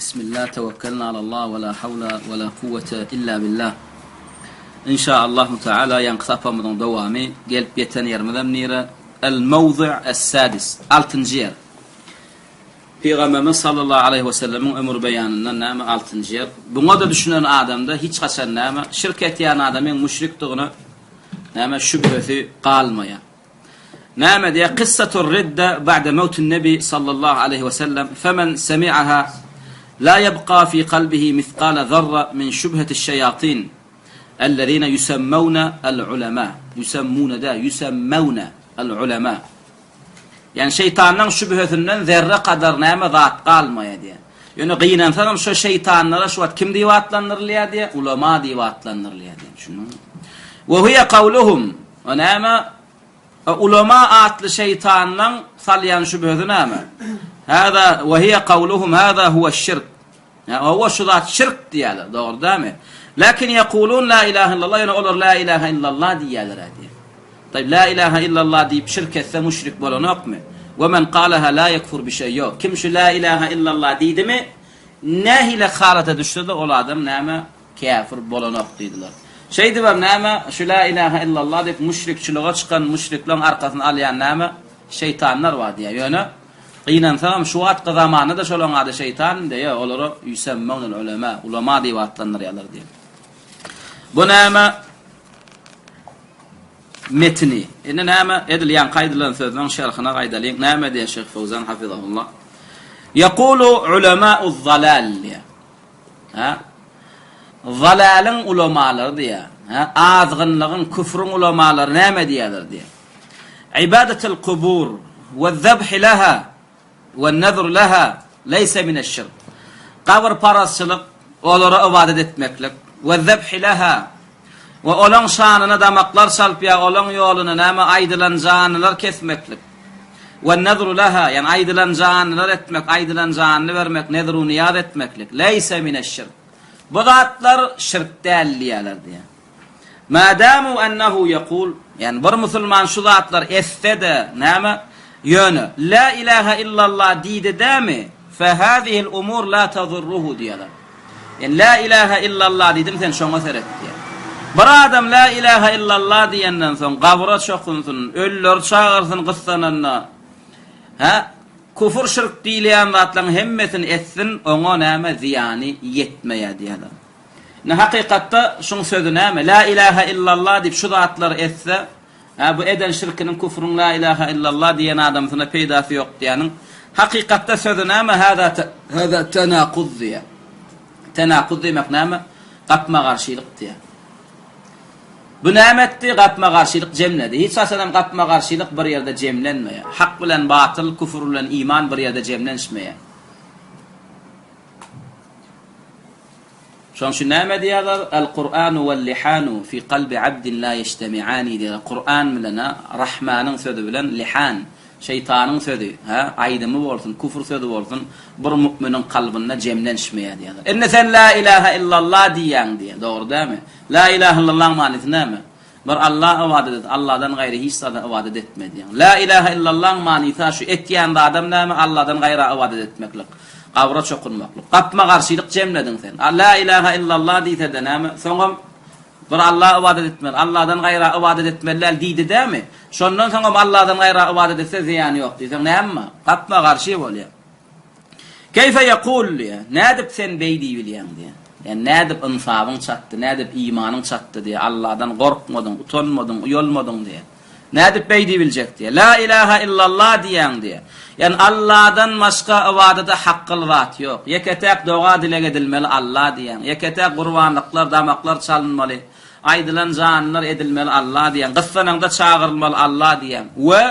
Bismillah, tewekkelna alallah, we la hawla we la kuwwete illa billah. Inşaallahu Teala ýaňky sapagymyzyň dowamy, gelip ýeten ýerimizem nire? El mowzu' es-sadis, altynjy ýer. Pygamberimiz sallallahu aleýhi we sellemiň ömür beýanyndan näme altynjy ýer? Buňa-da düşünen adamda hiç haçan näme şirk etýän adamyň müşrikdigine näme şübhesi galmaýar. Näme diýýär? Kyssatur ridde ba'de mewtin nebi sallallahu aleýhi we sellem femen semi'aha la ýebka fi kalbihi misgala zarra min şübhetiş şeýatin ellezine ýusemmewne el ulema ýusemmune däl ýusemmewne el ulema Ýani şeýtanyň şübhesinden zerre kadar näme zat galmaýar diýýär. Ýöne gynansagam şo şeýtanlara şu wagt kim diýip atlandyrylýar diýýär? Ulema diýip atlandyrylýar diýýär. Düşündiňmi? We huýe kawluhum O näme? O ulama atly şeýtanlaň salýan şübhesi näme? Hâzâ we hiýe kawluhum hâzâ huweş-şirk. Ýa hawa şu zat şirk diýýärler, dogry dälmi? Lakin ýekulun la ilahe illallah, ýöne olar la ilahe illallah diýýärler diýýär. Taýyp la ilahe illallah diýip şirk etse müşrik bolanokmy? We men kalaha la ýekfur bi şeý. Ýok. Kim şu la ilahe illallah diýdimi, nähili halata düşse-de ol adam näme? Käfir bolanok diýdiler. Şeýdibem näme, şu lä ilähe illallah diýip müşrikçilige çykan müşrikleň arkasyny alýan näme, şeýtanlar bar diýýär. Ýöne, gynansagam şu wagtky zamanda-da şolaň ady şeýtan diýýär, olara ýüsemmewnel ulema, ulama diýip atlandyrýarlar diýýär. Bu näme metini. Indi näme, edil ýaňky aýdylan sözleň şerhine gaýdalyň. Näme diýýär Şeýh Fowzan hafizahullah? Ýekulu ulema'uz-zalal diýýär. Hä? Zalalyň ulamalary diýýär. Hä? Azgynlygyň, küfrüň ulamalary näme diýýärler diýýär. Ibadatul kubur we zabh laha we nazr laha leýse mineş-şirk. Gabyrparazçylyk, olara ybadat etmeklik we zabh laha We olaň şanyna damaklar çalyp ýa olaň ýoluna näme aýdylan janlylar kesmeklik. We nezru leha, ýagny aýdylan janlylar etmek, aýdylan janyny bermek, nezru nyýaz etmeklik. Leýse mineş-şirk. Bu zatlar şirk däl diýýärler diýýär. Madamu ennehu ýekul, ýagny bir musulman şu zatlar etse-de näme, ýöne, La ilahe illallah diýdi dämi, fe hazihil umur la tazurruhu diýýärler. Ýani Lä ilähä illallah diýdim sen şoňa seret diýýär. Bir adam Lä ilähä illallah diýenden soň gabra çokunsyn, ölüleri çagyrsyn gyssananda, hä, kufur şirk diýilýän zatlaryň hemmesini etsin, oňa näme zyýany ýetmeýär diýýärler. Indi hakykatda şuň sözi näme? Lä ilähä illallah diýip şu zatlary etse, Hä, bu eden şirkiniň, küfrüň la ilaha illallah diýen adamsyna peýdasy ýok diýýäniň, hakykatda sözi näme, hâzâ hâzâ tenakuz diýýär. Tenakuz diýmek näme? Gapma-garşylyk diýýär. Bu näme etdi? Gapma-garşylyk jemledi. Hiç haçan hem gapma-garşylyk bir ýerde jemlenmeýär. Hak bilen batyl, küfür bilen iman bir ýerde jemlenişmeýär. Şonuň üçin näme diýýärler? El-Kur'anu wel-lihanu fi kalbi abdin la ýeştemi'ani diýýärler. Kur'an bilen, ha, Rahmanyň sözi bilen lihan, şeýtanyň sözi, ha, aýdymy bolsun, küfür sözi bolsun, bir mukminiň kalbynda jemlenişmeýär diýýärler. Indi sen la ilaha illallah diýýäň diýýär. Dogry dälmi? La ilaha illallahyň manysy näme? Bir Alla ybadat et, Alladan gaýry hiç zada ybadat etme diýýäň. La ilaha illallaň manysy-ha şu etýän zadam näme, Alladan gaýra ybadat etmeklik, gabra çokunmaklyk. Gapma-garşylyk jemlediň sen. A La ilaha illallah diýse-de näme, soňam bir Alla ybadat etmeli, Alladan gaýra ybadat etmeli däl diýdi dämi? Şondan soňam Alladan gaýra ybadat etse zyýany ýok diýseň näme? Gapma-garşy bolýar. Keýfe ýekul diýýär. Nädip sen beý diýibilýäň diýýär. Ýagny nädip ynsabyň çatdy, nädip imanyň çatdy diýýär. Alladan gorkmadyň, utanmadyň, uýalmadyň diýýär. Nädip beý diýibiljek diýýär. La ilaha illallah diýýäň diýýär. Ýagny Alladan başga ybadata hakgyl zat ýok. Ýeke-täk doga-dileg edilmeli Alla diýýäň. Ýeke-täk gurbanlyklar, damaklar çalynmaly, aýdylan janlar edilmeli Alla diýýäň. Gyssanaňda çagyrylmaly Alla diýýäň. We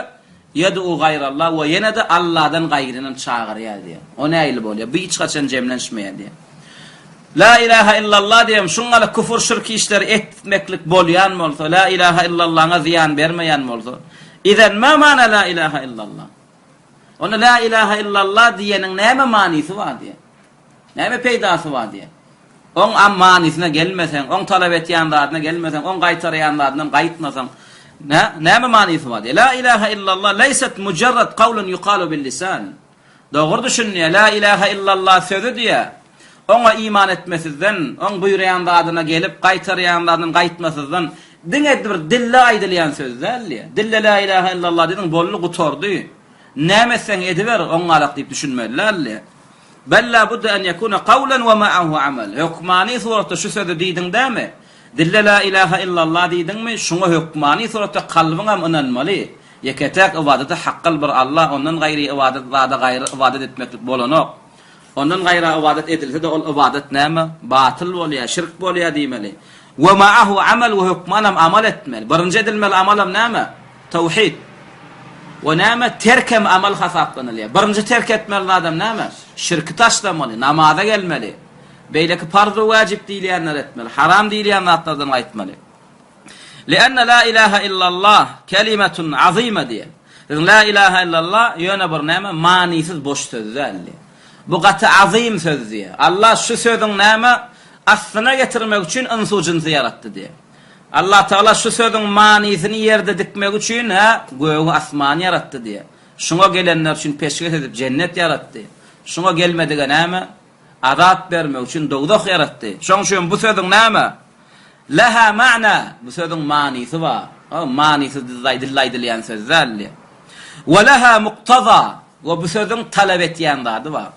Ýed'u gaýrallah we ýene-de Alladan gaýrynam çagyrýar diýýär. O nähili bolýar? Bu hiç haçan jemlenişmeýär diýýär. La ilaha illallah diýem, şuňňala küfür şirk işleri etmeklik bolýan bolsa, la ilaha illallaňa zyýan bermeýän bolsa, izen ma mana la ilaha illallah? Onda la ilaha illallah diýeniň näme manysy bar diýýär. Näme peýdasy bar diýýär. Oň am manysyna gelmeseň, oň talap etýän zadyna gelmeseň, oň gaýtarýan zadyndan gaýtmasaň, nä, näme manysy bar diýýär. La ilaha illallah leýset mujarrad kawlun ýukalu bil lisan. Dogry düşün diýýär. La ilaha illallah sözi diýýär. Oňa iman etmesizden, oň buýraýan zadyna gelip, gaýtarýan zadyndan gaýtmasyzdan, diňe bir dilde aýdylýan söz däl diýýär. Dilde Lä ilahe illallah diýdiň, boldy, gutardy. Näme etseň ediber, oňňalak diýip düşünmeli däl diýýär. Bel la budde en ýekune kawlen we ma'ahu amal. Hökmany suratda şu sözi diýdiň dämi? Dilde Lä ilahe illallah diýdiňmi, şuňa hökmany suratda kalbyňam ynanmaly. Ýeke-täk ybadata hakgal bir Allah, ondan gaýry ybadat zada gaýry ybadat etmeklik bolanok. Ondan gaýra ybadat edilse-de ol ybadat näme? Batyl bolýar, şirk bolýar diýmeli. We ma'ahu amal we hökmanam amal etmeli. Birinji edilmeli amalam näme? Tawhid. We näme? Terk hem amal hasaplanylýar. Birinji terk etmeli zadam näme? Şirki taşlamaly, namaza gelmeli. Beýleki parz we wajyp diýilýänleri etmeli. Haram diýilýän zatlardan gaýtmaly. Li'enne la ilahe illallah kelimetun azime diýen. Biziň la ilahe illallah ýöne bir näme manysyz boş söz däl diýen. Bu gaty azym söz diýen. Allah şu sözüň näme aslyna getirmek üçin ynsu jynsy ýaratdy diýen. Allah Tagala şu sözüň manysyny ýerde dikmek üçin hä gögi asmany ýaratdy diýen. Şuňa gelenler üçin peşgeş edip jennet ýaratdy. Şuňa gelmedige näme azap bermek üçin dowzah ýaratdy. Şoň üçin bu sözüň näme Leha ma'na, bu sözüň manysy bar. O, manysyz dilde aýdylýan söz däl diýýär. We leha muktaza, we bu sözüň talap etýän zady bar.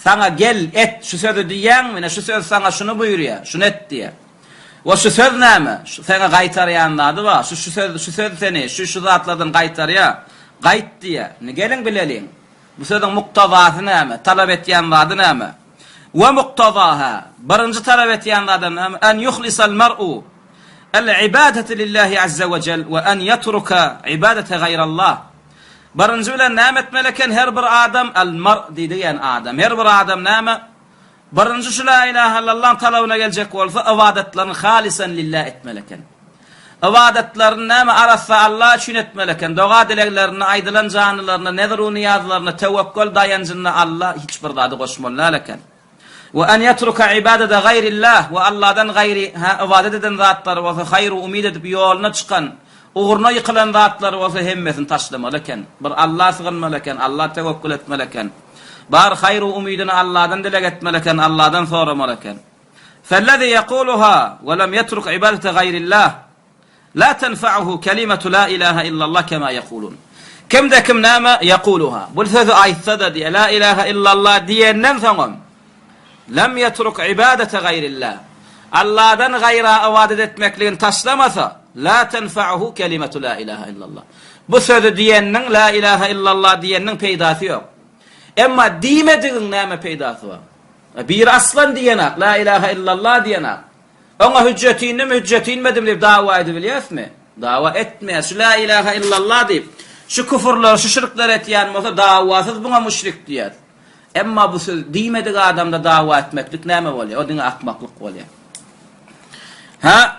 Saňa gel, et, şu sözi diýýäňmi, ine şu söz saňa şuny buýurýar, şuny et diýýär. We şu söz näme? Şu saňa gaýtarýan zady bar. Şu şu söz, şu söz seni şu şu zatlardan gaýtarýar. Gaýt diýýär. Indi geliň bileliň. Bu sözüň muktazasy näme? Talap etýän zady näme? We muktazaha, birinji talap etýän zadam näme? En yuhlisal mer'u el-ibadete lillahi azza we jel we en yetruka ibadete gaýrallah. Birinji bilen näme etmeli eken her bir adam? El-mer diýdi ýani adam. Her bir adam näme? Birinji şu la ilahe illallah talabyna geljek bolsa ybadatlaryny halisan lillah etmeli eken. Ybadatlaryny näme arassa Allah üçin etmeli eken. Doga-dileglerinde, aýdylan janlylarynda, nezr-u nyýazlarynda, töwekgel daýanjynda Alla hiç bir zady goşmaly däl eken. We en ýetruka ibadete gaýrillah we Alladan gaýry hä ybadat eden zatlary bolsa haýr-u umyt edip ýoluna çykan, ugruna ýykylan zatlary bolsa hemmesini taşlamaly eken. Bir Alla sygynmaly eken, Alla töwekgül etmeli eken. Bar haýr-u umydyny Alladan dileg etmeli eken, Alladan soramaly eken. Fellezî ýekûluhâ we lem ýetruk ibadete gaýrillah, lâ tenfe'uhu kelimetu lâ ilâhe illallah kemâ ýekulûn. Kimde kim näme ýekûluhâ, bu sözi aýtsa-da diýe, lâ ilâhe illallah diýenden soňam, lem ýetruk ibadete gaýrillah, Alladan gaýra ybadat etmekligini taşlamasa, lâ tenfe'uhu kelimetu lâ ilâhe illallah. Bu sözi diýeniniň, lâ ilâhe illallah diýeniniň peýdasy ýok. Emma diýmedigiň näme peýdasy bar? Biri aslan diýenak, La ilahe illallah diýenak. Oňa hüjjet indimi, hüjjet inmedimi diýip dawa edibilýäsmi? Dawa etmeýäs. Şu La ilahe illallah diýip, şu küfürleri, şu şirkleri etýän bolsa dawasyz buňa müşrik diýýäs. Emma bu söz diýmedik adamda dawa etmeklik näme bolýar? O diňe akmaklyk bolýar. Ha?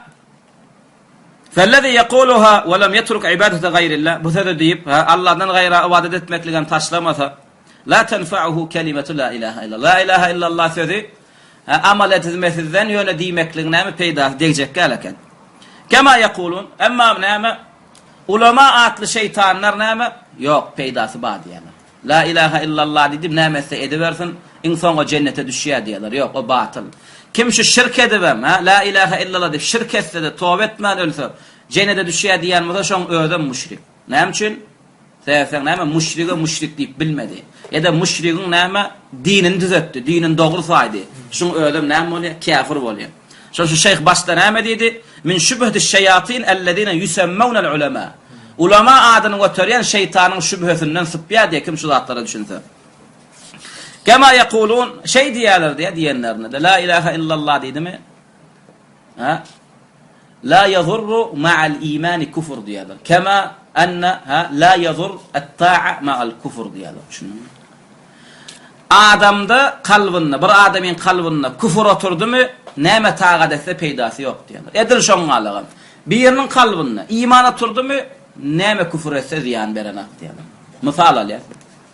Fellezî yekûluhâ we lem yetruk ibadete gaýrillah, bu sözi diýip, ha, Allahdan gaýra ybadat etmekligem taşlamasa, la tenfa'uhu kelimetu la ilahe illallah. La ilahe illallah sözi, ha, amal edilmesizden ýöne diýmekligiň näme peýdasy degjek däl eken. Kema yekulun, emma näme, ulama atly şeýtanlar näme, ýok, peýdasy bar diýýärler. La ilahe illallah diýdim, näme etse edibersin, iň soňy jennete düşýär diýerler. Ýok, o batyl. Kim şu şirk edibem, ha, la ilahe illallah diýip şirk etse-de, toba etmän ölse, jennete düşýär diýen bolsa, şoň özem müşrik. Näme üçin? Sebäpseň näme, müşrige müşrik diýip bilmedi. Ýa-da müşrigiň näme, dinini düzetdi, dinini dogry saýdy. Şuň özem näme bolýar? Käfir bolýar. Şonuň üçin şeýh başda näme diýdi? Min şübhetiş şeýatin ellezine ýusemmewne'l ulema. Ulama adyny göterýän şeýtanyň şübhesinden sypýar diýýär, kim şu zatlara düşünse. Kema ýekulun, şeý diýýärler diýýär diýenlerinde-de, La ilahe illallah diýdimi? Ha? La ýazurru ma'al imani kufr diýýärler. Kema enne ha la ýazur et-ta'a ma'al kufr diýýärler. Düşündiňmi? Adamda kalbynda, bir adamyň kalbynda küfür oturdymy, näme tagat etse peýdasy ýok diýýärler. Edil şoňňalygam. Biriniň kalbynda iman oturdymy, näme küfür etse zyýan berenak diýýärler. Mysal alýas.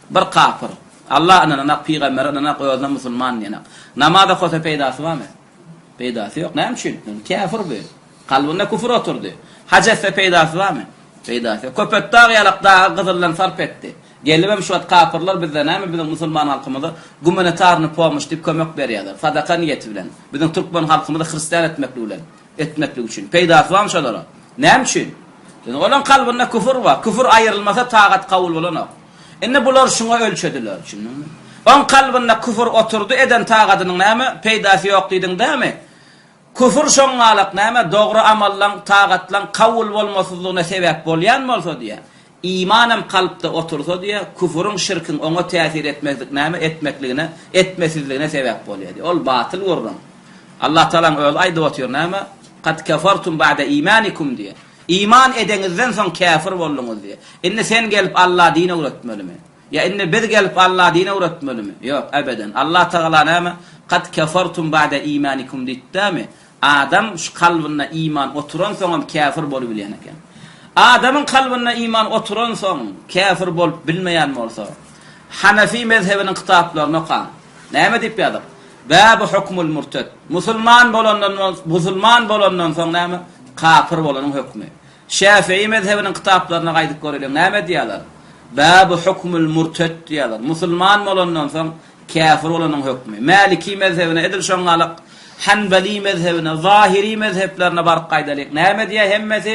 Bir kapyr, Alla ynananak, pygambere ynananak, özüne musulman diýenak. Namaz okasa peýdasy barmy? Peýdasy ýok. Näme üçin? Käfir bu. Kalbynda küfür oturdy. Haj etse peýdasy barmy? Peýdasy ýok. Köpetdag ýalak dagy gyzyldan sarp etdi. Gelibem şu wagt kapyrlar bizde näme biziň musulman halkymyza gumanitarny pomoş diýip kömek berýärler. Sadaka niýeti bilen. Biziň türkmen halkymyzy hristian etmeklik bilen, etmeklik üçin. Peýdasy barmy şolara? Näme üçin? Ýöne olaň kalbynda küfür bar. Küfür aýrylmasa tagat kabul bolanok. Indi bular şuňa ölçediler. Düşündiňmi? Oň kalbynda küfür oturdy eden tagadynyň näme peýdasy ýok diýdiň dämi? Küfür şoňňalak näme dogry amallaň, tagatlaň kabul bolmasyzlygyna sebäp bolýan bolsa diýýär. Imanam kalpda otursa diýýär, küfüriň, şirkiň oňa täsir etmezlik näme etmekligine, etmesizligine sebäp bolýar diýýär. Ol batyl gürrüň. Allah Tagalaň özi aýdyp otyr näme? Kad kefertum ba'de imanikum diýýär. Iman edeňizden soň käfir bolduňyz diýýär. Indi sen gelip Alla din öwretmelimi? Ýa indi biz gelip Alla din öwretmelimi? Ýok, ebeden. Allah Tagala näme? Kad kefertum ba'de imanikum diýipdämi? Adam şu kalbynda iman oturansoňam käfir bolubilýän eken. Adamyň kalbynda iman oturansoň käfir bolup bilmeýän bolsa, Hanefi mezhebiniň kitaplaryny okaň. Näme diýip ýazyp? Babu hukmul murted. Musulman bolandan musulman bolandan soň näme? Kapyr bolanyň hökmi. Şäfii mezhebiniň kitaplaryna gaýdyp göreliň, näme diýýärler? Babu hukmul murted diýýärler. Musulman bolandan soň käfir bolanyň hökmi. Mäliki mezhebine edil şoňňalyk, Hanbeli mezhebine, Zahiri mezheplerine baryp gaýdalyň. Näme diýýär hemmesi?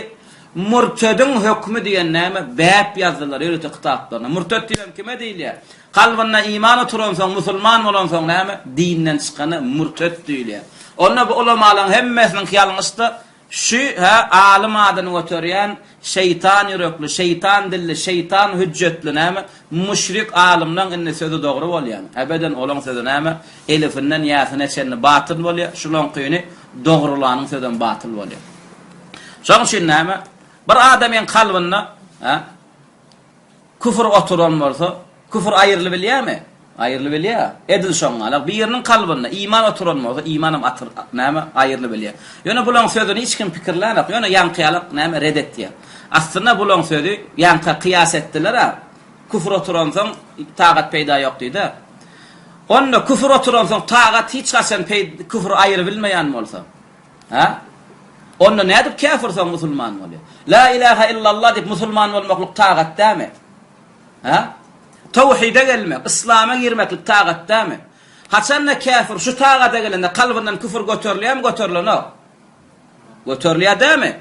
Murtediň hökmi diýen näme? Bäp ýazdylar ýörite kitaplaryna. Murted diýibem kime diýilýär? Kalbynda iman oturansoň, musulman bolansoň näme? Dinden çykana murted diýilýär. Onda bu ulamalaryň hemmesiniňki ýalňyşda, Şü, hä, alym adyny göterýän, şeýtan ýürekli, şeýtan dilli, şeýtan hüjjetli näme, müşrik alymlaň indi sözi dogry bolýamy? Ebeden olaň sözi näme, elifinden ýäsine çenli batyl bolýar, şulaňkyny dogrulanyň sözem batyl bolýar. Şoň üçin näme, bir adamyň kalbynda, hä, Küfür oturan bolsa, küfür aýrylybilýärmi? Aýrylybilýär. Edil şoňňalak, biriniň kalbynda iman oturan bolsa, imanam atyr, näme, aýrylybilýär. Ýöne bulaň sözüni hiç kim pikirlänok, ýöne ýaňky ýalak, näme, red etýär. Aslynda bulaň sözi ýaňka kyýas etdiler-ä, küfür oturansoň, tagat peýda ýok diýdi. Onda küfür oturansoň, tagat hiç haçan peý, küfür aýrybilmeýän bolsa, Hä? Onda nädip käfir soň musulman bolýar? La ilaha illallah diýip musulman bolmaklyk tagat dämi? Hä? Tawhide gelmek, yslama girmeklik tagat dämi? Haçanda käfir şu tagada gelende kalbyndan küfür göterilýärmi, göterilenok? Göterilýär dämi?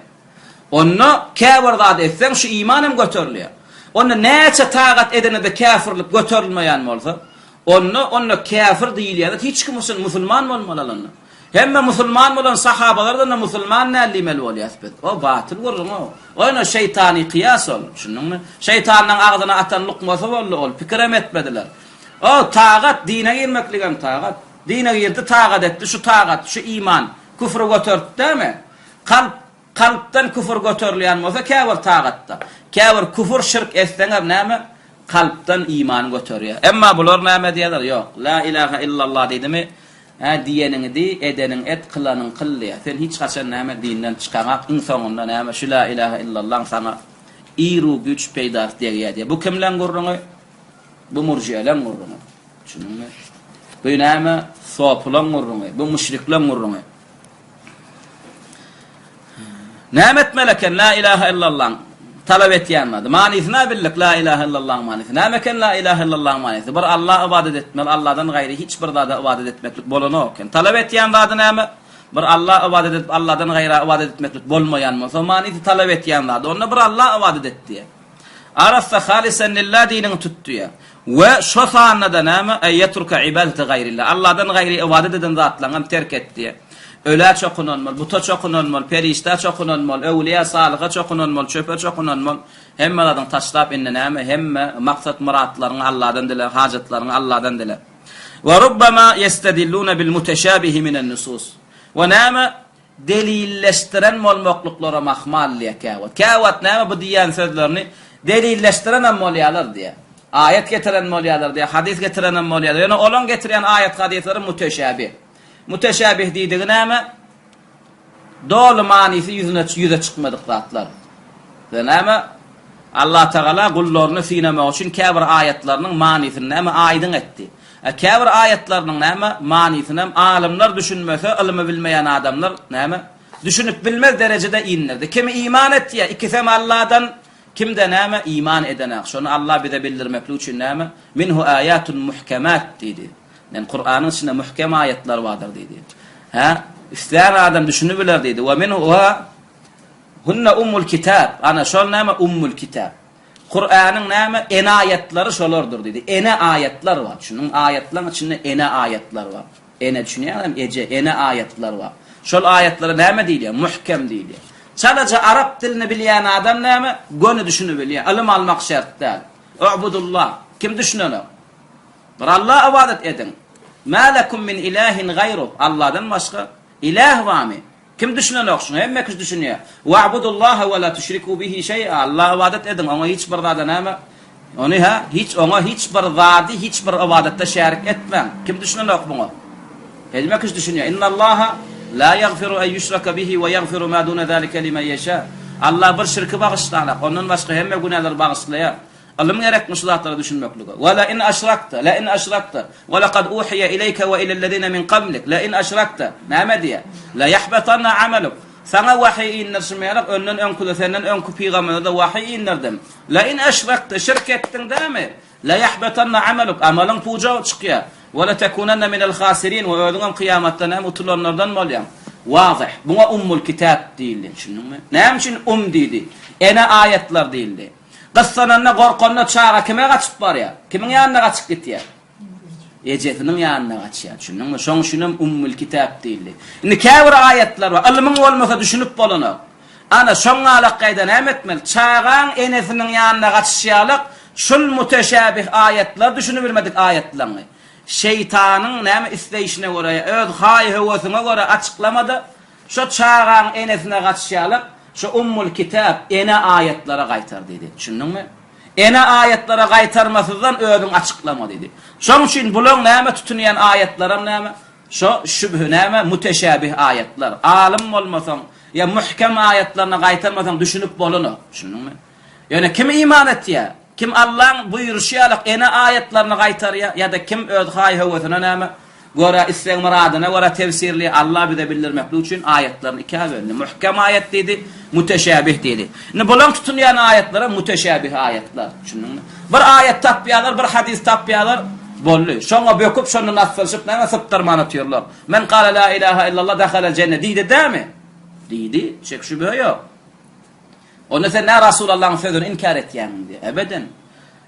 Onda käbir zat etseň şu iman hem göterilýär. Onda näçe tagat edende-de käfirlik göterilmeýän bolsa, onda onda käfir diýilýän hiç kim üçin musulman bolmaly onda. Hemme musulman bolan sahabalardan-da musulman däl diýmeli bolýas biz. O batyl gürrüň-ow. O ýöne şeýtany kyýas ol, düşündiňmi? Şeýtanyň agzyna atan lukmasy boldy ol, pikirem etmediler. O tagat, dine girmekligem tagat. Dine girdi, tagat etdi, şu tagat, şu iman küfri göterdi dämi? Kalp, kalpdan küfür göterilýän bolsa käbir tagatda, käbir küfür, şirk etseňem näme? Kalpdan iman göterýär. Emma bular näme diýýärler? Ýok, la ilaha illallah diýdimi, Hä, diýeniňi diý, edeniňi et, kylanyňy kyl diýýär. Sen hiç haçan näme dinden çykaňak, iň soňunda näme şu la ilaha illallaň saňa iru-güýç peýdasy degýär diýýär. Bu kimleň gürrüňi? Bu murjieleň gürrüňi. Düşündiňmi? Bu näme? Sopulaň gürrüňi. Bu müşrikleň gürrüňi. Näme etmeli eken la ilaha illallaň talap etýän zady? Manysyny-a bildik la ilaha illallaň manysy. Näme eken la ilaha illallaň manysy? Bir Alla ybadat etmeli, Alladan gaýry hiç bir zada ybadat etmeklik bolanok eken. Talap etýän zady näme? Bir Alla ybadat edip, Alladan gaýra ybadat etmeklik bolmaýan bolsa, manysy talap etýän zady. Onda bir Alla ybadat et diýýär. Arassa halysan lillah diniňi tut diýýär. We şo sanda-da näme? Eý ýetruke ibadete gaýrillah. Allahdan gaýry ybadat eden zatlaryňam terk et diýýär. Ölä çokunan bol, buta çokunan bol, perişdä çokunan bol, öwlüýä, salyha çokunan bol, çöpe çokunan bol. Hemme zadyňy taşlap indi näme? Hemme maksat-myratlaryňy Allahdan dile, hajatlaryňy Allahdan dile. We rubbama ýestedillune bil muteşabihi minen nusus. We näme? Delilleşdiren bolmaklyklara mahmal diýýär käwagt. Käwagt näme bu diýýän sözlerini delilleşdirenem bolýarlar diýýär. Aýat getiren bolýarlar diýýär, hadys getirenem bolýarlar. Ýöne olaň getirýän aýat-hadyslary müteşäbih. Müteşäbih diýdigi näme? Doly manysy ýüzüne ýüze çykmadyk zatlar. We näme? Allatagala gullaryny synamak üçin käbir aýatlarynyň manysyny näme aýdyň etdi. A käbir aýatlarynyň näme manysynam alymlar düşünmese, ylymy bilmeýän adamlar näme düşünip bilmez derejede indirdi. Kimi iman etýär, ikisem Alladan, Kimde näme iman edenak. Şony Allah bize bildirmeklik üçin näme? Minhu aýatun muhkemat diýdi. Men Kuranyň içinde muhkem aýatlar bardyr diýdi. Hä? Islän adam düşünibiler diýdi. Wa minhu hunna ummul kitab. Ana şol näme ummul kitab. Kuranyň näme ene aýatlary şolardyr diýdi. Ene aýatlar bar. Şunuň aýatlaryň içinde ene aýatlar bar. Ene düşünýäňizmi? Eje, ene aýatlar bar. Şol aýatlara näme diýilýär? Muhkem diýilýär. Çalaja arap dilini bilýän adam näme? Göni düşünibilýär. Ylym almak şert däl. Ubudullah. Kim düşünenok? Bir Alla ybadat ediň. Mä lekum min ilahin gaýruh. Alladan başga iläh barmy? Kim düşünenok şuňa? Hemme kişi düşünýär. Wa'budullaha we la tuşriku bihi şeý'a. Alla ybadat ediň, oňa hiç bir zada näme? Ony hä, hiç oňa hiç bir zady hiç bir ybadatda şärik etmäň. Kim düşünenok muňa? Hemme kişi düşünýär. Innallaha la ýagfiru en ýuşraka bihi we ýagfiru ma dune zalika limen ýeşa. Alla bir şirki bagyşlanak, ondan başga hemme günäleri bagyşlaýar. Ylym gerekmi şu zatlara düşünmeklige? Ve la in aşrakta, la in aşrakta, ve lekad uhiye ileyke ve ilellezine min kablik, la in aşrakta. Näme diýýär? La yahbatanna amaluk. Saňa wahyý indirşim ýaly, önden öňküde senden öňki pygamberlere wahyý indirdim. La in aşrakta, şirk etdiň dämi? La yahbatanna amaluk, amalyň puja çykýar. Ve la tekunanna minel hasirin, we özüňem kyýamatda näme utulanlardan bolýaň. Wazyh. Buňa ummul kitap diýildi. Düşündiňmi? Näme üçin um diýdi? Ene aýatlar diýildi. Gyssananda, gorkanda çaga kime gaçyp barýar? Kimiň ýanyna gaçyp gitýär? Ejesiniň ýanyna gaçýar. Düşündiňmi? Şoň üçin hem Ummül Kitap diýildi. Indi käbir aýatlar bar, ylmyň bolmasa düşünip bolanok. Ana, şoň galakgaýda näme etmeli? Çagaň enesiniň ýanyna gaçyşy ýalak, şul müteşäbih aýatlar düşünibilmedik aýatlaryňy şeýtanyň näme isleýşine görä ýa öz haý-höwesiňe görä açyklama-da, Şo çagaň enesine gaçyşýalyk, şo Ummul Kitap, ene aýatlara gaýtar diýdi. Düşündiňmi? Ene aýatlara gaýtarmasyzdan özüň açyklama diýdi. Şoň üçin bulaň näme tutunýan aýatlaram näme? Şo şübhe näme? Müteşäbih aýatlar. Alym bolmasaň, ýa muhkem aýatlaryna gaýtarmasaň düşünip bolanok. Düşündiňmi? Ýöne kim iman etýär? Kim Allaň buýruşy ýalyk ene aýatlaryny gaýtarýar ýa-da kim öz haý-höwesine näme? Görä, isleg-myradyna görä tefsirli Allah bize bildirmeklik üçin aýatlaryny ikä böldi. Muhkem aýat diýdi, müteşäbih diýdi. Indi bulaň tutunýan aýatlary müteşäbih aýatlar. Düşündiňmi? Bir aýat tapýarlar, bir hadys tapýarlar, boldy. Şoňa böküp, şondan asylşyp, näme sypdyrman otyrlar. Men kale la ilaha illallah dahalel jenne diýdi dämi? Diýdi, şek-şübhe ýok. Onda sen nä Rasulallaň sözüni inkär etýäňmi diýýär. Ebeden.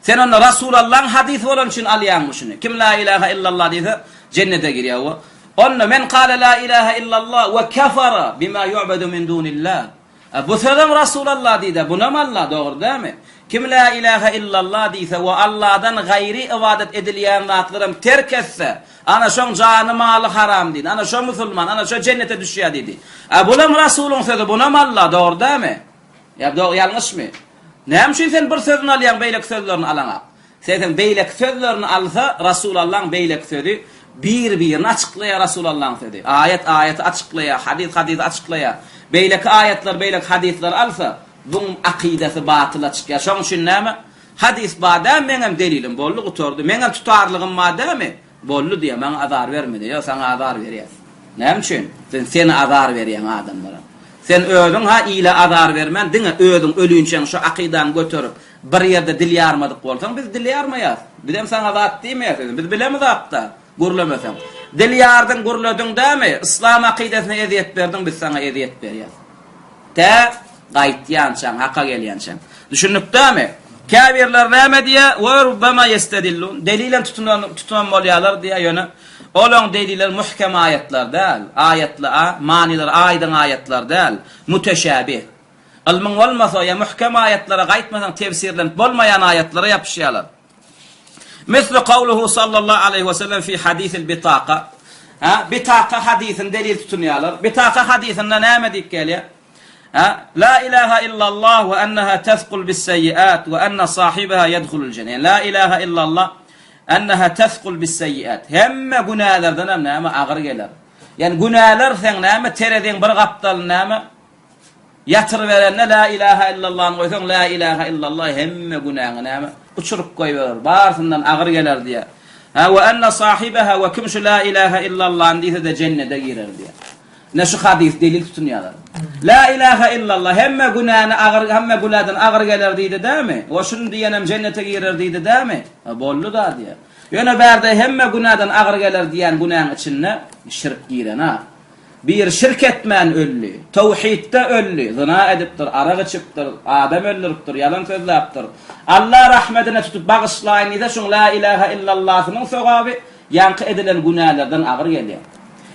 Sen onda Rasulallaň hadysy bolany üçin alýaňmy şuny? Kim la ilaha illallah diýse, jennete girýär we onda men kale la ilaha illallah we kefara bima yu'badu min dunillah. E, bu sözem Rasulallah diýdi, bunam Allah, dogry dälmi? Kim la ilaha illallah diýse we Allahdan gaýry ybadat edilýän zatlaram terk etse, ana şoň jany maly haram diýdi. Ana şo musulman, ana şo jennete düşýär diýdi. E, bulam Rasulyň sözi, bunam Allah, dogry dälmi? Ýa dogry ýalňyşmy? Näme üçin sen bir sözüni alýaň beýleki sözlerini alaňak? Sen beýleki sözlerini alsa Rasulallaň beýleki sözi bir birini açyklaýar Rasulallaň sözi. Aýat aýaty açyklaýar, hadys hadysy açyklaýar. Beýleki aýatlar beýleki hadyslary alsa buň akydasy batyla çykýar. Şoň üçin näme? Hadys bar dämi meňem delilim boldy gutardy. Meňem tutarlygym bar dämi? Boldy diýýär, maňa azar berme diýýär. Ýok, saňa azar berýäs. Näme üçin? Sen sen azar berýäň adamlara. Sen özüň-ha ile azar bermän, diňe özüň ölinçäň şu akydaňy göterip, bir ýerde dil ýarmadyk bolsaň, biz dil ýarmaýas. Bizem saňa zat diýmeýäs özüň. Biz bilemizok-da, gürlemeseň. Dil ýardyň, gürlediň dämi? Yslam akydasyna ezýet berdiň, biz saňa ezýet berýäs. Tä gaýtýançaň, haka gelýänçäň. Düşündik dämi? Käbirleri näme diýýär? Wa rubbama ýestedillun. Delilem tutunan tutunan bolýarlar diýýär, ýöne olaň delilleri muhkem aýatlar däl. Aýatly a, manylary aýdyň aýatlar däl. Müteşäbih. Ylmyň bolmasa ýa muhkem aýatlara gaýtmasaň tefsirlenip bolmaýan aýatlara ýapyşýarlar. Mislu kawluhu sallallahu aleýhi we sellem fi hadisil bitaka. Ha, bitaka hadysyny delil tutunýarlar. Bitaka hadysynda näme diýip gelýär? Ha, la ilaha illallah we enneha tezkul bis-seýyiat we enne sahibaha yedhulul jenne. La ilaha illallah enneha tezkul bis-seýyiat. Hemme günälerden hem näme agyr geler. Ýani günäler seň näme tereziň bir gapdalyny näme Ýatyryberende Lä ilähä illallany goýsaň, Lä ilähä illallah hemme günäňi näme, uçuryp goýberer, barysyndan agyr geler diýýär. Hä, we enne sahibeha we kim şu Lä ilähä illallany diýse-de jennede girer diýýär. Ine şu hadys delil tutunýarlar. La ilahe illallah hemme günäni agyr hemme günäden agyr geler diýdi dämi? We şuny diýenem jennete girer diýdi dämi? Boldy da diýýär. Ýöne bärde hemme günäden agyr geler diýýän günäň içinde şirk girenak. Biri şirk etmän öldi. Towhidde öldi. Zyna edipdir, arak içipdir, adam öldüripdir, ýalan sözläpdir. Allah rahmedine tutup bagyşlaýyn diýse şuň la ilahe illallasynyň sogaby ýaňky edilen günälerden agyr gelýär.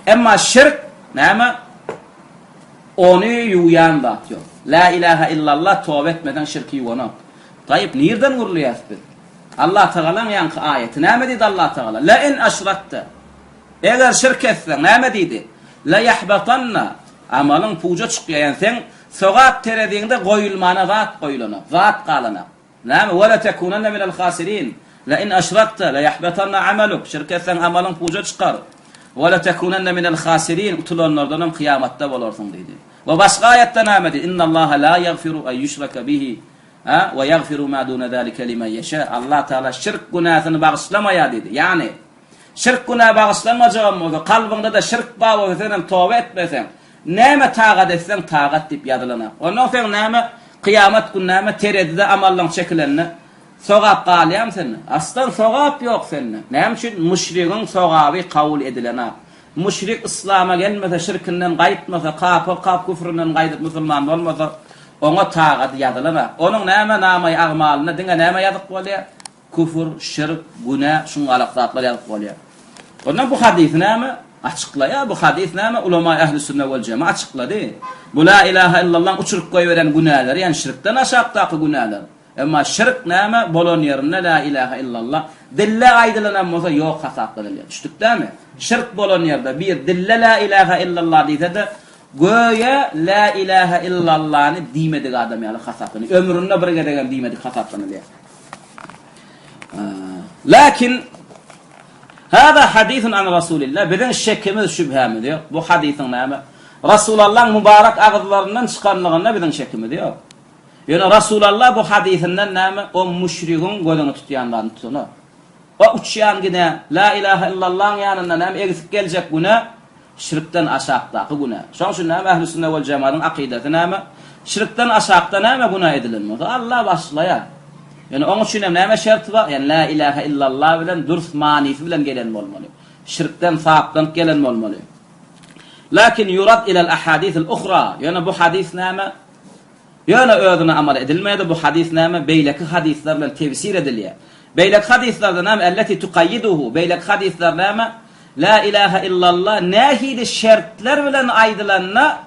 Emma şirk näme? Ony ýuwýan zat ýok. La ilahe illallah toba etmeseň şirki ýuwanok. Taýyp nirden gürleýäs biz? Allah Tagalaň ýaňky aýaty näme diýdi Allah Tagala? La in aşrakte. Eger şirk etseň näme diýdi? La ýahbatanna. Amalyň puja çykýar. Ýani seň sogap tereziňde goýulmana zat goýulanak, zat galanak. Näme? Ve la tekunenne minel hasirin. La in aşrakte la ýahbatanna amaluk. Şirk etseň amalyň puja çykar. Ve la tekunenne minel hasirin. Utulanlardanam kyýamatda bolarsyň diýdi. We başga aýatda näme diýdi? Innallaha la ýagfiru en ýuşraka bihi. A we ýagfiru ma dune zalike limen ýeşa. Allah Taala şirk günäsini bagyşlamaýar diýdi. Ýagny şirk günä bagyşlanmajagam bolsa, kalbyňda-da şirk bar bolsa senem toba etmeseň, näme tagat etseň tagat diýip ýazylanak. Ondan soň näme kyýamat gün näme terezide amallaň çekilende sogap galýarmy sende? Aslan sogap ýok sende. Näme üçin? Müşrigiň sogaby kabul edilenak. Müşrik yslama gelmese, şirkinden gaýtmasa, kapyr kap küfründen gaýdyp musulman bolmasa, oňa tagady ýazylanak. Onuň näme namaýy agmalynda diňe näme ýazyk bolýar? Küfür, şirk, günä, şuňalak zatlar ýazyk bolýar. Ondan bu hadysy näme? Açyklaýar. Bu hadys näme? Ulama ähli sünne wel jema açyklady. Bu la ilaha illallaň uçuryp goýberen günäleri, ýagny şirkden aşakdaky günäler. Emma şirk näme? Bolan ýerinde la ilaha illallah dille aýdylanam bolsa ýok hasaplanylýar. Düşdük dämi? Şirk bolan ýerde bir dille la ilaha illallah diýse-de, göýä la ilaha illallany diýmedik adam ýaly hasaplanýar. Ömründe bir gezegem diýmedik hasaplanylýar. Lakin Hada hadisun an Rasulillah biziň şekimiz şübhämiz ýok. Bu hadysyň näme? Rasulallaň mübarek agyzlaryndan çykanlygynda biziň şekimiz ýok. Ýöne Rasulalla bu hadysyndan näme o müşrigiň gözüni tutýan zadyny tutanok. O uçýan gine La ilahe illallaň ýanynda näme egsik geljek günä şirkden aşakdaky günä. Şoň üçin näme ähli sünne wel jemadyň akydasy näme? Şirkden aşakda näme günä edilen bolsa Alla başlaýar. Ýöne oň üçin hem näme şerti bar? Ýani La ilahe illallah bilen dürs manysy bilen gelen bolmaly. Şirkden saplanyp gelen bolmaly. Lakin yurad ilal ahadithil uhra. Ýöne bu hadys näme? Ýöne özüne amal edilmeýär-de, bu hadys näme, beýleki hadyslar bilen tefsir edilýär. Beýleki hadyslarda näme, elleti tukaýýiduhu, beýleki hadyslar näme, La ilahe illallah nähili şertler bilen aýdylanda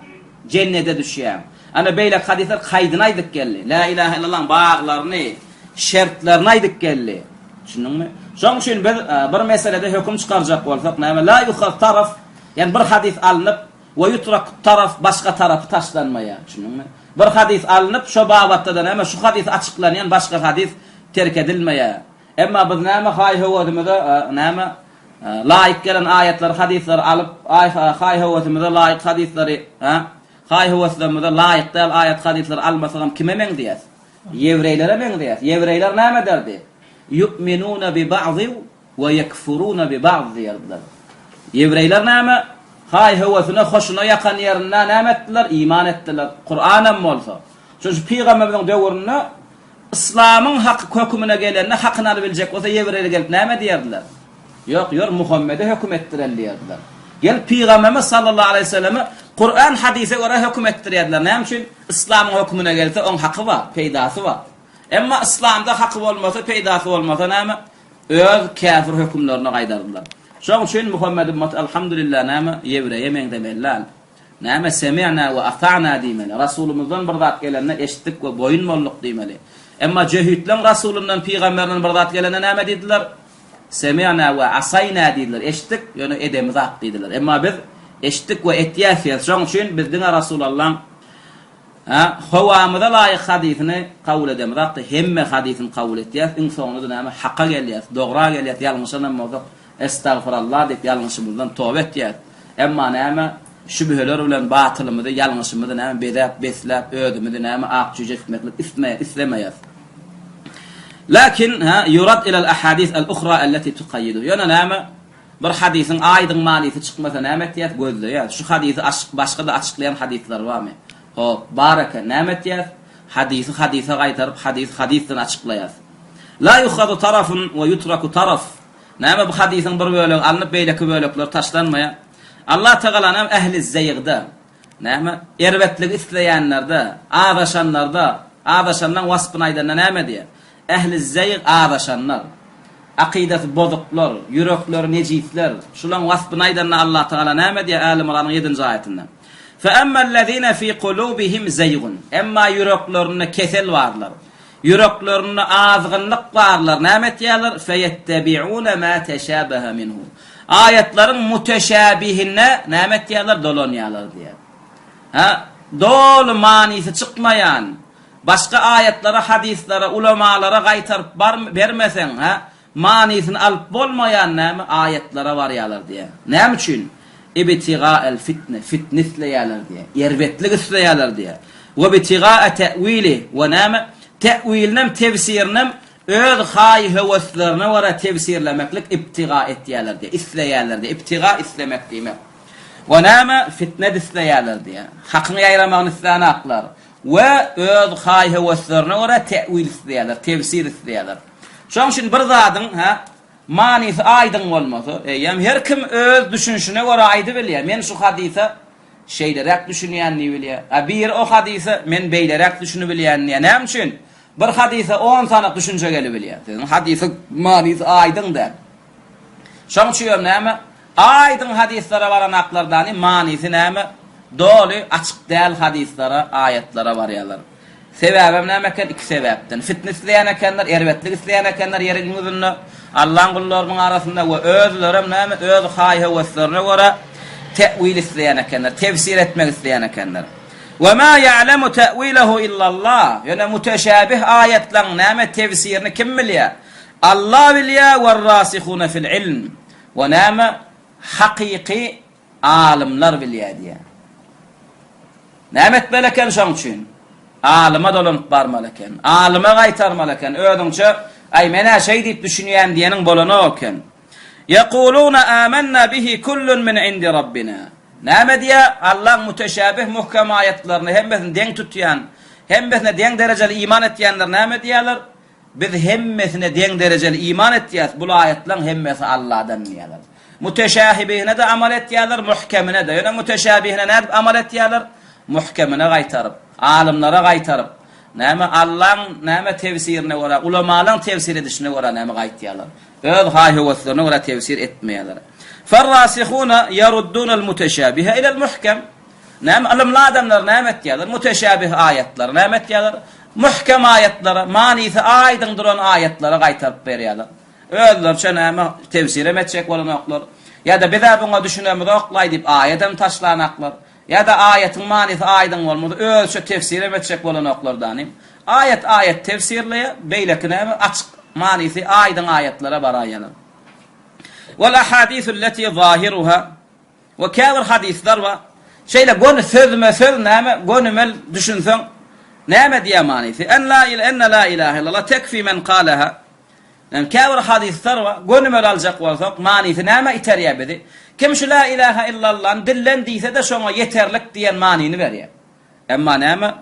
jennede düşýäň. Ana beýleki hadyslar kaýdyny aýdyp geldi. La ilahe illallahyň baglaryny, şertlerini aýdyp geldi. Düşündiňmi? Şonuň üçin biz bir meselede höküm çykarjak bolsak näme, la yuhaz taraf, ýagny bir hadys alnyp, We ýutrak taraf başga tarapy taşlanmaýar. Düşündiňmi? Bir hadys alnyp, şo babatda-da näme, şu hadys açyklanýan başga hadys terk edilmeýär. Emma biz näme haý-höwesimize näme laýyk gelen aýatlary, hadyslary alyp, haý-höwesimize laýyk hadyslary, haý-höweslerimize laýyk däl aýat-hadyslary almasagam kime meňzeýäs? Ýewreýlere meňzeýäs. Ýewreýler näme ederdi? Ýu'minuna bi ba'zi We ýekfuruna bi ba'd diýerdiler. Ýewreýler näme? Haý höwesine, hoşuna ýakan ýerinde näme etdiler? Iman etdiler. Kuranam bolsa. Şonuň üçin pygamberimiziň döwründe yslamyň haky hökümine gelende hakyny alybiljek bolsa ýewreýler gelip näme diýerdiler? Ýok, ýör Muhammede höküm etdireli diýerdiler. Gelip pygamberimiz sallallahu aleýhi we selleme Kuran hadise görä höküm etdirýärdiler. Näme üçin? Yslamyň hökümine gelse oň haky bar, peýdasy bar. Emma yslamda haky bolmasa, peýdasy bolmasa näme? Öz käfir hökümlerine gaýdardylar. Şoň üçin Muhammet ümmaty Alhamdulillah näme ýewreýe meňzemeli däl. Näme semi'na we ata'na diýmeli. Rasulymyzdan bir zat gelende eşitdik we boýun bolduk diýmeli. Emma jöhitleň Rasulyndan pygamberinden bir zat gelende näme diýdiler? Semi'na we asaýna diýdiler. Eşitdik, ýöne edemizak diýdiler. Emma biz eşitdik we etýäs diýýäs. Şoň üçin biz diňe Rasulallaň Hä, howamyza laýyk hadysyny kabul edemizakda, hemme hadysyny kabul etýäs, iň soňunda-da näme, haka gelýäs, dogra gelýäs, ýalňyşanam bolsak, Estagfurallah diýip ýalňyşymyzdan toba etýäs. Emma näme, şübheler bilen batylymyzy, ýalňyşymyzy näme, bezäp, besläp, özümizi näme, ak jüýje etmeklik islemeýäs. Lakin, hä, yurad ilal ahadis al-uhra allati tuqayyidu. Ýöne näme? Bir hadysyň aýdyň manysy çykmasa näme etýäs? Gözleýäs. Şu hadysy başga-da açyklaýan hadyslar barmy? Hop, bar eken. Näme etýäs? Hadysy hadysa gaýtaryp, hadysy hadysdan açyklaýas. La yuhadu tarafun we yutraku taraf. Näme bu hadysyň bir bölegi alnyp, beýleki bölekleri taşlanmaýar? Allah Tagala näme ähli zeýgde, näme erbetligi isleýänlerde, azaşanlarda, azaşanlaň waspyny aýdanda näme diýýär? Ähli zeýg azaşanlar, akydasy bozuklar, ýürekleri nejisler, şulaň waspyny aýdanda Allah Tagala näme diýýär Äli Ymranyň ýedinji aýatynda? Feemmellezine fi kulubihim zeýgun. Emma ýüreklerinde kesel barlar, ýüreklerinde azgynlyk barlar näme etýärler? Feýettebiune ma teşabehe minhu. Aýatlaryň muteşabihine näme etýärler? Dolanýarlar diýýär. Hä? Doly manysy çykmaýan, başga aýatlara, hadyslara, ulamalara gaýtaryp bermeseň, hä? Manysyny alyp bolmaýan näme aýatlara barýarlar diýýär. Näme üçin? Ibtiga'el fitne, fitne isleýärler diýýär. Erbetlik isleýärler diýýär. We bitiga'a te'wili, we näme? Te'wilinem, tefsirinem öz haý-höweslerine görä tefsirlemeklik ibtiga etýärler diýýär. Isleýärler diýýär. Ibtiga islemek diýmek. We näme? Fitne isleýärler diýýär. Hakyň ýaýramagyny islänaklar. We öz haý-höweslerine görä te'wil isleýärler, tefsir isleýärler. Şonuň üçin bir zadyň, hä, manysy aýdyň bolmasa, eýýäm her kim öz düşünişine görä aýdybilýär. Men şu hadysa şeýleräk düşünýän diýibilýär. A biri o hadysa men beýleräk düşünibilýän diýýär. Näme üçin? Bir hadysa on sany düşünje gelibilýär. Siziň hadysyň manysy aýdyň däl. Şonuň üçin hem näme? Aýdyň hadyslara baran aklardany manysy näme? Doly açyk däl hadyslara, aýatlara barýarlar. Sebäbem näme eken? Iki sebäpden. Fitne isleýän ekenler, erbetlik isleýän ekenler ýeriň ýüzünde, Allaň gullarynyň arasynda we özlerem näme, öz haý-höweslerine görä te'wil isleýän ekenler, tefsir etmek isleýän ekenler. We ma ýa'lemu te'wilehu illallah. Ýöne müteşäbih aýatlaryň näme tefsirini kim bilýär? Allah bilýär, werrasihune fil ilm. We näme hakyky Alymlar bilýär diýýär. Näme etmeli eken şoň üçin? Alyma dolanyp barmaly eken. Alyma gaýtarmaly eken. Özüňçe, aý men-ä şeý diýip düşünýän diýeniň bolanok eken. Ýekuluna amenna bihi kullun min indi rabbina. Näme diýýär? Allaň müteşäbih muhkem aýatlaryny hemmesini deň tutýan, hemmesine deň derejeli iman etýänler näme diýýärler? Biz hemmesine deň derejeli iman etýäs, bul aýatlaň hemmesi Alladan diýýärler. Müteşähibihine-de amal etýärler, muhkemine-de. Ýöne müteşäbihine nädip amal etýärler? Muhkemine gaýtaryp, alymlara gaýtaryp, näme Allaň näme tefsirine görä, ulamalaň tefsir edişine görä näme gaýtýarlar. Öz haý-höweslerine görä tefsir etmeýärler. Ferrasihuna ýeruddunal müteşäbihe ilel muhkem. Näme ylymly adamlar näme etýärler? Müteşäbih aýatlary näme etýärler? Muhkem aýatlara, manysy aýdyň duran aýatlara gaýtaryp berýärler. Özleriçe näme tefsirem etjek bolanoklar. Ýa-da biz-ä buňa düşünemizok-laý diýip aýadam taşlanaklar. Ýa-da aýatyň manysy aýdyň bolmasa özüçe tefsirem etjek bolanoklar danym. Aýat aýat tefsirleýär, beýleki näme açyk manysy aýdyň aýatlara baraýýarlar. Wal ahadisulleti zahiruha We käbir hadyslar bar. Şeýle göni sözme-söz näme, gönümel düşünseň, näme diýýär manysy? En la ila enne la ilahe illallah tekfi men kaleha. Näme käbir hadyslar bar, gönümel aljak bolsak, manysy nämä iterýär bizi? Kim şu la ilahe illallany dilden diýse-de şoňa ýeterlik diýen manyny berýär. Emma näme?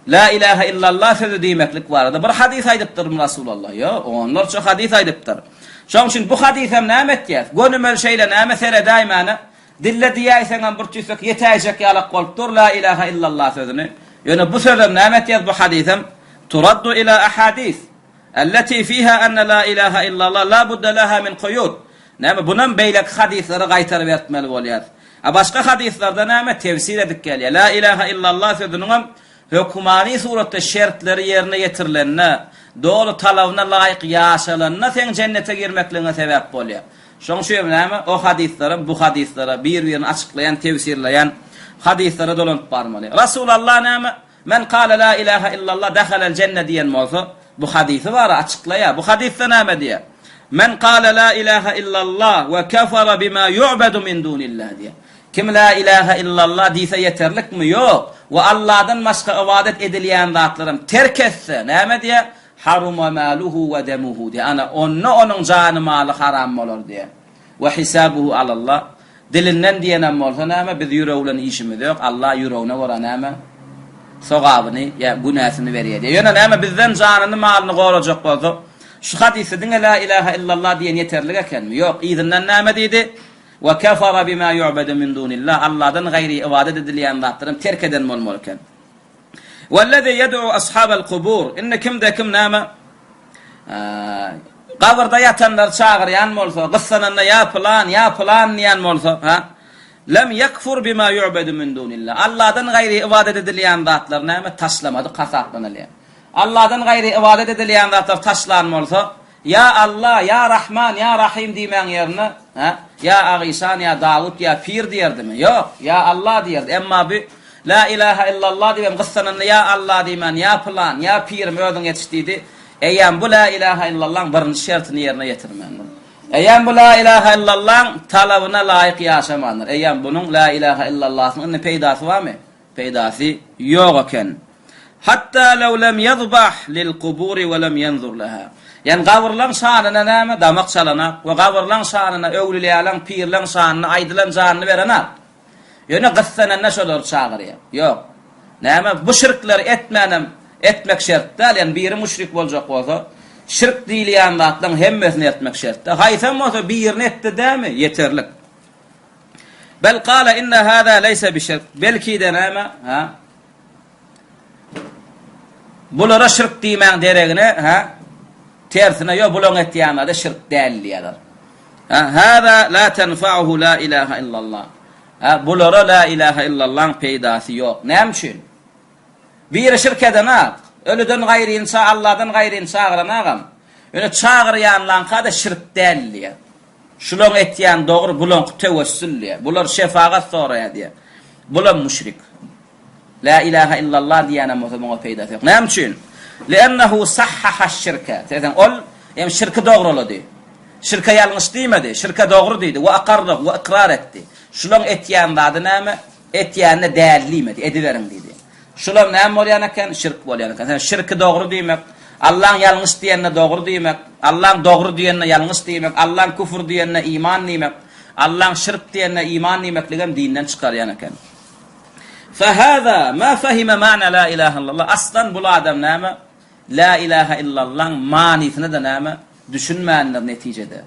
La ilahe illallah sözi diýmeklik barada bir hadys aýdypdyrmy Rasulallah? Ýok, onlarça hadys aýdypdyr. Şonuň üçin bu hadysam näme etýär? Gönümel şeýle näme seredäýmäne, dille diýäýseňem bir tüýsek ýetäýjek ýalak bolup dur la ilahe illallah sözüni. Ýöne bu sözem näme etýär bu hadysam? Turaddu ila ahadis. Elleti fiha enne la ilahe illallah la budde leha min kuýud. Näme, bunam beýleki hadyslara gaýtarybertmeli bolýar. A başga hadyslarda näme, tefsir edip gelýär. La ilahe illallah sözüniňem hökmany suratda şertleri ýerine ýetirilende, doly talabyna laýyk ýaşalanda seň jennete girmekligiňe sebäp bolýar. Şoň üçin näme, o hadyslaram bu hadyslara bir-birini açyklaýan, tefsirleýän hadyslara dolanyp barmaly. Rasulallah näme, Men kale la ilahe illallah dehalel jenne diýen bolsa, bu hadysy bar açyklaýar. Bu hadysda näme diýýär? Men kale la ilahe illallah we kefere bima yu'bedu min dunillah diýýär. Kim la ilahe illallah diýse ýeterlikmi? Ýok. We Allahdan başga ybadat edilýän zatlaram terk etse, näme diýýär? Haruma maluhu we demuhu diýýär. Ana, onda onuň jany-maly haram bolar diýýär. We hisabuhu alallah. Dilinden diýenem bolsa näme, biz ýüregi bilen işimiz ýok, Allah ýüregine görä näme, sogabyny ýa günäsini berýär diýýär. Ýöne näme bizden janyny, malyny gorajak bolsa, şu hadysda diňe la ilaha illallah diýen ýeterlik ekenmi? Ýok, yzyndan näme diýdi? We kefara bima yu'bedu min dunillah, Allahdan gaýry ybadat edilýän zatlaram terk eden bolmaly eken. Wellezî ýed'u ashabel kubur, indi kimde-kim näme, gabyrda ýatanlary çagyrýan bolsa, gyssananda ýa pylan, ýa pylan diýen bolsa, ha, lem ýekfur bima ýu'bedu min dunillah, Allahdan gaýry ybadat edilýän zatlary näme, taşlamadyk hasaplanylýar. Allahdan gaýry ybadat edilýän zatlary taşlan bolsa, Ýa Alla, ýa Rahman, ýa Rahym diýmäň ýerine, hä, ýa Agyşan, ýa Dawut, ýa Pir diýerdimi? Ýok, ýa Alla diýerdi. Emma bu La ilaha illallah diýibem gyssananda ýa Alla diýmän, ýa pylan, ýa pirim özüň ýetiş diýdi. Eýýäm bu La ilaha illallaň birinji şertini ýerine ýetirmändir. Eýýäm bu La ilaha illallaň talabyna laýyk ýaşamandyr. Eýýäm bunuň La ilaha illallasynyň indi peýdasy barmy? Peýdasy ýok eken. Hatda lew lem ýezbah lil kuburi we lem ýenzur leha. Ýagny gabyrlaň şanyna näme, damak çalanak we gabyrlaň şanyna, öwlüliýalaň, pirleň şanyna aýdylan janyny berenak. Ýöne gyssananda şolary çagyrýar. Ýok. Näme, bu şirkleri etmänem etmek şert däl, ýagny biri müşrik boljak bolsa, şirk diýilýän zatlaryň hemmesini etmek şert däl. Haýsam bolsa birini etdi dämi, ýeterlik. Bel kale inne hâzâ leýse bişirk. Belki-de näme, ha? Bulara şirk diýmäň deregine, ha? Tersine, ýo, bulaň etýän zady şirk däl diýýärler. Ha, hâzâ lâ tenfa'uhu lâ ilahe illallah. Ha, bulara lâ ilahe illallaň peýdasy ýok. Näme üçin? Biri şirk edenak, ölüden gaýryny ça Allahdan gaýryny çagyranagam. Ýöne çagyrýanlaňka-da şirk däl diýýär. Şulaň etýäni dogry, bulaňky tewessül diýýär. Bular şefagat soraýar diýýär. Bulam müşrik. Lä ilahe illallah diýýänem bolsa muňa peýdasy ýok. Näme üçin? Li'ennehu sahhahaş-şirke. Serediň, ol hem şirki dogrulady. Şirke ýalňyş diýmedi, şirke dogry diýdi we akarrahu we ykrar etdi. Şulaň etýän zady näme? Etýänine däl diýmedi, ediberiň diýdi. Şulam näme bolýan eken? Şirk bolýan eken. Sen şirki dogry diýmek, Allaň ýalňyş diýenine dogry diýmek, Allaň dogry diýenine ýalňyş diýmek, Allaň küfür diýenine iman diýmek, Allaň şirk diýenine iman diýmekligem dinden çykarýan eken. Fehâzâ mâ fehime ma'na lâ ilâhe illallah. Aslan bul adam näme? Lâ ilâhe illallaň manysyna-da näme? Düşünmändir netijede.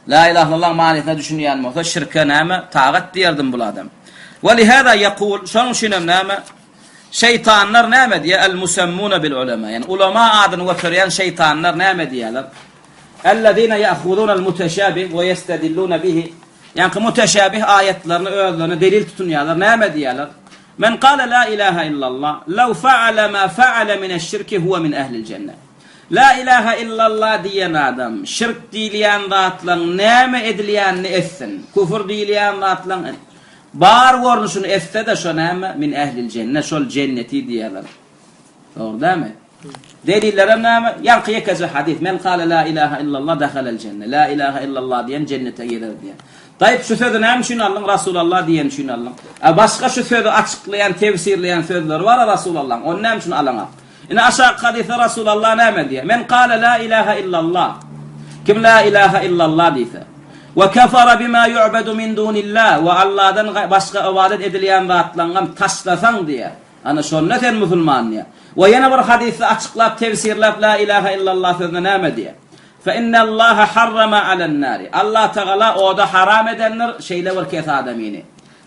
Lâ ilâhe illallaň manysyna düşünýän bolsa şirke näme? Tagat diýerdim bul adam. Ve lihâzâ yekûl, şonuň üçinem näme? Şeýtanlar näme diýýär? El musemmune bil ulema. Ýagny ulama adyny göterýän şeýtanlar näme diýýärler? Ellezine ya'huzunel muteşabih we yestedillune bihi. Ýaňky muteşabih aýatlaryny özlerine delil tutunýarlar. Näme diýýärler? Men kale la ilaha illallah, lew faale ma faale mineş-şirki huwe min ehlil jenne. La ilaha illallah diýen adam şirk diýilýän zatlaryň näme edilýänini etsin, küfür diýilýän zatlaryň bar görnüşini etse-de şo näme min ehlil jenne şol jenneti diýýärler. Dogry dälmi? Delillerem näme? Ýaňky ýekeje hadys, Men kale la ilaha illallah dahalel jenne. La ilaha illallah diýen jennete girer diýen. Taýyp şu sözi näme üçin aldyň? Rasulallah diýeni üçin aldyň. A başga şu sözi açyklaýan, tefsirleýän sözleri bar-a Rasulallahyň. Ony näme üçin alaňak? Ine aşaky hadysda Rasulallah näme diýýär? Men kale la ilaha illallah. Kim la ilaha illallah diýse. We kefara bima yu'bedu min dunillah we Allahdan başga ybadat edilýän zatlaryňam taşlasaň diýýär. Ana şonda sen musulman diýýär. We ýene bir hadysda açyklap tefsirläp la ilaha illallah sözüne näme diýýär? Fe innallaha harrama alen nari. Allah Tagala oda haram edendir şeýle bir kes adamyny.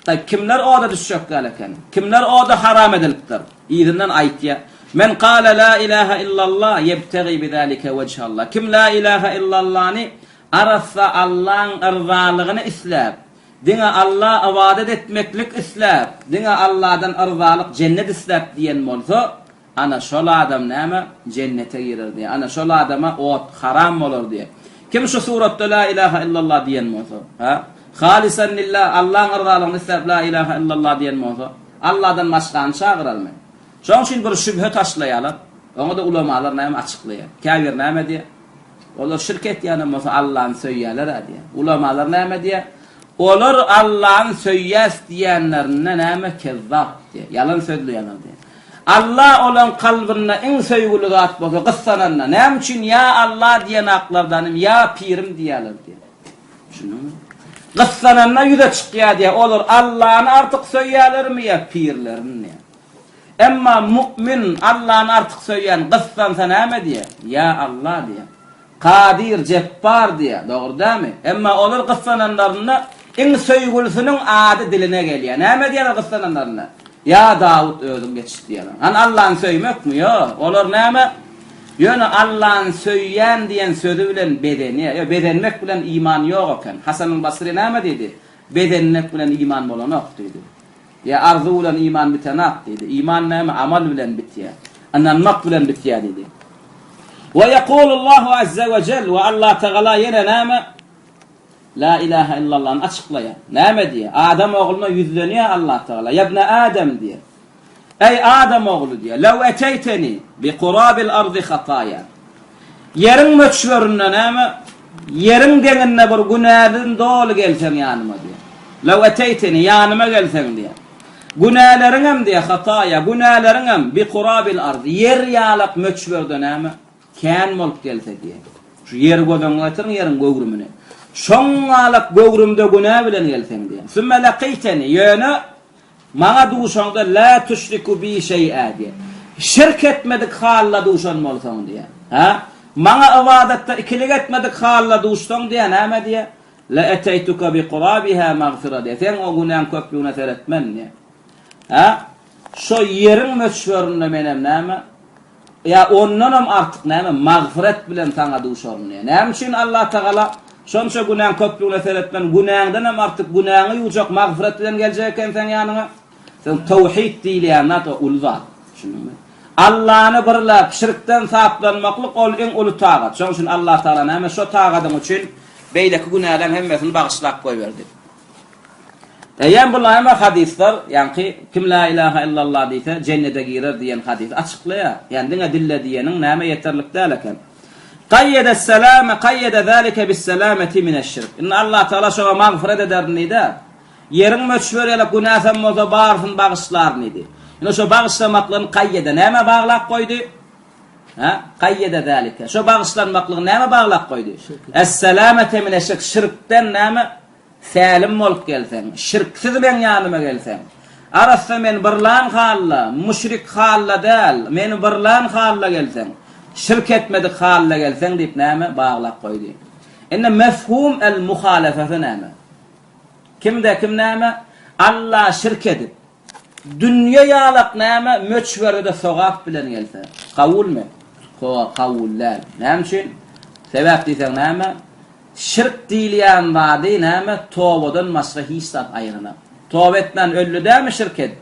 Taýyp, kimler oda düşjek däl eken? Kimler oda haram edilipdir? Yzyndan aýtýar, Men kale la ilaha illallah ýebtegi bizalike wejhallah. Kim la ilaha illallany arassa Allaň yrzalygyny isläp, diňe Alla ybadat etmeklik isläp, diňe Alladan yrzalyk, jennet isläp diýen bolsa, Ana, şol adam näme? Jennete girer diýýär. Ana, şol adama ot haram bolar diýýär. Kim şu suratda La ilaha illallah diýen bolsa, ha? Halisan lillah, Allaň yrzalygyny isläp La ilaha illallah diýen bolsa, Alladan başgany çagyrarmy? Şonuň üçin bir şübhe taşlaýarlar. Oňa-da ulamalar näme açyklaýar? Käbiri näme diýýär? Olar şirk etýänem bolsa Allany söýýärler-ä diýýär. Ulamalar näme diýýär? Olar Allany söýýäs diýenlerinde näme? Kezzap diýýär. Ýalan sözleýärler diýýär. Alla olaň kalbynda iň söýgüli zat bolsa gyssananda, näme üçin ýa Alla diýenaklardanym ýa pirim diýýärler diýýär. Düşündiňmi? Gyssananda ýüze çykýar diýýär, olar Allany artyk söýýärlermi ýa pirlerini diýýär. Emma mu'min, Allany artyk söýýän gyssansa näme diýýär? Ýa Alla diýýär. Kadyr, Jepbar diýýär, dogry dälmi? Emma olar gyssananlarynda iň söýgülisiniň ady diline gelýär. Näme diýýärler gyssananlarynda? Ýa Dawut özüň geçit diýýärler. Hany Allany söýmekmi? Ýok. Olar näme? Ýöne Allany söýýän diýen sözi bilen bezenýär. Ýok, bezenmek bilen iman ýok eken. Hasanul Basry näme diýdi? Bezenmek bilen iman bolanok diýdi. Ýa arzuw bilen iman bitenak diýdi. Iman näme? Amal bilen bitýär. Ynanmak bilen bitýär diýdi. We ýekulullahu azze we jel we Allatagala ýene näme? La ilaha illallany açyklaýar. Näme diýýär? Adam ogluna ýüzlenýär Allatagala. Ýa ibne Adam diýýär. Eý, adam ogly diýýär, Lew eteýteni bi kurabil ardy hataýa. Ýeriň möçberinde näme? Ýeriň deňinde bir günäden doly gelseň ýanyma diýýär. Lew eteýteni, ýanyma gelseň diýýär. Günäleriňem diýýär, hataýa, günäleriňem bi kurabil ardy, ýer ýalak möçberde näme? Kän bolup gelse diýýär. Şu ýeri göz öňüne getiriň, ýeriň göwrümini. Şoňňalak göwrümde günä bilen gelseň diýýär. Sümme lekyteni, ýöne Maňa duşaňda lä tuşriku bi şeý'ä diýýär. Şirk etmedik halda duşan bolsaň diýýär. Hä? Maňa ybadatda ikilik etmedik halda duşsaň diýýär, näme diýýär? Le eteýtuke bi kurabiha magfira diýýär. Seň o günäň köplügine seretmen diýýär. Hä? Şo ýeriň möçberinde menem näme? Ýa ondanam artyk näme, magfyret bilen saňa duşaryn diýýär. Näme üçin Allatagala şonça günäň köplügine seretmän, günäňdenem artyk günäňi ýuwjak magfyret bilen geljek eken seň ýanyňa? Sen towhid diýilýän zat o uly zat. Düşündiňmi? Allany birläp, şirkden saplanmaklyk ol iň uly tagat. Şonuň üçin Allatagala näme şo tagadyň üçin beýleki günäleň hemmesini bagyşlap goýberdi. Eýýäm bu näme hadyslar, ýaňky kim la ilaha illallah diýse jennete girer diýen hadysy açyklaýar. Ýani diňe dille diýeniň näme ýeterlik däl eken. Gaýýede selame gaýýede zalike bis selameti mineş-şirk. Indi Allah Tagala şoňa magfyret ederin diýdi. Ýeriň möçberi ýaly günäsem bolsa barysyny bagyşlaryn diýdi. Indi şo bagyşlamaklygyny gaýýede nämä baglap goýdy? Hä? Gaýýede zalike. Şo bagyşlanmaklygy nämä baglap goýdy? Es-selamete mineş-şirk. Şirkden näme Sälim bolup gelseň, şirksiz meň ýanyma gelseň, arassa meni birlan hally, müşrik hally däl, meni birlan hally gelseň, şirk etmedik hally gelseň diýip näme baglap goýdy. Indi mefhum el muhalefesi näme? Kimde kim näme Alla şirk edip, Dünýe ýalak näme möçberde-de sogap bilen gelse, kabulmy? Hawa, kabul däl. Näme üçin? Sebäp diýseň näme? Şirk diýilýän zady näme tobadan başga hiç zat aýyranok. Toba etmän öldi dämi şirk edip?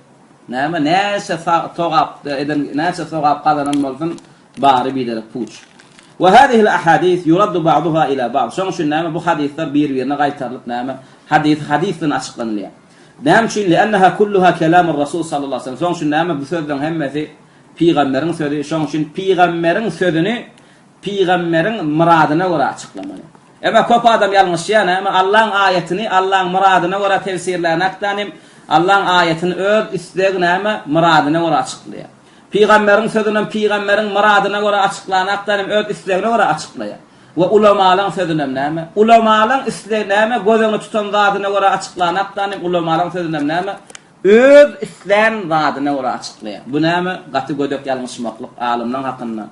Näme näçe sogap eden näçe sogap gazanan bolsun bary biderek puç. We hazihil ahadis yuraddu ba'duha ila ba'd. Şonuň üçin näme bu hadyslar bir-birine gaýtarylyp näme hadysy hadys bilen açyklanylýar. Näme üçin? Li'enneha kulluha kelamur Rasul sallallahu aleyhi ve sellem. Şonuň üçin näme bu sözleriň hemmesi pygamberiň sözi. Şonuň üçin pygamberiň sözüni pygamberiň myradyna görä açyklamaly. Emma köp adam ýalňyşýar näme Allaň aýatyny Allaň myradyna görä tefsirlänakdanym Allaň aýatyny öz isleg näme myradyna görä açyklaýar. Pygamberiň sözünem pygamberiň myradyna görä açyklanakdanym öz islegine görä açyklaýar. We ulamalaň sözünem näme? Ulamalaň isleg näme göz öňüne tutan zadyna görä açyklanakdanym ulamalaň sözünem näme öz islän zadyna görä açyklaýar. Bu näme gaty gödek ýalňyşmaklyk alymlaň hakynda.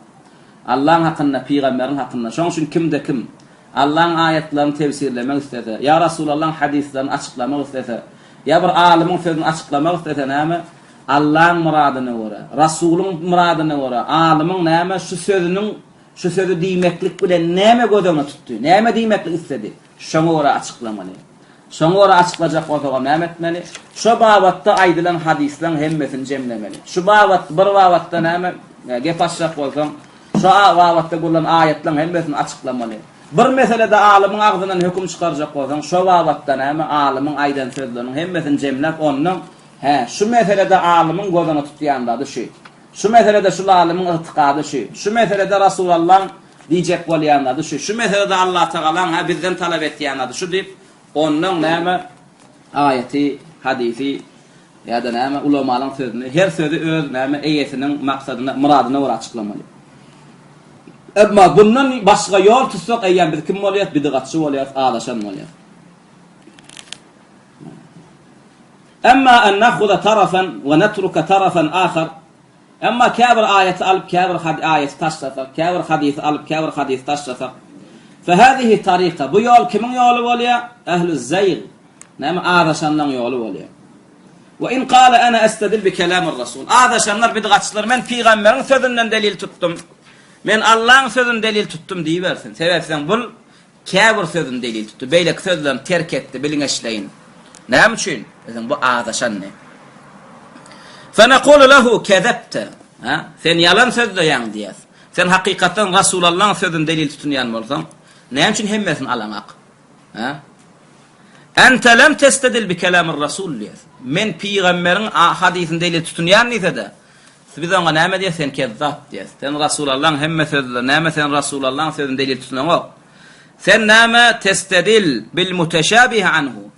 Allaň hakynda, pygamberiň hakynda. Şoň üçin kimde kim Allaň aýatlaryny tefsirlemek islese, ýa Rasulallaň hadyslaryny açyklamak islese, ýa bir alymyň sözüni açyklamak islese näme? Allaň myradyna görä, Rasulyň myradyna görä, alymyň näme şu sözüniň şu sözi diýmeklik bilen näme göz öňüne tutdy, näme diýmeklik isledi, şoňa görä açyklamaly. Şoňa görä açyklajak bolsagam näme etmeli? Şo babatda aýdylan hadyslaň hemmesini jemlemeli. Şu babat, bir babatda näme gep açjak bolsaň, şo babatda gurlan aýatlaň hemmesini açyklamaly. Bir meselede alymyň agzyndan höküm çykarjak bolsaň, şo babatda näme alymyň aýdan sözleriniň hemmesini jemläp, ondan, hä, şu meselede alymyň göz öňüne tutýan zady şu. Şu meselede şul alymyň ygtykady şu. Şu meselede Rasulallaň Diýjek bolýan zady şu, şu meselede Allatagalaň hä bizden talap etýän zady şu diýip, onnoň näme aýaty, hadysy ýa-da näme ulamalaň sözüni, her sözi öz näme eýesiniň maksadyna, myradyna görä açyklamaly. Emma bundan başga ýol tutsak eýýäm biz kim bolýas? Bidgatçy bolýas, azaşan bolýas. Emma en nahuza tarafan we netruka tarafan ahar, Emma käbir aýaty alyp käbir aýaty taşlasak, käbir hadysy alyp käbir hadysy taşlasak, fehazihi taryka, bu ýol kimiň ýoly bolýar? Ehlüz-zeýg, näme azaşanlaryň ýoly bolýar. We in kale ene estedil bi kelamir rasul. Azaşanlar bidgatçylar men pygamberiň sözünden delil tutdum. Men Allaň sözüni delil tutdum diýibersin. Sebäp sen bul Käbir sözüni delil tutdy, beýleki sözlerini terk etdi, bilgeşleýin. Näme üçin? Diýseň, bu azaşandy. Fenekulu lehu kezebte. Ha? Sen ýalan sözleýäň diýýäs. Sen hakykatdan Rasulallaň sözüni delil tutunýan bolsaň, näme üçin hemmesini alaňak? Ha? Ente lem testedil bi kelamir rasul diýýäs. Men pygamberiň hadysyny delil tutunýan diýse-de, Biz oňa näme diýýäs, sen kezzap diýýäs. Sen Rasulallaň hemme sözleri, näme sen Rasulallaň sözüni delil tutunaňok. Sen näme testedil bil muteşabih anhu.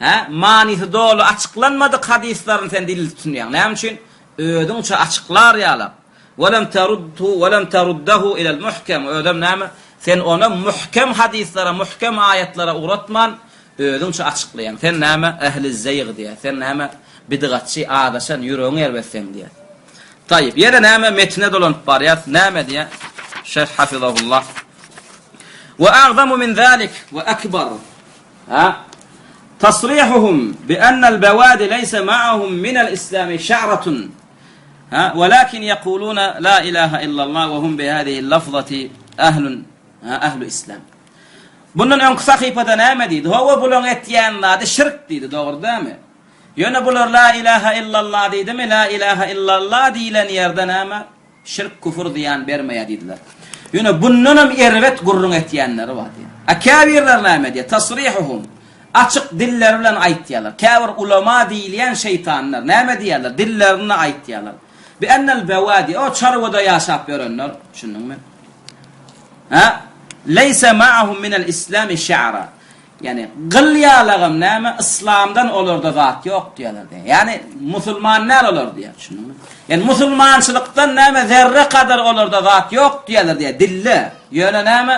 Hä? Manysy doly açyklanmadyk hadyslaryny sen delil tutunýaň. Näme üçin? Özüňçe açyklar ýalak. Welem teruddu welem teruddahu ilel muhkem. Özem näme? Sen ony muhkem hadyslara, muhkem aýatlara ugratman, Özüňçe açyklaýaň. Sen näme ähli zeýg diýýär. Sen näme bidgatçy, azaşan, ýüregiň erbet seň diýýär. Taýyp, ýene näme metne dolanyp barýas. Näme diýýär? Şeýh hafizahullah. Wa a'zamu min zalik we akbar. Ha? Tasrihuhum bi annal bawadi leýse ma'ahum min al-islami şa'ratun. Ha? Walakin ýekuluna la ilaha illallah we hum bi hadihi lafzati ahlun ha ahlu islam. Bundan öňki sahypada näme diýdi? Hawa bulaň etýän zady şirk diýdi, dogry dälmi? Ýöne bular la ilaha illallah diýdimi? La ilaha illallah diýlen ýerde näme? Şirk küfür zyýan bermeýär diýdiler. Ýöne bundanam erbet gürrüň etýänleri bar diýýär. A käbirleri näme diýýär? Tasrihuhum. Açyk dilleri bilen aýtýarlar. Käbir ulama diýilýän şeýtanlar näme diýýärler? Dillerinde aýtýarlar. Bi ennel bewadi, o çarwada ýaşap ýörenler, düşündiňmi? Hä? Leýse ma'ahum minel islami şa'ra. Ýagny gyl ýalagam näme yslamdan olarda zat ýok diýýärler diýýär. Ýagny musulman däl olar diýýär, düşündiňmi? Ýagny musulmançylykdan näme zerre kadar olarda zat ýok diýýärler diýýär dilde. Ýöne näme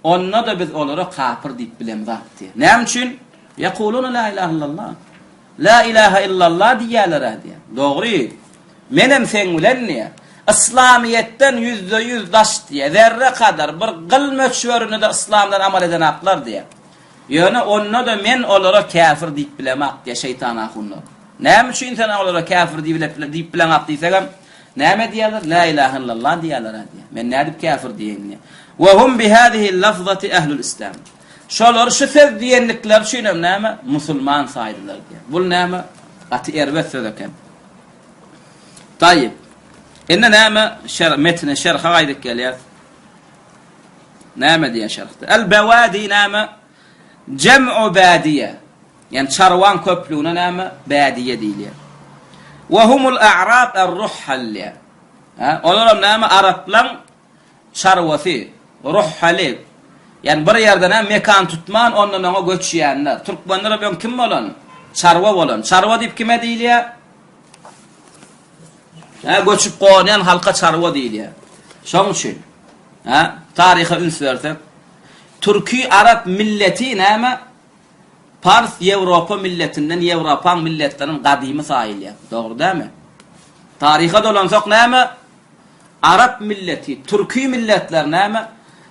onda-da biz olara kapyr diýip bilemzok diýýär. Näme üçin? Ýekuluna la ilaha illallah. La ilaha illallah diýýärler-ä diýýär. Dogry. Menem seň bilen diýýär. Yslamyýetden 100% daş diýýär. Zerre kadar bir gyl möçberinde-de yslamdan amal edenaklar diýýär. Ýöne onda-da men olara käfir diýip bilemak diýýär şeýtan ahunlar. Näme üçin sen olara käfir diýip bileňak diýsegem, näme diýýärler? La ilaha illallah diýýärler-ä diýýär. Men nädip käfir diýeýin diýýär. Wa hum bi hazihi lafzati ahlul islam. Şolary şu söz diýendikleri üçinem näme, musulman saýdylar diýýär. Bul näme, gaty erbet söz eken. Taýyp. Indi näme, şer, metne, şerhe gaýdyp gelýäs. Näme diýýär şerhde? El bewadi näme? Jem'u badiýe. Ýani çarwaň köplügine näme? Badiýe diýilýär. Wa humul a'rab er-ruhhal diýýär. Ha, olaram näme? Araplaň çarwasy, ruhhaly, ýagny bir ýerden hem mekan tutman, ondan oňa göçýänler. Türkmenler hem öň kim bolan? Çarwa bolan. Çarwa diýip kime diýilýär? Hä, göçüp gonýan halka çarwa diýilýär. Şoň üçin, hä, taryha üns bersek, türki arap milleti näme? Pars Ýewropa milletinden, Ýewropaň milletlerinden gadymy saýylýar. Dogry dälmi? Taryha dolansak näme? Arap milleti, türki milletler näme?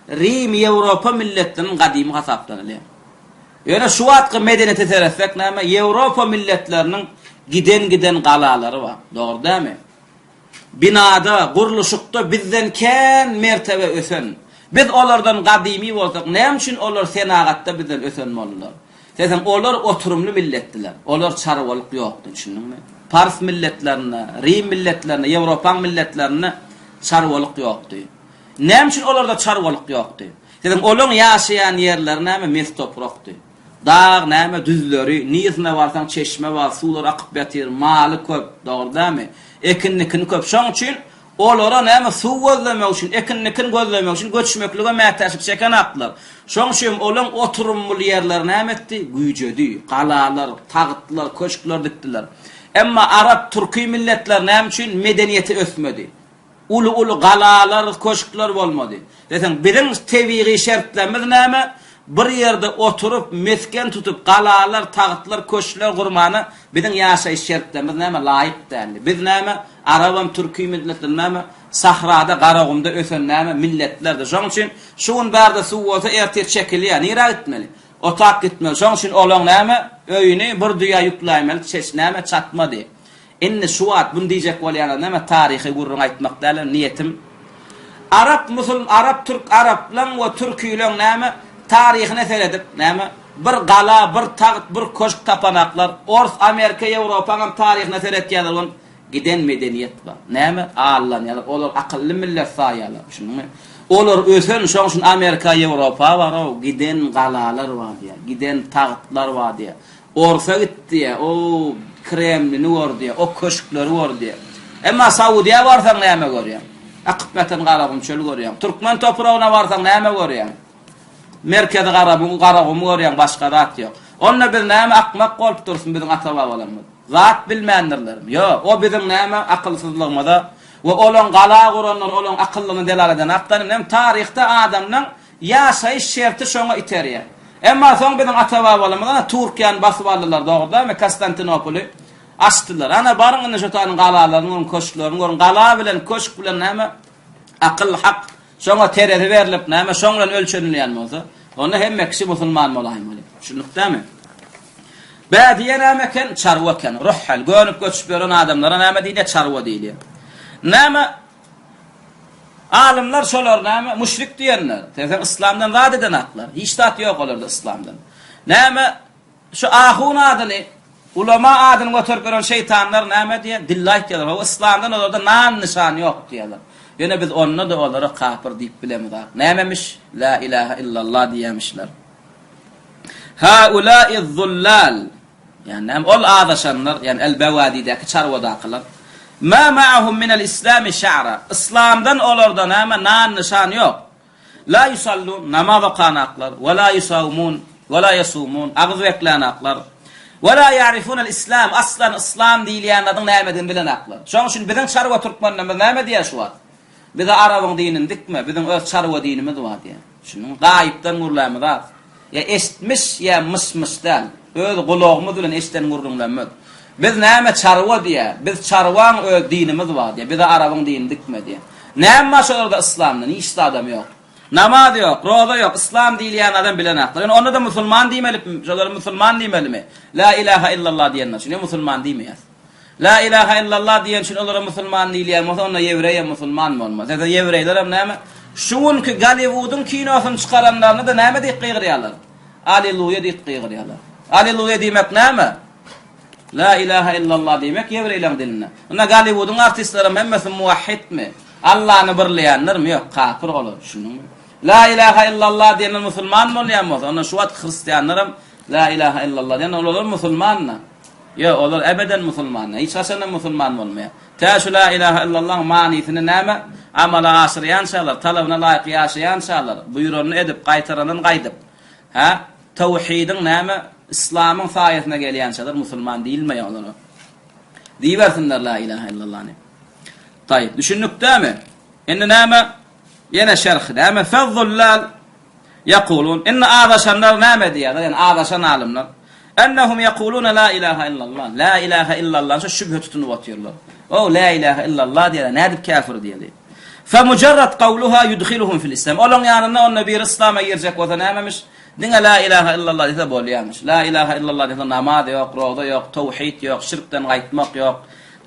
Rim, Ýewropa milletleriniň gadymy hasaplanylýar. Ýöne şu wagtky medeniýete seretsek näme? Ýewropa milletleriniň giden-giden galalary bar. Dogry dälmi? Binada, gurluşykda bizden kän mertebe ösen. Biz olardan gadymy bolsak, näme üçin olar senagatda bizden ösen boldular? Seseň olar oturymly milletdiler. Olar çarwalyk ýokdy, düşündiňmi? Pars milletlerinde, Rim milletlerinde, Ýewropaň milletlerinde çarwalyk ýokdy. Näme üçin olarda çarwalyk ýokdy? Seseň olaň ýaşaýan ýerleri näme mes toprakdy. Dag näme düzleri, niresine barsaň çeşme bar, suwlar akyp ýatyr, maly köp, dogry dälmi? Ekin-dikin köp. Şoň üçin Olara näme suw gözlemek üçin, ekin-dikin gözlemek üçin göçmeklige mätäçlik çekenakdylar. Şoň üçin hem olaň oturymly ýerleri näme etdi? Güýjedi. Galalar, tagtlar, köşkler dikdiler. Emma arap, türki milletler näme üçin medeniýeti ösmedi? Uly-uly galalar, köşkler bolmady. Diýseň, biziň tebigy şertlerimiz näme? Bir ýerde oturyp, mesgen tutup, galalar, tagtlar, köşkler gurmana biziň ýaşaýyş şertlerimiz näme, laýyk däldi. Biz näme, arabam, türki milletler näme, sahrada, Garagumda ösen näme, milletlerdi. Şonuň üçin şu gün bärde suw bolsa, ertir çekilýär. Nirä gitmeli? Otap gitmeli. Şonuň üçin olaň näme, öýüni bir düýä ýükläýmeli, çeş näme, çatmady. Indi şu wagt buny diýjek bolýanlar näme taryhy gürrüň aýtmak däl niýetim. Arap musul arap türk araplaň we türkileň näme taryhyna seredip näme bir gala bir tagt bir köşk tapanaklar ors amerika ýewropaňam taryhyna seretýärler ol giden medeniýet bar näme allanýarlar olar akylly millet saýýarlar düşündiňmi olar ösen şoň üçin amerika ýewropa bar-ow giden galalar bar diýýär giden tagtlar bar diýýär Orsa gitdi, o Kremlini gördi, o köşkleri gördi. Emma Saudiýa barsaň näme görýäň? Akyp ýatan Garagum çöli görýäň. Türkmen topragyna barsaň näme görýäň? Merkezi Garagum, Garagumy görýäň, başga zat ýok. Onda biz näme akmak bolup dursun biziň ata-babalarymyz? Zat bilmändirlermi? Ýok, o biziň näme akylsyzlygymyza we olaň gala guranlary olaň akyllygyna delalet eden akdan näme taryhda adamlaň Ýaşaýyş şerti şoňa iterýär. Emma soň biziň ata-babalarymyz ana Türkiýäni basyp aldylar dogry dälmi, Konstantinopoly açdylar. Ana baryň indi şo taýyň galalaryny görüň, köşklerini görüň. Gala bilen, köşk bilen näme akyl, hak şoňa terezi berlip näme şoň bilen ölçenilýän bolsa, onda hemme kişi musulman bolaýmaly. Düşündik dälmi? Bädiýe näme eken? Çarwa eken. Ruhhal, gönüp-göçüp ýören adamlara näme diýilýär? Çarwa diýilýär. Näme Alymlar şolar näme müşrik diýenler. Sen yslamdan zat eden aklar. Hiç zat ýok olarda yslamdan. Näme şu ahun adyny, ulama adyny göterip ýören şeýtanlar näme diýýär? Dille aýtýarlar. Hawa yslamdan olarda nan nyşan ýok diýýärler. Ýöne biz onda-da olara kapyr diýip bilemizok. Nämemiş? La ilaha illallah diýýämişler. Haulaiz-zullal. Ýagny näme? Ol azaşanlar, ýagny El-Bewadidäki çarwadakylar. Ma ma'ahum minel islami şa'ra. Yslamdan olarda näme nan-nyşan ýok. La yusallun, namaz okanaklar, we la yusawmun, we la yasumun, agyz beklänaklar. We la ya'rifunel islam, aslan yslam diýilýän zadyň nämedigini bilenaklar. Şonuň üçin biziň çarwa türkmenlerimiz näme diýýär şu wagt? Bize arabyň dinini dikme, biziň öz çarwa dinimiz bar diýýär. Düşündiňmi? Gaýypdan gürlämiz az. Ýa eşitmiş, ýa myş-myş däl. Öz gulagymyz bilen eşiden gürrüňlerimiz. Biz näme çarwa diýýär. Biz çarwaň öz dinimiz bar diýýär. Bize arabyň dinini dikme diýýär. Näme bar şolarda yslamdan? Hiç zadam ýok. Namaz ýok, roza ýok, yslam diýilýän adam bilenaklar. Ýöne onda-da musulman diýmelimi? Şolara musulman diýmelimi? La ilaha illallah diýenler üçin ýa musulman diýmeýäs. La ilaha illallah diýen üçin olara musulman diýilýän bolsa, onda ýewreýem musulman bolmaz. Sebäbi ýewreýlerem näme? Şu günki Golliwudyň kinosyny çykaranlarynda-da näme diýip gygyrýarlar? Aliluýa diýip gygyrýarlar. Aliluýa diýmek näme? La ilaha illallah diýmek ýewreýleriň dilinde. Onda Golliwudyň artistlerem hemmesi muwahhidmi? Allany birleýänlermi? Ýok, kapyr olar, düşündiňmi? La ilaha illallah diýenler musulman bolýan bolsa, onda şu wagt hristianlaram La ilaha illallah diýen olar musulman-da. Ýok, olar ebeden musulman däl. Hiç haçan hem musulman bolmaýar. Tä şu La ilaha illallahyň manysyny näme amala aşyrýançalar, talabyna laýyk ýaşaýançalar, buýranyny edip, gaýtarandan gaýdyp, hä, tawhidiň näme, yslamyň saýasyna gelýänçalar musulman diýilmeýär olara. Diýibersinler La ilaha illallany. Taýyp, düşündik dämi? Indi näme? Ýene şerh näme? Fezzullal Ýekulun, indi azaşanlar näme diýýärler, ýagny azaşan alymlar, Ennehum ýekulune la ilaha illallah, la ilaha illallah şu şübhe tutunyp otyrlar. O la ilaha illallah diýýärler, nädip käfir diýeli? Fe mujarrad kawluha yudhiluhum fil islam. Olaň ýanynda onda biri yslama girjek bolsa nämemiş? Diňe la ilaha illallah diýse bolýarmyş. La ilaha illallah diýse namaz ýok, roza ýok, tawhid ýok, şirkden gaýtmak ýok.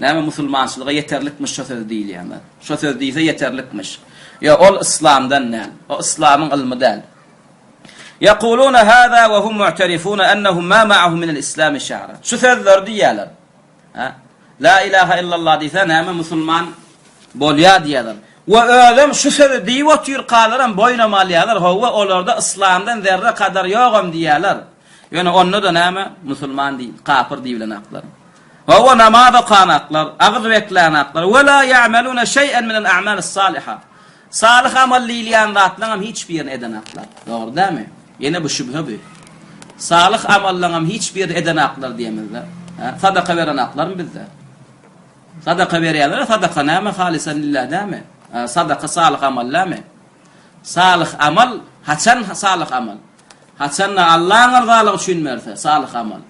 Näme musulmançylyga ýeterlikmiş şo sözi diýilýänler. Şo söz diýse ýeterlikmiş. Ýok, ol yslamdan däl. O yslamyň ylmy däl. Ýekuluna hâzâ we hum mu'terifûne ennehum mâ ma'ahum minel islâmi şa'ra. Şu sözleri diýýärler. Hä? La ilaha illallah diýse näme musulman bolýar diýýärler. We özem şu sözi diýip otyrkalaram boýnam alýarlar, hawa olarda yslamdan zerre kadar ýogam diýýärler. Ýöne onda-da näme musulman diý, kapyr diýilenaklar. Hawa, namaz okanaklar, agyz beklänaklar, we la ýa'melune şeý'en minel a'malis saliha. Salyh amal diýilýän zatlaryňam hiç birini edenaklar. Dogry dälmi? Ýene bu şübhe bu. Salyh amallaryňam hiç birini edenaklar diýemizde. Hä? Sadaka berenaklarmy bizde? Sadaka berýänlere sadaka näme halisan lillah dälmi? Sadaka salyh amal dälmi? Salyh amal haçan salyh amal? Haçanda Allaň yrzalygy üçin berse, salyh amal.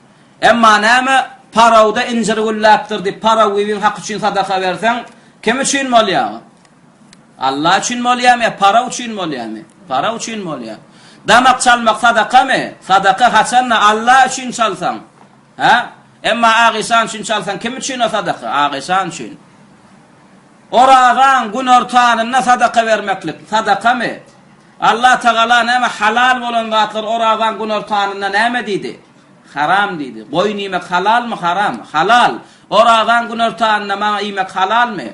Emma näme, Parawda injir gülläpdir diýip, Paraw bibiň haky üçin sadaka berseň, kim üçin bolýar o? Alla üçin bolýarmy ýa Paraw üçin bolýarmy? Paraw üçin bolýar. Damak çalmak sadakamy? Sadaka haçanda Alla üçin çalsaň. Hä? Emma Agyşan üçin çalsaň kim üçin o sadaka? Agyşan üçin. Orazaň günortanynda sadaka bermeklik sadakamy? Allah Tagala näme halal bolan zatlar orazaň günortanynda näme diýdi? Haram diýdi. Goýun iýmek halalmy, haram? Halal. Orazaň günortanynda maňa iýmek halalmy?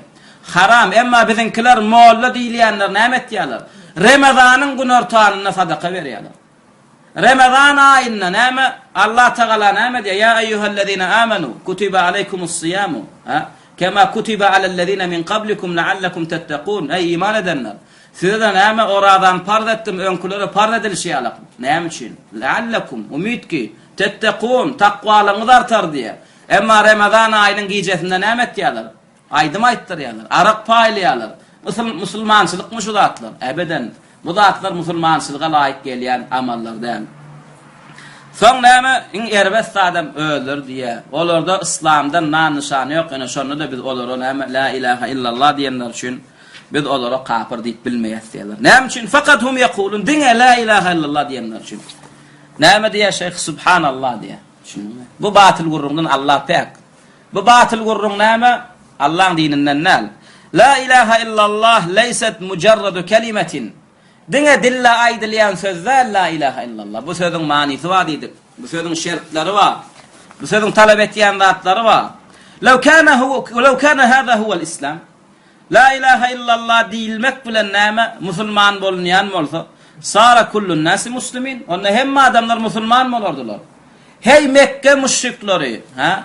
Haram. Emma biziňkiler molla diýilýänler näme etýärler? Remezanyň günortanynda sadaka berýärler. Remezan aýynda näme? Allah Tagala näme diýýär? Ýa eýýuhellezine amenu, kutiba aleýkumus-syýamu, ha? Kema kutiba alellezine min kablikum leallekum tettekun. Eý iman edenler! Size-de näme orazany parz etdim, öňkülere parz edilişi ýaly. Näme üçin? Leallekum, umyt ki, tettekun, takwalygyňyz artar diýýär. Emma Remezan aýynyň gijesinde näme etýärler? Aýdym aýtdyrýarlar, arak paýlaýarlar. Musulmançylykmy şu zatlar? Ebeden. Bu zatlar musulmançylyga laýyk gelýän amallar däl. Soň näme, iň erbet zadam özleri diýýär. Olarda yslamdan nan-nyşan ýok, ýöne şonda-da biz olara näme, Lä ilähä illallah diýenleri üçin biz olara kapyr diýip bilmeýäs diýýärler. Näme üçin? Fakat hum ýekulun, diňe Lä ilähä illallah diýenleri üçin. Näme diýýär şeýh? Subhanallah diýýär. Düşündiňmi? Bu batyl gürrüňden Allah päk. Bu batyl gürrüň näme? Allaň dininden däl. La ilaha illallah leýset mujarradu kelimetin. Diňe dille aýdylýan söz däl la ilaha illallah. Bu sözüň manysy bar diýdik. Bu sözüň şertleri bar. Bu sözüň talap etýän zatlary bar. Lew kana huwa lew kana hada huwal islam. La ilaha illallah diýilmek bilen näme musulman bolunýan bolsa, sara kullun nasi muslimin. Onda hemme adamlar musulman bolardylar. Heý Mekge müşrikleri, hä?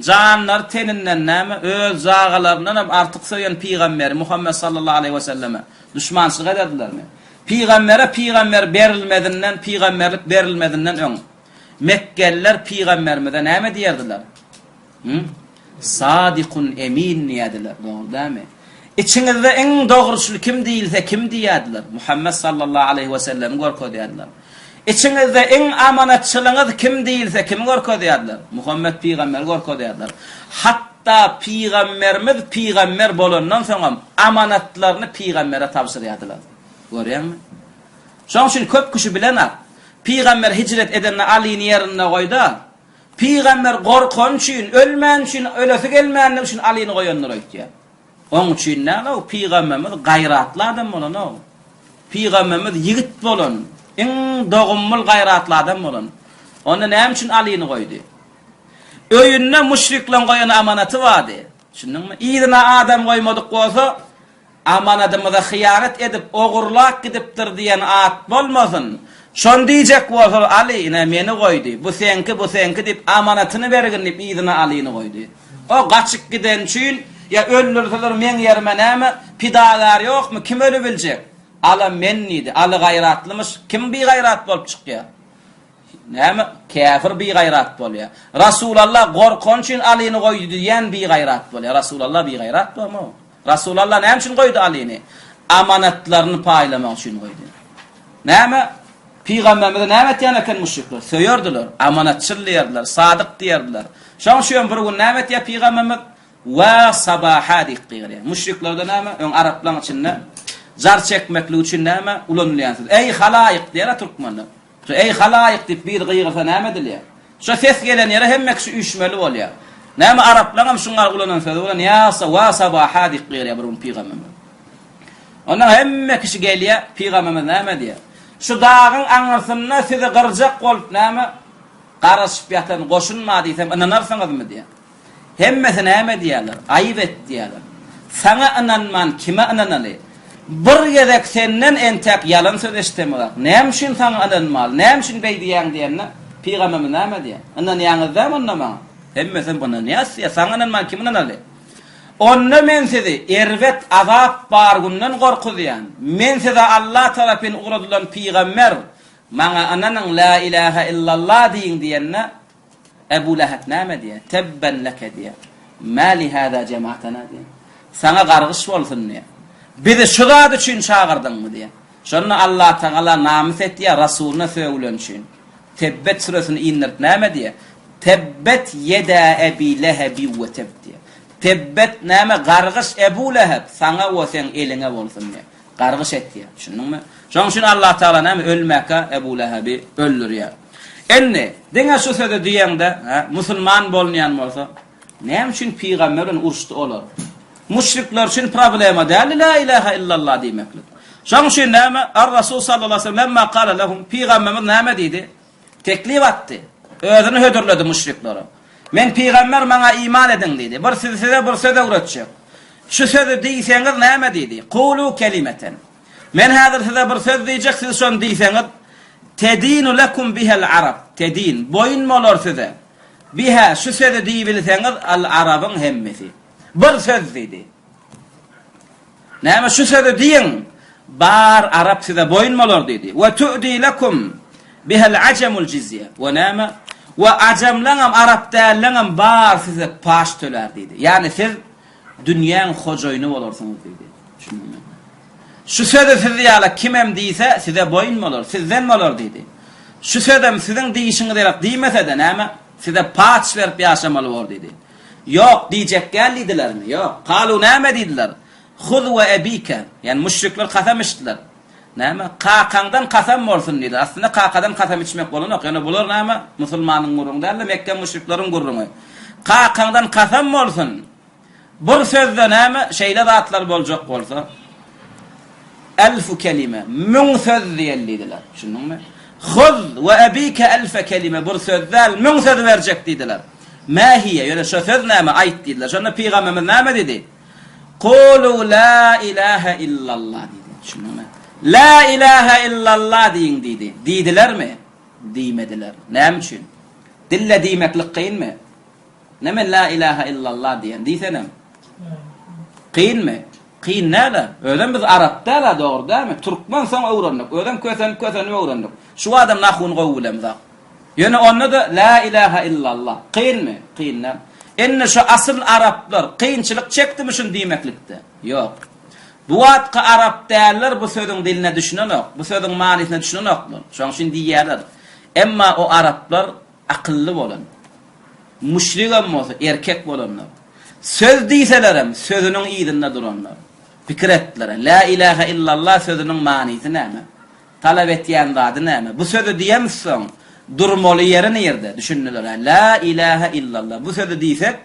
Janlary teninden näme, öz cagalaryndanam artyk söýen pygamberi Muhammet sallallahu aleýhi we selleme duşmançylyk ederdilermi? Pygambere pygamber berilmezinden, pygamberlik berilmezinden öň mekgeliler pygamberimize näme diýerdiler? Hü? Sadikun emin diýerdiler, dogry dälmi? Içiňizde iň dogruçyl kim diýilse kim diýerdiler? Muhammet sallallahu aleýhi we sellemi görkezýärdiler. Içiňizde iň amanatçylyňyz kim diýilse kimi görkezýärdiler? Muhammet pygamberi görkezýärdiler. Hatda pygamberimiz pygamber bolandan soňam amanatlaryny pygambere tabşyrýardylar. Görýäňmi? Şonuň üçin köp kişi bilenok. Pygamber hijret edende Alyny ýerinde goýda. Pygamber gorkany üçin, ölmäni üçin, ölesi gelmänligi üçin Alyny goýandyr öýtýär. Oň üçin däl-ow, pygamberimiz gaýratly adam bolan-ow. Pygamberimiz ýigit bolan, iň dogumlyl gaýratly adam bolan. Onda näme üçin Alyny goýdy? Öýünde müşrikleriň goýan amanaty bardy. Düşündiňmi? Yzyna adam goýmadyk bolsa, Amanadymyza hyýanat edip, ogurlap gidipdir diýen at bolmasyn. Şony diýjek bolsa, Aly, ine, meni goýdy. Bu seňki, bu seňki diýip, amanatyny bergin diýip, yzyna Alyny goýdy. O gaçyp gideni üçin, ýa öldürseler meň ýerime näme, pidagär ýokmy, kim ölübiljek? Alam men diýdi. Aly gaýratlymyş. Kim bigaýrat bolup çykýar? Näme, käfir bigaýrat bolýar. Rasulalla gorkany üçin Alyny goýdy diýýän bigaýrat bolýar. Rasulalla bigaýrat bormy? Rasulalla näme üçin goýdy Alyny? Amanatlaryny paýlamak üçin goýdy. Näme? Pygamberimize näme etýän eken müşrikler? Söýerdiler, amanatçyl diýerdiler, sadyk diýerdiler. Şoň üçin hem bir gün näme etýär pygamberimiz? Wa sabaha diýip gygyrýar. Müşriklerde näme? Öň araplaryň içinde jar çekmeklik üçin näme ulanylýan söz? Eý halaýyk diýer türkmenler. Şu eý halaýyk diýip biri gygyrsa näme edilýär? Şo ses gelen ýere hemme kişi üýşmeli bolýar. Näme araplaryňam şuňa ulanan sözi bolan ýa wa sabaha diýip gygyrýar bir gün pygamberimiz. Ondan hemme kişi gelýär, pygamberimiz näme diýýär? Şu dagyň aňyrsynda sizi gyrjak bolup näme garaşyp ýatan goşun bar diýsem ynanarsyňyzmy diýýär. Hemmesi näme diýýärler? Aýyp et diýýärler. Saňa ynanman kime ynanaly? Bir gezek senden entäk ýalan söz eşidemizok. Näme üçin saňa ynanmaly? Näme üçin beý diýýäň diýende, pygamberimiz näme diýýär? Ynanýaňyz dämi onda maňa? Hemmesem ynanýas diýýär. Saňa ynanman kime ynanaly? Onda men sizi erbet azap bar günden gorkuzýan. Men size Allah tarapyn ugradylan pygamber. Maňa ynanyň, la ilaha illallah diýiň diýende, Ebu Leheb näme diýýär? Tebben leke diýýär. Mä lihâzâ jema'tenâ diýýär. Saňa gargyş bolsun diýýär. Bizi şu zat üçin çagyrdyňmy diýýär. Şonda Allatagala namys etýär Rasulyna sögüleni üçin. Tebbet süresini indirip näme diýýär? Tebbet ýeda Ebi Lehebi we teb diýýär. Tebbet näme gargyş Ebu Leheb saňa we seň eliňe bolsun diýýär. Gargyş etýär. Düşündiňmi? Şonuň üçin Allah Tagala näme ölmäkä Ebu Lehebi öldürýär. Indi diňe şu sözi diýeňde, hä, musulman bolunýan bolsa, näme üçin pygamber bilen uruşdy olar? Müşrikler üçin problema däldi la ilaha illallah diýmeklik. Şonuň üçin näme? Ar-Rasul sallallahu aleyhi ve sellem lemma kala lehum pygamberimiz näme diýdi? Teklip atdy. Özüni hödürledi müşriklere. Men pygamber maňa iman ediň diýdi. Bir siz size bir söz öwretjek. Şu sözi diýseňiz näme diýdi? Kulu kelimeten. Men häzir size bir söz diýjek, siz şony diýseňiz, tedinu lekum bihel arab. Tedin, boýun bolar size. Biha, şu sözi diýibilseňiz, al arabyň hemmesi. Bir söz diýdi. Näme şu sözi diýiň, bar arap size boýun bolar diýdi. We tu'di lekum bihel ajamul jizýe. We näme? We ajamlaňam, arap dälleňem bar size paç tölär diýdi. Ýagny siz dünýäň hojaýyny bolarsyňyz diýdi. Düşündiňmi? Şu sözi siz ýaly kimem diýse, size boýun bolar, sizden bolar diýdi. Şu sözem siziň diýişiňiz ýalak diýmese-de näme? Size paç berip ýaşamaly bor diýdi. Ýok, diýjek däl diýdilermi? Ýok. Kalu näme diýdiler? Huz we ebike. Ýagny müşrikler kasam içdiler. Näme? Kakaňdan kasam bolsun diýdiler. Aslynda kakadan kasam içmek bolanok. Ýöne bular näme? Musulmanyň gürrüňi däl-de, Mekge müşrikleriň gürrüňi. Kakaňdan kasam bolsun. Bir sözde näme? Şeýle zatlar boljak bolsa, Elfu kelime, müň söz diýeli diýdiler. Düşündiňmi? Huz we ebike elfe kelime, bir söz däl, müň söz berjek diýdiler. Mä hiýe, ýöne şo söz näme, aýt diýdiler. Şonda pygamberimiz näme diýdi? Kulu la ilahe illallah diýdi. Düşündiňmi? La ilahe illallah diýiň diýdi. Diýdilermi? Diýmediler. Näme üçin? Dille diýmeklik kynmy? Näme la ilahe illallah diýen diýsenem? Kynmy? Kyn däl-ä. Özem biz arap däl-ä, dogry dälmi? Türkmen soň öwrendik. Özem kösenip kösenip öwrendik. Şu adam nahuny gowy bilemzok. Ýöne onda-da la ilahe illallah. Kynmy? Kyn däl. Indi şu asyl araplar kynçylyk çekdimi şuny diýmeklikde? Ýok. Bu wagtky arap däller bu sözüň diline düşünenok. Bu sözüň manysyna düşünenoklar. Şonuň üçin diýýärler. Emma o araplar Akylly bolan, müşrigem bolsa erkek bolanlar, söz diýselerem sözüniň yzynda duranlar, pikir etdiler, Lä ilähe illallah sözüniň manysy näme? Talap etýän zady näme? Bu sözi diýemizsoň, durmaly ýeri nirde? Düşündiler, Lä ilähe illallah, bu sözi diýsek,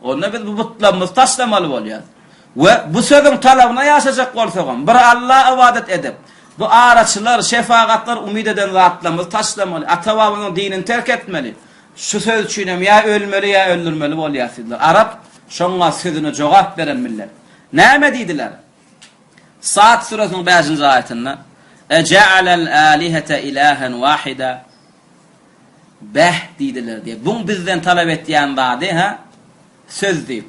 Onda biz bu butlarymyzy taşlamaly bolýarys. We bu sözüň talabyna ýaşajak bolsagam, bir Alla ybadat edip, bu araçylar, şefagatlar umyt eden zatlarymyzy taşlamaly, ata-babamyzyň dinini terk etmeli. Şu söz üçinem ýa ölmeli, ýa öldürmeli bolýarys diýdiler. Arap şoňa sözüne jogap beren millet. Näme diýdiler? Sad süresiniň bäşinji aýatynda, Eje'alel alihete ilahen wahida. Bäh diýdiler diýip. Buň bizden talap etýän zady, hä? Söz diýip.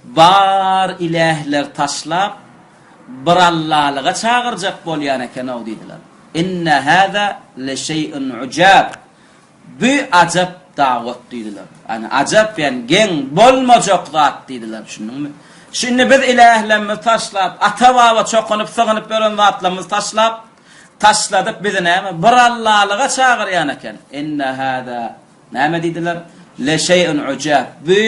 Bar ilähleri taşlap, bir Allalyga çagyrjak bolýan eken-ow diýdiler. Inne hâzâ leşeý'un ujâb. Bu ajap dawat diýdiler. Ýagny ajap, ýagny geň, bolmajak zat diýdiler, düşündiňmi? Şu indi biz ilählerimizi taşlap, ata-baba çokunyp, sygynyp ýören zatlarymyzy taşlap, Taşladyp bizi näme, bir Allalyga çagyrýan eken. Inne hâzâ, näme diýdiler? Leşeý'un ujâb. Bu,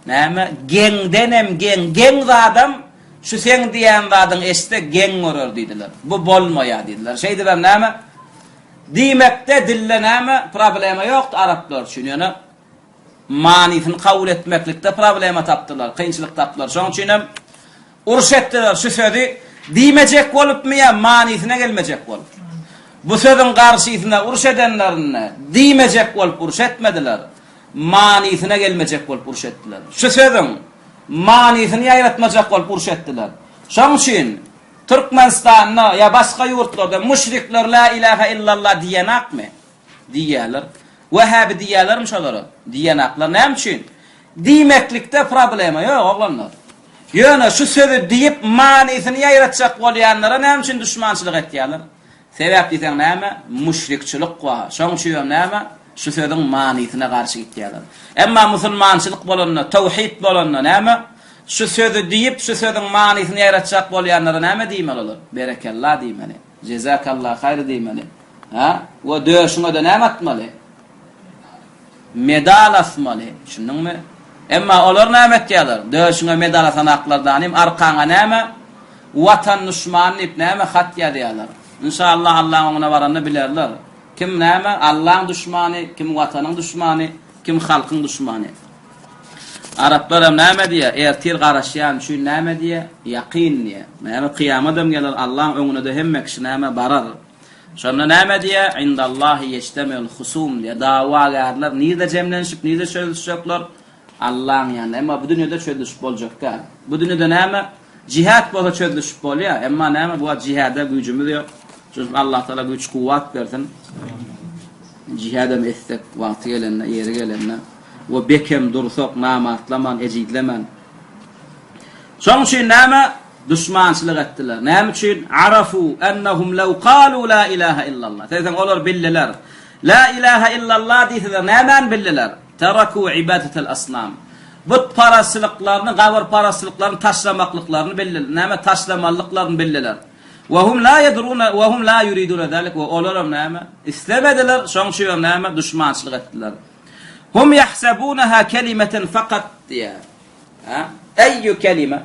näme, geňdenem geň, geň zadam şu seň diýýän zadyňy eşitse geň görer diýdiler. Bu bolmaýar diýdiler. Şeýdibem näme, diýmekde dilde näme, problema ýokdy araplar üçin. Ýöne manysyny kabul etmeklikde problema tapdylar, kynçylyk tapdylar. Şonuň üçin hem uruş etdiler şu sözi diýmejek bolupmy ýa manysyna gelmejek bolup. Bu sözüň garşysyna uruş edenlerinde diýmejek bolup uruş etmediler, manysyna gelmejek bolup uruş etdiler. Şu sözüň manysyny ýaýratmajak bolup uruş etdiler. Şonuň üçin Türkmenistanda ýa başga ýurtlarda müşrikler la ilaha illallah diýenakmy? Diýýärler. Wehhabi diýýärlermi şolara? Diýenaklar. Näme üçin? Diýmeklikde problema ýok, oglanlar. Ýöne şu sözi diýip manysyny ýaýratjak bolýanlara näme üçin duşmançylyk etýärler? Sebäp diýseň näme? Müşrikçilik bar. Şoň üçinem näme? Şu sözüň manysyna garşy gitýärler. Emma musulmançylyk bolanda, tawhid bolanda näme? Şu sözi diýip, şu sözüň manysyny ýaýratjak bolýanlara näme diýmeli olar? Berekella diýmeli. Jezakallah haýr diýmeli. Ha? We döşüňe-de näme atmaly? Medal asmaly. Düşündiňmi? Emma olar näme etýärler? Döşüňe medal asanaklardanym arkaňa näme? Watan duşmany diýip näme hat ýazýarlar. Inşallah Allaň öňüne baranda bilerler. Kim näme? Allaň duşmany, kim watanyň duşmany, kim halkyň duşmany. Araplaram näme diýýär? Ertir garaşýan üçin näme diýýär? Ýakyn diýýär. Näme kyýamadam geler, Allaň öňüne-de hemme kişi näme barar. Şonda näme diýýär? Indallahi ýeçtemel husum diýýär. Dawagärler nirde jemlenişip, nirde çözüşjekler? Allaň ýanynda. Emma bu dünýede çözlüşip boljak däl. Bu dünýede näme? Jihad bolsa çözlüşip bolýar. Emma näme bu wagt jihada güýjümiz ýok. Şonuň üçin Allah Tagala güýç-kuwwat bersin. Jihadam etsek wagty gelende, ýeri gelende we bekem dursak, namartlaman, ejizlemän. Şonuň üçin näme? Duşmançylyk etdiler. Näme üçin? Arafu ennehum lew kalu la ilaha illallah. Seýseň olar bildiler. La ilaha illallah diýseler nämäni bildiler? Teraku ibadatel asnam. Butparazçylyklaryny, gabyrparazçylyklaryny taşlamaklyklaryny bildiler. Näme taşlamalyklaryny bildiler. Ve hum la yedruna ve hum la yuriduna zalik we olaram näme? Islemediler, şoň üçin hem näme? Duşmançylyk etdiler. Hum yahsabunaha kelimeten fakat diýär. Ha? Eýýu kelime.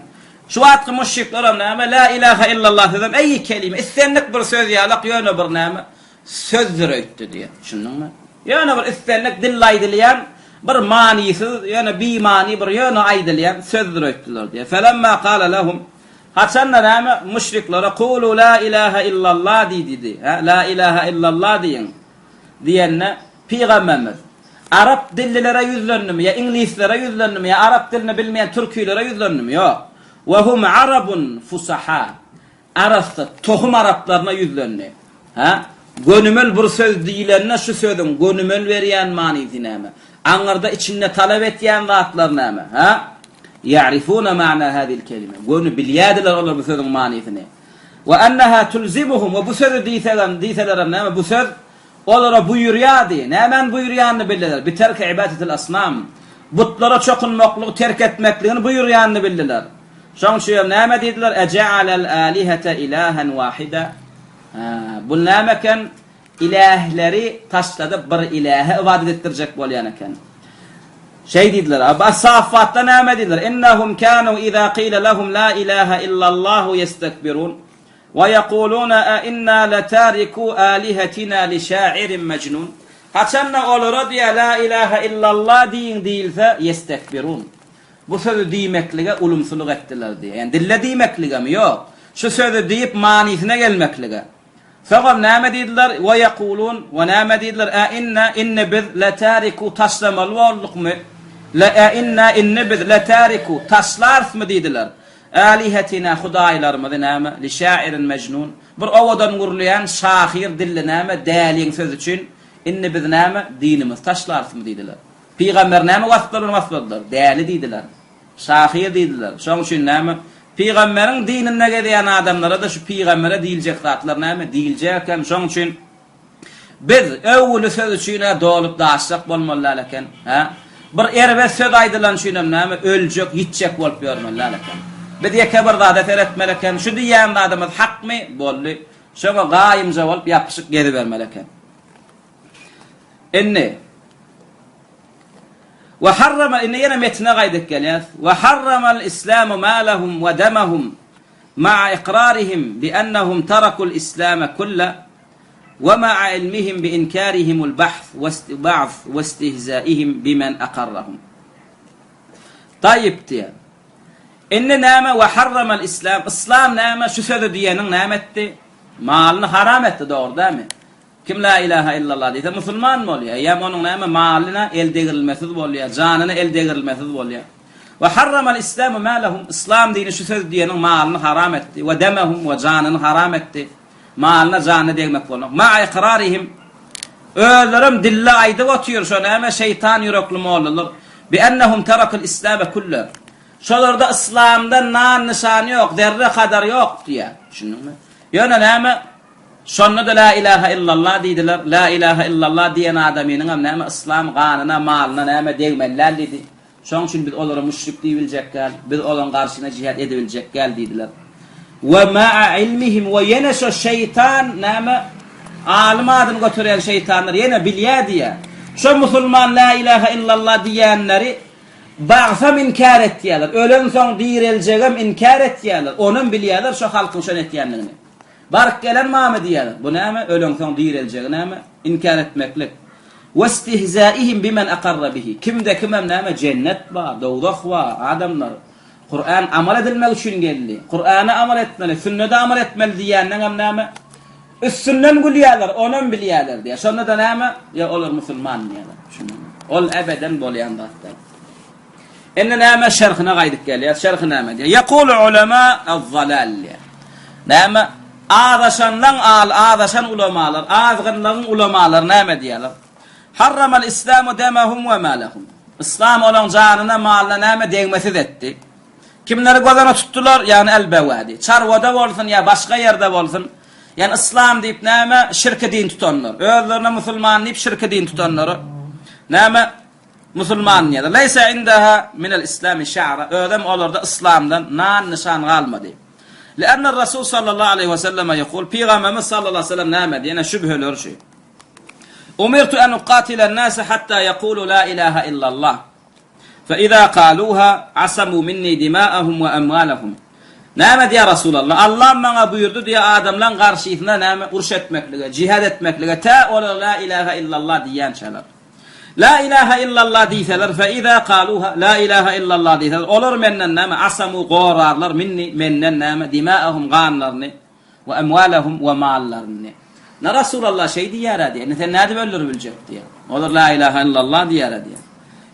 Şu wagtky müşriklerem näme? La ilaha illallah sözem eýýi kelime. Islendik bir söz ýalak ýöne bir näme? Sözdür öýtdi diýär. Düşündiňmi? Ýöne bir islendik dille aýdylýan bir manysyz, ýöne bimany bir ýöne aýdylýan sözdür öýtdüler diýär. Felemma kala lehum Haçanda näme müşriklere kulu la ilaha illallah diý diýdi. Hä? La ilaha illallah diýiň diýende pygamberimiz arap dillilere ýüzlendimi ýa iňlislere ýüzlendimi ýa arap dilini bilmeýän türkilere ýüzlendimi? Ýok. Ve hum arabun fusaha. Arassa tohum araplaryna ýüzlendi. Hä? Gönümel bir söz diýlende şu sözüň gönümel berýän manysy näme? Aňyrda içinde talap etýän zatlar näme? Hä? Ýa'rifuna ma'na hazil kelime. Göni bilýärdiler olar bu sözüň manysyny. We enneha tulzimuhum we bu sözi diýsegem, diýselerem näme bu söz olara buýurýardy. Nämäni buýurýanyny bildiler. Biterki ibadatil asnam. Butlara çokunmaklygy terk etmekligini buýurýanyny bildiler. Şoň üçin näme diýdiler? Eje'alel alihete ilahen wahida. Hä, bu näme eken? Ilähleri taşladyp bir ilähe ybadat etdirjek bolýan eken. Şeý diýdiler. As-Saffatda näme diýdiler? Innahum kanu iza qila lahum la ilaha illallahu yestekbirun we ýekuluna a inna letariku alihatina li şa'irin mejnun. Haçanda olara diýä la ilaha illallah diýiň diýilse yestekbirun. Bu sözi diýmeklige ulumsylyk etdiler diýýär. Ýani dille diýmekligemi? Ýok. Şu sözi diýip manysyna gelmeklige. Soňam näme diýdiler? We ýekulun, we näme diýdiler? Ä inna, indi biz letäriku taşlamaly boldukmy? Le ä inna, indi biz letäriku taşlarysmy diýdiler. Älihetina hudaýlarymyzy näme? Li şäirin mejnun. Bir owadan gürleýän şahyr dilli näme? Däliň sözi üçin indi biz näme? Dinimizi taşlarysmy diýdiler. Pygamberi näme wasplar bilen waspladylar? Däli diýdiler. Şahyr diýdiler. Şoň üçin näme? Pygamberiň dininde gezýän adamlara-da şu pygambere diýiljek zatlar näme? Diýiljek eken. Şoň üçin biz öwgüli söz üçin-ä dolup daşjak bolmaly däl eken. Hä? Bir erbet söz aýdylan üçinem näme? Öljek, ýitjek bolup ýörmeli däl eken. Biz ýeke bir zada seretmeli eken. Şu diýýän zadymyz hakmy? Boldy. Şoňa gaýymja bolup ýapyşyp gezibermeli eken. Indi We harrama indi ýene metne gaýdyp gelýäs. We harramal islamu malahum we damahum ma'a iqrarihim bi annahum tarakul islama kulla we ma'a ilmihim bi inkarihimul bahth ba'th we istihzaihim bimen aqarrahum. Taýyp diýär. Indi näme we harramal islam? Islam näme? Şu sözi diýeniň näme etdi? Malyny haram etdi, dogry dälmi? Kim La ilaha illallah diýse musulman bolýar. Eýýäm onuň näme malyna el degrilmesiz bolýar, janyna el degrilmesiz bolýar. We harramal islamu malahum Yslam dini şu söz diýeniň malyny haram etdi. We demehum we janyny haram etdi. Malyna janyna degmek bolmak. Ma ikrarihim Özlerem dille aýdyp otyr şo näme şeýtan ýürekli mollalar. Bi ennehum terakul islame kulle. Şolarda yslamdan nan nyşany ýok, zerre kadar ýok diýýär. Düşündiňmi? Ýöne näme Şonda-da Lä ilaha illallah diýdiler. Lä ilaha illallah diýen adamynyňam näme yslam ganyna, malyna näme degmeli däl diýdi. Şoň üçin biz olara müşrik diýibiljek däl, biz olaň garşyna jihad edibiljek däl diýdiler. We ma'a ilmihim we ýene şo şeýtan näme? Alym adyny göterýän şeýtanlar ýene bilýär diýýär. Şo musulman la ilahe illallah diýýänleri bagsam inkär etýärler. Ölensoň direljegem inkär etýärler. Onam bilýärler şo halkyň şony etýändigini. Baryp gelen barmy diýýärler. Bu näme? Öleňsoň direljegi näme? Inkär etmeklik. Westihzaihim bimen akarra bihi. Kimde kimem näme? Jennet bar, dowzah bar, adamlar. Kuran amal edilmek üçin geldi. Kurana amal etmeli, sünnede amal etmeli diýýänleňem näme? Üstünden gülýärler, onam bilýärler diýýär. Şonda-da näme? Ýa olar musulman diýýärler. Düşündiňmi? Ol ebeden bolýan zat däl. Indi näme şerhine gaýdyp gelýär. Şerhi näme diýýär? Ýekulu ulema az-zalal diýýär. Näme? Azaşanlaň al, azaşan ulamalar, azgynlygyň ulamalary näme diýýärler? Harramal islamu demahum we malahum. Yslam olaň janyna, malyna näme degmesiz etdi. Kimleri göz öňüne tutdular? Ýagny el-bewadi. Çarwada bolsun ýa başga ýerde bolsun. Ýagny yslam diýip näme? Şirki din tutanlar. Özlerine musulman diýip şirki din tutanlary. Näme? Musulman diýýärler. Leýse indaha minel islami şa'ra. Özem olarda yslamdan nan nyşan galmady. Li'anna Rasul sallallahu aleýhi we selleme ýekul, Pygamberimiz sallallahu aleýhi we sellem näme diýýär? Ýene şübheleri şu. Umirtu an uqatilen nase hatta yekulu la ilaha illallah. Fe iza kaluha asamu minni dima'ahum we amwalahum. Näme diýýär Rasulallah? Allah maňa buýurdy diýýär adamlaň garşysyna näme uruş etmeklige, jihad etmeklige tä olar la ilaha illallah diýýänçäler. La ilaha illallah diýseler, fe iza kaluha la ilaha illallah diýseler, olar menden näme asamu gorarlar minni menden näme dima'ahum ganlaryny We emwalehum we mallaryny. Na Rasulallah şeý diýýär-ä diýýär. Indi sen nädip öldürip biljek diýýär. Olar la ilaha illallah diýýär-ä diýýär.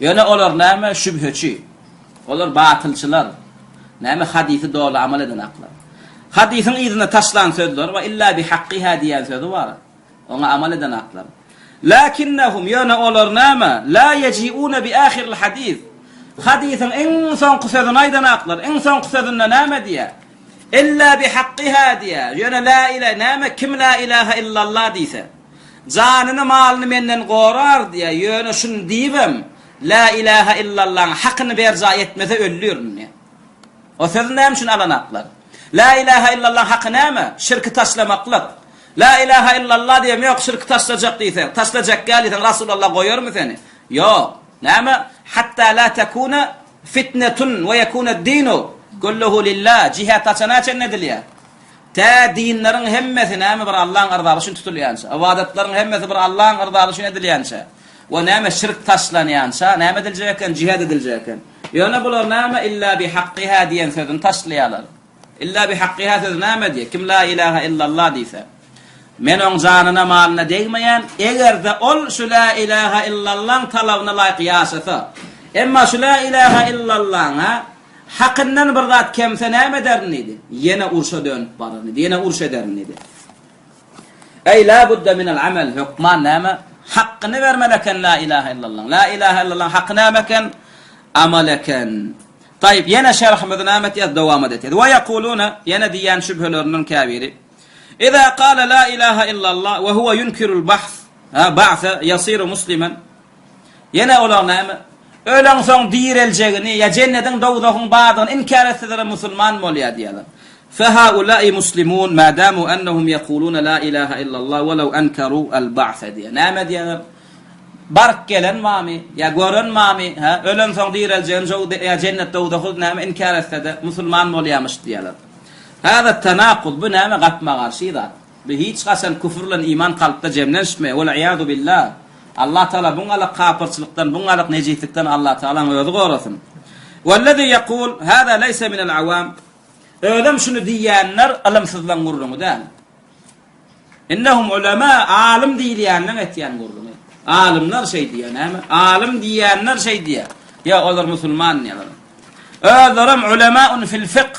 Ýöne olar näme? Şübheçi. Olar batylçylar. Näme hadysy doly amal edenaklar. Hadysyň yzynda taşlan sözleri bar. Illa bi hakkiha diýýän sözi bar. Oňa amal edenaklar. Lakinnehum, ýöne olar näme? La ýejiune bi ahiril hadys. Hadysyň iň soňky sözüni aýdanaklar. Iň soňky sözünde näme diýýär? Illa bi hakkiha diýýär. Ýöne la ila näme kim la ilaha illallah diýse, janyny malyny menden gorar diýýär. Ýöne şuny diýibem la ilaha illallahyň hakyny berjaý etmese öldürin diýýär. O sözi näme üçin alanaklar? La ilaha illallah haky näme? Şirki taşlamaklyk. La ilaha illallah diýem ýok, şirki taşlajak diýseň, taşlajak gel diýseň Rasulallah goýarmy seni? Ýok. Näme? Hatta la takuna fitnetun we ýekuna dinu kulluhu lillah. Jihad haçana çenli edilýär? Tä dinleriň hemmesi näme bir Allaň yrzaly üçin tutulýança, ybadatlaryň hemmesi bir Allaň yrzaly üçin edilýänçä we näme şirk taşlanýança näme ediljek eken? Jihad ediljek eken. Ýöne bular näme illa bi hakkiha diýen sözüni taşlaýarlar. Illa bi hakkiha sözi näme diýýär? Kim la ilaha illallah diýse, men oň janyna, malyna degmeýän, eger-de ol şu la ilaha illallaň talabyna laýyk ýaşasa. Emma şu la ilaha illallaň hakyndan bir zat kemse näme ederin diýdi? Ýene urşa dönüp bararyn diýdi. Ýene uruş ederin diýdi. Eý la budda minel amel hökman näme? Hakkyny bermeli eken la ilaha illallah. La ilaha illallah haky näme eken? Amal eken. Taýyp ýene şerhimizi näme etýäs? Dowamat etýäs. Wa ýekuluna ýene diýýän şübhelerinden käbiri. Iza kala la ilaha illallah we huwa yunkirul bahs, ha ba'sa yasiru musliman. Ýene olar näme? Öleňsoň direljegini ýa jennediň dowzahyň bardygyny inkär etselerem musulman bolýar diýýärler. Fehaulai muslimun madamu ennehum ýekuluna la ilaha illallah welew enkeru el ba'se diýýär. Näme diýýärler? Baryp gelen barmy? Ýa gören barmy? Hä? Ölensoň direljegini ýa jennet dowzahy näme inkär etse-de musulman bolýarmyş diýýärler. Hâzâ tenakuz bu näme gapma-garşy zat. Bu hiç haçan küfür bilen iman kalpda jemlenşmeýär. Wel-iýazu billah. Allah Tagala buňňalak kapyrçylykdan, buňňalak nejislikden Allah Tagalaň özi gorasyn. Wellezî ýekul, hâzâ leýse minel awam. Özem şuny diýýänler ylymsyzlaň gürrüňi däl. Innehum ulema, alym diýilýänleň etýän gürrüňi. Alymlar şeý diýýär, näme? Alym diýýänler şeý diýýär. Ýa olar musulman diýýärler. Özlerem ulemaun fil fikh.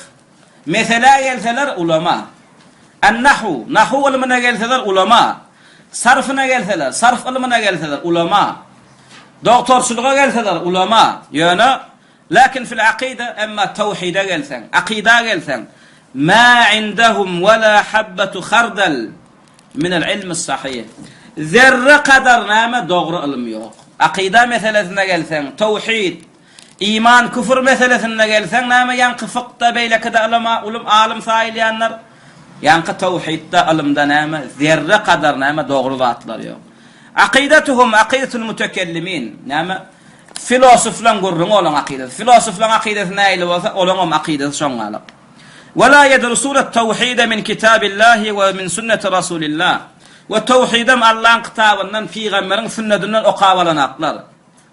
Meselä gelseler ulama. An-nahw, nahw ylmyna gelseler ulama. Sarfyna gelseler, sarf ylmyna gelseler ulama. Dogtorçylyga gelseler ulama. Ýöne, lakin fil akyda, emma tawhide gelseň, akyda gelseň, ma indahum we la habbatu hardal minel ilmis sahyh. Zerre kadar näme dogry ylym ýok. Akyda meselesine gelseň, tawhid, Iman, küfür meselesinde gelseň näme ýaňky fykda beýlekide ylama, ulum, alym saýylýanlar. Ýaňky tawhidde, ylymda näme, zerre kadar näme dogry zatlar ýok. Akydatuhum akydatul mutekellimin. Näme? Filosoflaň gürrüňi olaň akydasy. Filosoflaň akydasy nähili bolsa, olaňam akydasy şoňňalyk. Ve la yedrusune tawhide min kitabillahi we min sünneti rasulillah. We tawhidem Allaň kitabyndan, pygamberiň sünnetinden okap alanaklar.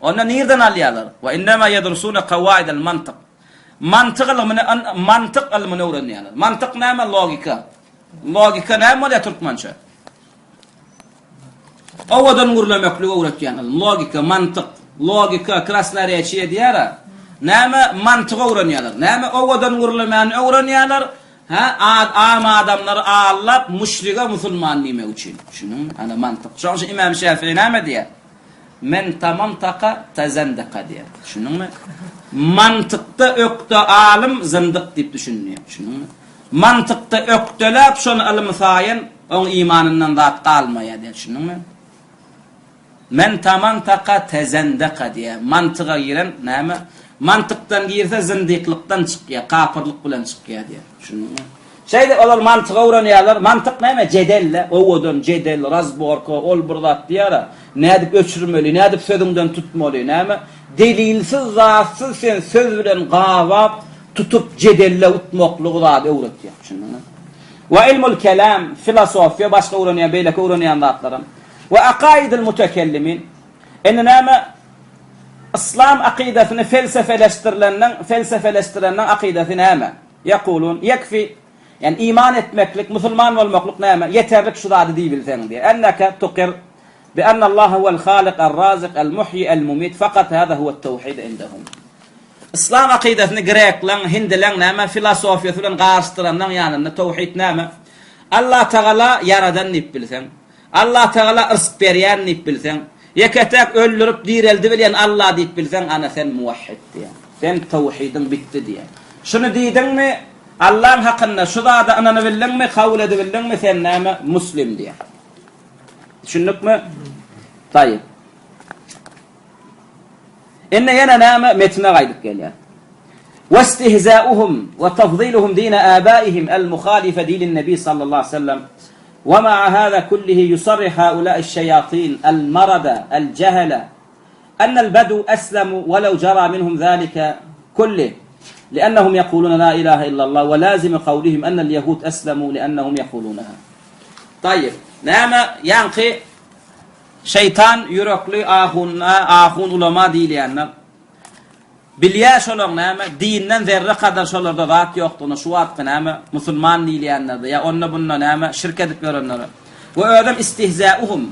Onda nirden alýarlar? Ve innema yedrusune kawaidel mantyk. Mantyk ylmyny mantyk ylmyny öwrenýärler. Mantyk näme? Logika. Logika näme bolýar türkmençe? Owadan gürlemekligi öwretýän ylym. Logika, mantyk. Logika, krasnoreçiýe diýýär-ä. Näme mantyk öwrenýärler? Näme owadan gürlemäni öwrenýärler? Hä, am adamlary aldap, müşrige musulman diýmek üçin. Düşündiňmi? Ana mantyk. Şonuň üçin Imam Şäfiýi näme diýýär? Men tamantaka tazandaka diýýär. Düşündiňmi? Mantykda ökde alym zyndyk diýip düşün diýýär. Düşündiňmi? Mantykda ökdeläp şony ylym saýan oň imanyndan zat galmaýar diýýär. Düşündiňmi? Men tamantaka tezendeka diýýär. Mantyga giren näme? Mantykdan girse zindiklykdan çykýar, kapyrlyk bilen çykýar diýýär. Düşündiňmi? Şeýdip olar mantygy öwrenýärler. Mantyk näme? Jedel-le, owadan jedel, razborka, ol bir zat diýýär-ä. Nädip öçürmeli, nädip sözüňden tutmaly, näme? Delilsiz, zatsyz sen söz bilen gabap, tutup jedelde utmaklygy zady öwretýär. Düşündiňmi? We ilmul kelam, filosofiýa, başga öwrenýän, beýleki öwrenýän zatlaram. We akaidil mutekellimin. Indi näme? Yslam akydasyny felsefeleşdirilenden, felsefeleşdireniň akydasy näme? Ýekulun, ýekfi, ýagny iman etmeklik, musulman bolmaklyk näme? Ýeterlik şu zady diýibilseň diýýär. Enneke tukir bi ennallaha huwel halik er-razik el-muhýi el-mumit fakat hada huwet-tawhid indehum. Yslam akydasyny grekleň, hindileň näme filosofiýasy bilen garyşdyranyň ýanynda tawhid näme? Allatagala ýaradan diýip bilseň, Allatagala yrsk berýän diýip bilseň, ýeke-täk öldürip direldibilýän Alla diýip bilseň, ana sen muwahhid diýýär. Sen tawhidiň bitdi diýýär. Şuny diýdiňmi, Allaň hakynda şu zada ynanybildiňmi, kabul edibildiňmi, sen näme, muslim diýýär. Düşündikmi? Taýyp. Indi ýene näme, metne gaýdyp gelýär. Westihzauhum we tafziluhum dine abaihim el-muhalife dinin nebi sallallahu aleyhi ve sellem Ve ma'a hâzâ kullihi yusarrih haulâ'iş şeyâtîn el-marada el-cehele ennel bedu eslemu ve lev cerâ minhum zâlike kullih li'ennehum yekulûne lâ ilâhe illallah ve lâzimi kavlihim ennel yehûd eslemu li'ennehum yekulûneha. Taýyp. Näme ýaňky şeýtan ýürekli ahun, ahun ulama diýilýänler Bilýär şolaň näme, dinden zerre kadar şolarda zat ýokdugyny, şu wagtky näme, musulman diýilýänlerde ýa onda-bunda näme, şirk edip ýörenlere. We özem istihzäuhum,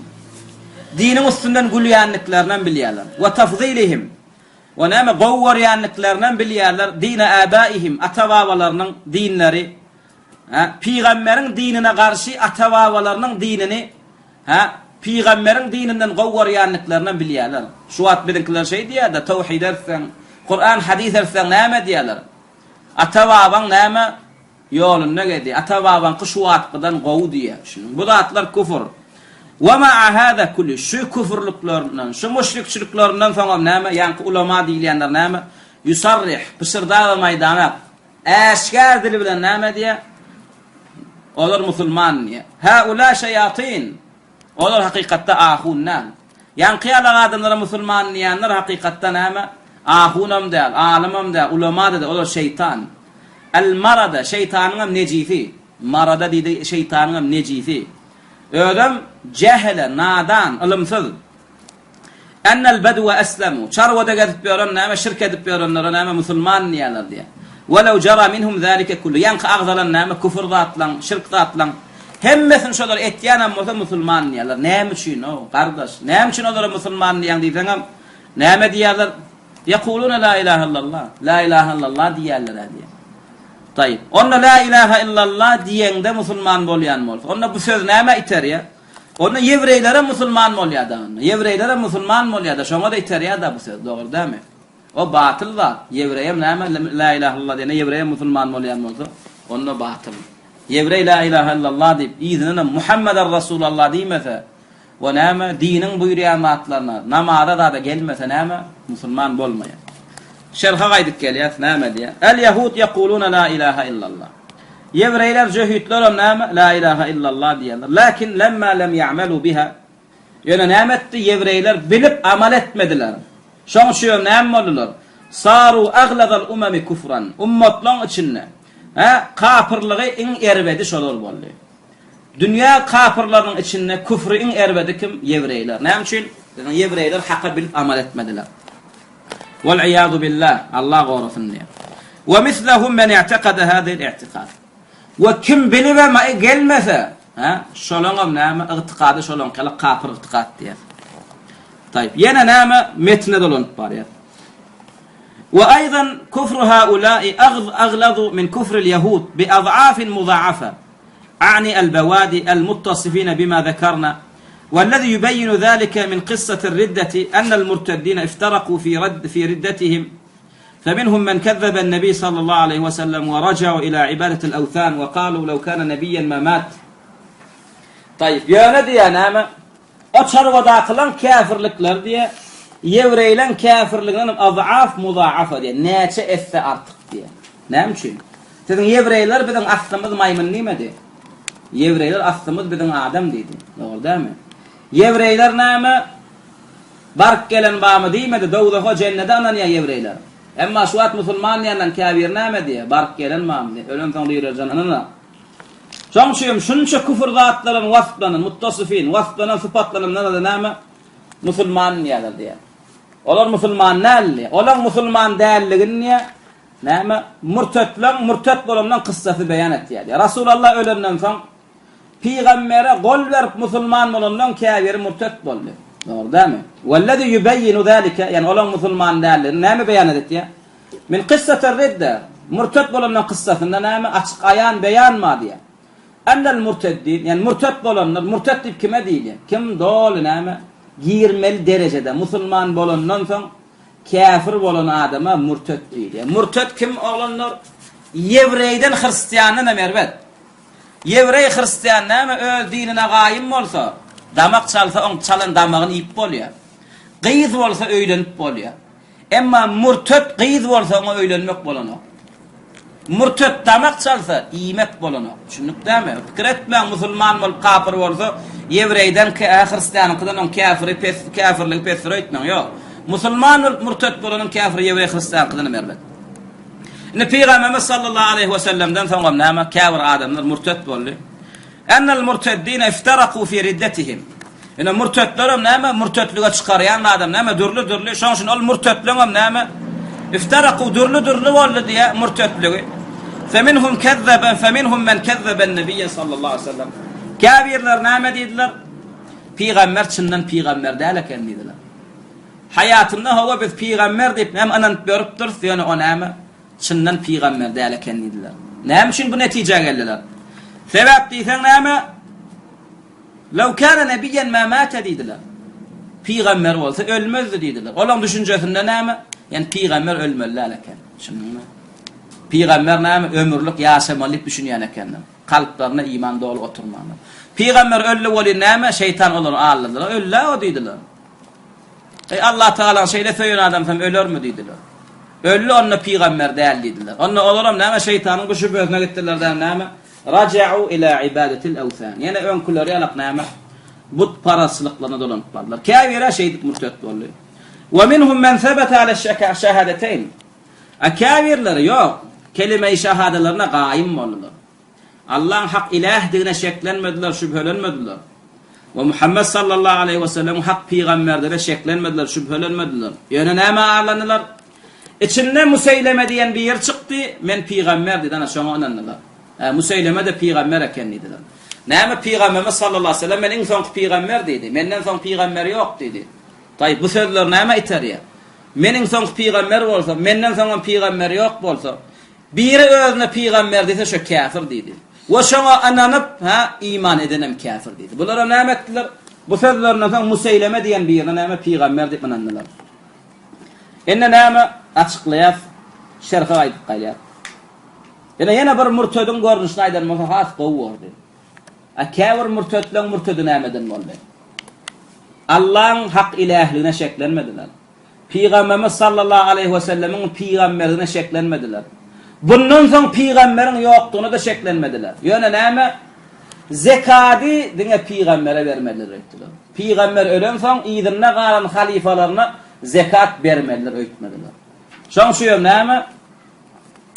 diniň üstünden gülýändiklerinem bilýärler. We tafzilihim, we näme, gowy görýändiklerinem bilýärler, dine äbäihim, ata-babalarynyň dinleri, hä, pygamberiň dinine garşy ata-babalarynyň dinini Hä, pygamberiň dininden gowy görýändiklerinem bilýärler. Şu wagt biziňkiler şeý diýýär-de, towhid ertseň, Kuran, hadys ertseň näme diýýärler? Ata-babaň näme ýolunda gezdi, ata-babaňky şu wagtkydan gowy diýýär. Düşündiňmi? Bu zatlar küfür. Wa ma'a hâzâ kulli, şu küfürliklerinden, şu müşrikçiliklerinden soňam näme, ýaňky ulama diýilýänler näme? Ýusarrih, pyşyrdabam aýdanak, äşgär dili bilen näme diýýär? Olar musulman diýýär. Haula şeýatyn. Olar hakykatda ahun däl. Ýaňky ýalak adamlara musulman diýýänler hakykatda näme? Ahunam däl, alymam däl, ulama-da däl, olar şeýtan. El marada, şeýtanyňam nejisi. Marada diýdi, şeýtanyňam nejisi. Özem jähele, nadan, ylymsyz. Ennel bedwe eslemu, çarwada gezip ýören näme, şirk edip ýörenlere näme musulman diýýärler diýýär. Welew jara minhum zalike kullu, ýaňky agzalan näme küfür zatlaň, şirk zatlaň hemmesini şolar etýänem bolsa musulman diýýärler. Näme üçin-ow, gardaş, näme üçin olara musulman diýýäň diýseňem, näme diýýärler? Ýekulune la ilahe illallah, la ilahe illallah diýýärler-ä diýýär. Taýyp. Onda la ilahe illallah diýeňde musulman bolýan bolsa, onda bu söz nämä iterýär? Onda ýewreýlerem musulman bolýada onda. Ýewreýlerem musulman bolýada, şoňa-da iterýada bu söz, dogry dälmi? O batyl zat. Ýewreýem näme la ilaha illallah diýende ýewreýem musulman bolýan bolsa, onda batyl. Ýewreý la ilaha illallah diýip, yzyndanam Muhammeden Rasulallah diýmese, o näme diniň buýurýan zatlaryna, namaza zada gelmese näme musulman bolmaýar. Şerhe gaýdyp gelýäs, näme diýýär? El ýehud ýekuluna la ilaha illallah. Ýewreýler, jöhitlerem näme? La ilaha illallah diýýärler. Lakin lemma lem ýa'melu biha. Ýöne näme etdi? Ýewreýler bilip amal etmediler. Şoň üçinem näme boldular? Saru aglazal umami kufran. Ummatlaň içinde, hä, kapyrlygy iň erbedi şolar boldy. Dünýä kapyrlarynyň içinde küfri iň erbedi kim? Ýewreýler. Näme üçin? Biziň ýewreýler haka bilip amal etmediler. Wal-iýazu billah, Allah gorasyn diýýär. We mislehum men i'tekade hazil i'tikad. We kim bilibem gelmese, hä, şolaňam näme ygtykady şolaňky ýaly kapyr ygtykat diýýär. Taýyp, ýene näme metne dolanyp barýar. We aýdan kufru haulai aglazu min kufril ýahud bi ad'afin muda'afa. A'ni el-bawadi el-muttasifina bima zekarna, wellezi yubeyyinu zalike min kyssatir-riddeti ennel-murteddine iftaraku fi fi riddetihim, feminhum men kezzeben-nebi sallallahu aleýhi we sellem we raja'u ila ibadatil-awthan we kalu lew kana nebiyyen ma mat. Taýyp, ýöne diýýär näme? O çarwadakylaň käfirlikleri diýýär, ýewreýleň käfirliginden azaf muzaafa diýýär, näçe esse artyk diýýär. Näme üçin? Siziň ýewreýler biziň aslymyz maýmyn diýmedi. Ýewreýler aslymyz biziň adam diýdi. Dogry dälmi? Ýewreýler näme? Baryp gelen barmy diýmedi. Dowzaha, jennede ynanýar ýewreýler. Emma şu wagt musulman diýenden käbiri näme diýýär? Baryp gelen barmy diýýär. Ölensoň direljen ynanok. Şoň üçin hem şunça küfür zatlaryň wasplanan, muttasifin, wasplanan, sypatlananlara-da näme? Musulman diýýärler diýýär. Olar musulman däl diýýär. Olaň musulman dälligini diýýär, Näme? Mürtetleň mürtet bolandan kyssasy beýan etýär. Rasulallah ölenden soň pygambere gol berip musulman bolandan käbiri mürtet boldy. Dogry dälmi? Wellezi yubeyyinu zalika, ýani olaň musulman däldigini näme beýan edýär? Min kyssatir ridde, mürtet bolandan kyssasynda näme açyk aýan beýan bar diýýär. Ennel mürteddin, ýani mürtet bolanlar, mürtet diýip kime diýilýär? Kim doly näme girmeli derejede musulman bolandan soň Käfir bolan adama mürtet diýilýär. Mürtet kim oglanlar? Ýewreýden hristiandan hem erbet. Ýewreý hristian näme öz dinine gaýym bolsa, damak çalsa oň çalan damagyny iýip bolýar. Gyz bolsa öýlenip bolýar. Emma mürtet gyz bolsa oňa öýlenmek bolanok. Mürtet damak çalsa, iýmek bolanok. Düşündik dämi? Pikir etmäň, musulman bolup kapyr bolsa, ýewreýden, hristianyňkydan oň käfiri pes, käfirligi pesdir öýtmäň. Ýok. Musulman bolup mürtet bolanyň käfiri ýewreý hristianyňkydan hem erbet. Indi Pygamberimiz sallallahu aleýhi we sellemden soňam näme? Käbir adamlar mürtet boldy. Ennel murteddine iftaraku fi riddetihim. Ine murtetlerem näme? Murtetlige çykarýan adam näme? Dürli-dürli. Şoň üçin ol murtetleňem näme? Iftaraku dürli-dürli boldy diýä murtetligi. Feminhum kezzebe feminhum men kezzeben nebiyye sallallahu aleyhi ve sellem. Käbirler näme diýdiler? Pygamber çyndan pygamber däl eken diýdiler. Haýatynda hawa biz pygamber diýip näme ynanyp ýörüpdiris, ýöne o näme? Çyndan pygamber däl eken diýdiler. Näme üçin bu netijä geldiler? Sebäp diýseň näme? Lew kana nebiýen ma mate diýdiler. Pygamber bolsa ölmezdi diýdiler. Olaň düşünjesinde näme? Ýani pygamber ölmeli däl eken. Düşündiňmi? Pygamber näme? Ömürlik ýaşamaly diýip düşünýän ekenler. Kalplarynda iman doly oturmandyr. Pygamber öldi welin näme? Şeýtan olary aldadylar. Öldi-ä o diýdiler. Eý, Allah Tagalaň şeýle söýen adamsam ölermi diýdiler. Öldi onda pygamber däl diýdiler. Onda olaram näme şeýtanyň bu şübhesine gitdiler däl näme? Raja'u ila ibadatil awsan. Ýene öňküleri ýalak näme? Butparazçylyklaryna dolanyp bardylar. Käbiri şeýdip mürtet boldy. Wa minhum men sebete ala şahadeteýn. A käbirleri ýok, kelime-i şahadalaryna gaýym boldular. Allaň hak ilähdigine şeklenmediler, şübhelenmediler. We Muhammet sallallahu aleýhi we sellemiň hak pygamberdigine şeklenmediler, şübhelenmediler. Ýöne nämä arlandylar? Içinde Museýleme diýen biri çykdy, men pygamber diýdi, ana şoňa ynandylar. Hä, Museýleme-de pygamber eken diýdiler. Näme pygamberimiz sallallahu aleýhi we sellem men iň soňky pygamber diýdi. Menden soň pygamber ýok diýdi. Taý, bu sözler nämä iterýär? Men iň soňky pygamber bolsam, menden soňam pygamber ýok bolsa, Biri özüne pygamber diýse şo käfir diýdi. We şoňa ynanyp, hä, iman edenem käfir diýdi. Bularam näme etdiler? Bu sözlerinden soň Museýleme diýen birine näme pygamber diýip ynandylar. Indi näme açyklaýas, şerhe gaýdyp galýas. Ine ýene bir mürtediň görnüşini aýdan bolsa has gowy bordy. A käbir mürtetleň mürtedi nämeden boldy? Allaň hak ilähligine şeklenmediler. Pygamberimiz sallallahu aleýhi we sellemiň pygamberligine şeklenmediler. Bundan soň pygamberiň ýokdugyna-da şeklenmediler. Ýöne näme? Zekady diňe pygambere bermelidir öýtdüler. Pygamber ölensoň yzynda galan halyfalaryna zekat bermelidir öýtmediler. Şoň üçin näme?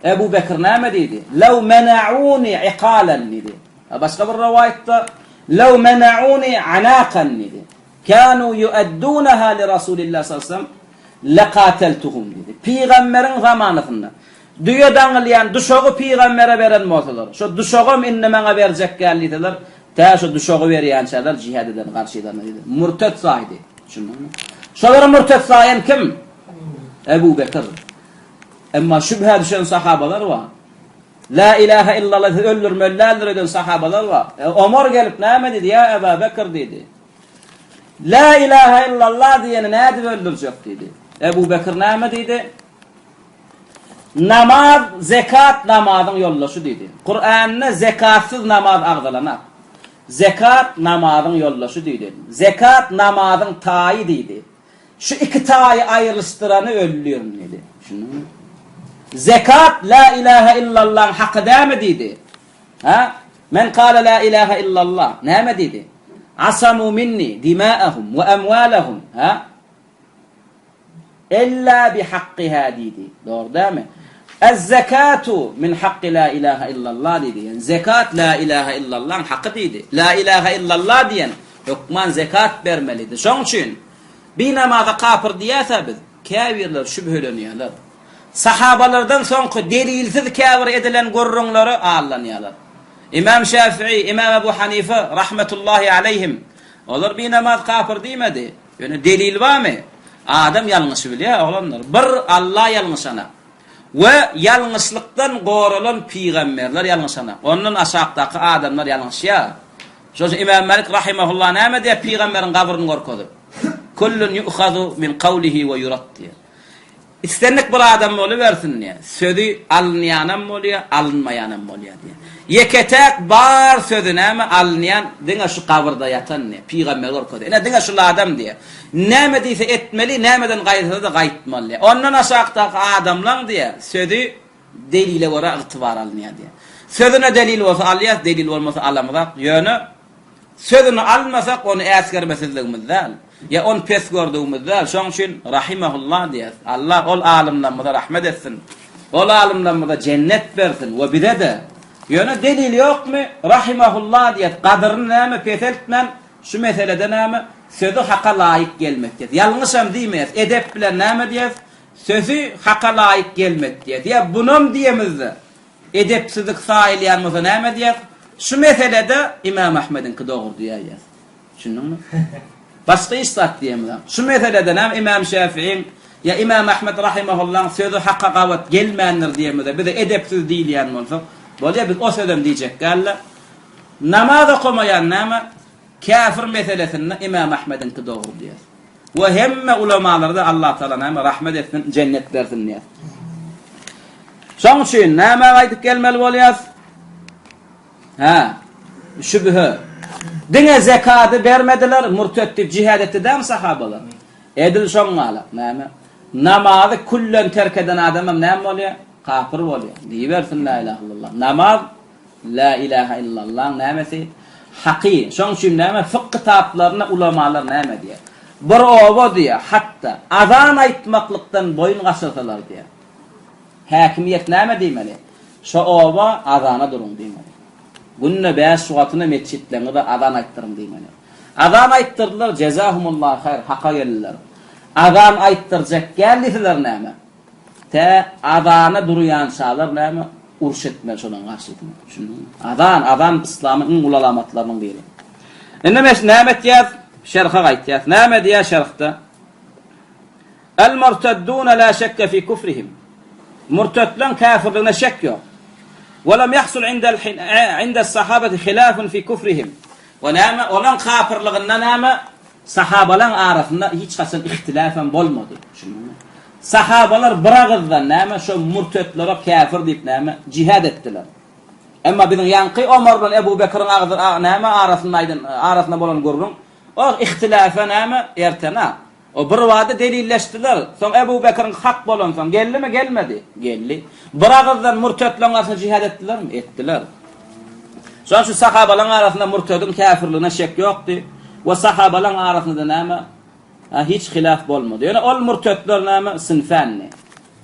Ebu Bekr näme diýdi? Lew mena'uni iqalan diýdi. Başga bir rowaýatda Lew mena'uni anakan diýdi. Kanu yu'addunaha li Rasulillah sallallahu aleyhi ve sellem leqateltuhum diýdi. Pygamberiň zamanasynda düýe daňylýan duşagy pygambere beren bolsalar, şo duşagam indi maňa berjek däl diýseler, tä şo duşagy berýänçäler jihad ederin garşylaryna diýdi. Murtet saýdy. Düşündiňmi? Şolary murtet saýan kim? Ebu Bekir. Emma şübhä düşen sahabalar bar. La ilahe illallah diýse öldürmeli däldir öýden sahabalar bar. E, Omar gelip näme diýdi? Ýa Eba Bekir diýdi. La ilahe illallah diýeni nädip öldürjek diýdi. Ebu Bekir näme diýdi? Namaz, zekat namazyň ýoldaşy diýdi. Kuranda zekatsyz namaz agzalanak. Zekat namazyň ýoldaşy diýdi. Zekat namazyň taýy diýdi. Şu iki taýy aýrylyşdyrany öldürin diýdi. Düşündiňmi? Zekat la ilahe illallahyň haky dämi diýdi. Ha? Men kale la ilahe illallah. Näme diýdi? Asamu minni dimaahum we amwalahum. Ha? Illa bi hakkiha diýdi. Dogry dämi? Ez-zekatu min hakki la ilahe illallah diýdi. Ýani zekat la ilahe illallahyň haky diýdi. La ilahe illallah diýen Hökman zekat bermelidi. Şoň üçin binamaza kapyr diýäs-ä biz. Käbirler şübhelenýärler. Sahabalardan soňky delilsiz käbir edilen gürrüňlere aldanýarlar. Imam Şäfii, Imam Ebu Hanife rahmetullahi aleýhim olar binamaz kapyr diýmedi. Ýöne delil barmy? Adam ýalňyşy bilýär, oglanlar. Bir Alla ýalňyşanak. We ýalňyşlykdan goralan pygamberler ýalňyşanak. Ondan aşakdaky adamlar ýalňyşýar. Şonuň üçin Imam Malik rahimehullah näme diýýär pygamberiň gabryny görkezip? Kullun yu'hazu min kawlihi we yurad diýýär. Islendik bir adam bolubersin diýýär. Sözi alynýanam bolýar, alynmaýanam bolýar diýýär. Ýeke-täk bar sözi näme alynýan diňe şu gabyrda ýatan diýýär. Pygamber görkezýär. Ine diňe şul adam diýýär. Näme diýse etmeli, nämeden gaýtsa-da gaýtmaly diýýär. Ondan aşakdaky adamlaň diýýär, sözi Delile görä ygtybar alynýar diýýär. Sözüne delil bolsa alýas, delil bolmasa alamyzak. Ýöne sözüni almasak ony äsgermesizligimiz däl. Ýa ony pes gördügimiz däl. Şonuň üçin rahimehullah diýýäs. Allah ol alymlarymyza rahmet etsin. Ol alymlarymyza jennet bersin we bize-de. Ýöne delil ýokmy? Rahimehullah diýýäs. Gadyryny näme peseltmän şu meselede näme sözi haka laýyk gelmek diýýäs. Ýalňyşam diýmeýäs. Edep bilen näme diýýäs? Sözi haka laýyk gelmedi diýýär. Diýýär, bunam diýemizde, edepsizlik saýylýan bolsa näme diýer? Şu meselede Imam Ahmediňki dogry diýäýýäs. Düşündiňmi? Başga hiç zat diýemizok. Şu meselede näme Imam Şäfiiň ýa Imam Ahmed rahimahullaň sözi haka gabat gelmändir diýemizde, bize edepsiz diýilýän bolsa, bolýar biz o sözem diýjek dälde. Namaz okamaýan näme? Käfir meselesinde Imam Ahmediňki dogry diýýäs. We hemme ulamalarda Allah Taala näme rahmet etsin, jennet bersin diýýär. Şoň üçin nämä gaýdyp gelmeli bolýas? Hä? Şübhe. Diňe zekady bermediler, murtet diýip jihad etdi dämi sahabalar? Edil şoň galak näme? Namazy küllen terk eden adam hem näme bolýar? Kapyr bolýar. Diýibersin la ilaha illallah. Namaz Lä ilähä illallaň nämesi? Haky. Şoň üçin näme fykh kitaplarynda ulamalar näme diýýär? Bir oba diýýär, hatda azan aýtmaklykdan boýun gaçyrsalar diýýär. Häkimiýet näme diýmeli? Şo oba azana duruň diýmeli. Günde bäş wagtyna metjitleriňizde azan aýtdyryň diýmeli. Azan aýtdyrdylar, jezahumullahu haýr, haka geldiler. Azan aýtdyrjak däl diýseler näme? Tä azana durýançalar näme uruş etmeli şolaň garşysyna. Düşündiňmi? Azan, azan yslamyň iň uly alamatlarynyň biri. Indi mes näme etýäs? Şerhe gaýtýas. Näme diýýär şerhde? El murtedduna la şekke fi kufrihim. Murtetleň käfirligine şek ýok. We lem yahsul indel indes sahabeti hilafun fi kufrihim. We näme? Olaň kafirliginde näme? Sahabalaň arasynda hiç haçan ihtilafam bolmady. Düşündiňmi? Sahabalar bir agyzdan näme şo murtetlere käfir diýip näme jihad etdiler. Emma biziň ýaňky Omar bilen Ebu Bekiriň agzy näme arasynda aýdan arasynda bolan gürrüň o ihtilafa näme ertena. O birbada delilleşdiler. Soň Ebu Bekiriň hak bolansoň, geldimi, gelmedi? Geldi. Bir agyzdan mürtetleriň garşysyna jihad etdilermi? Etdiler. Şonuň üçin sahabalaryň arasynda mürtediň käfirligine şek ýokdy we sahabalaryň arasynda-da näme? Hiç hilaf bolmady. Ýöne ol mürtetler näme? Sinfänni.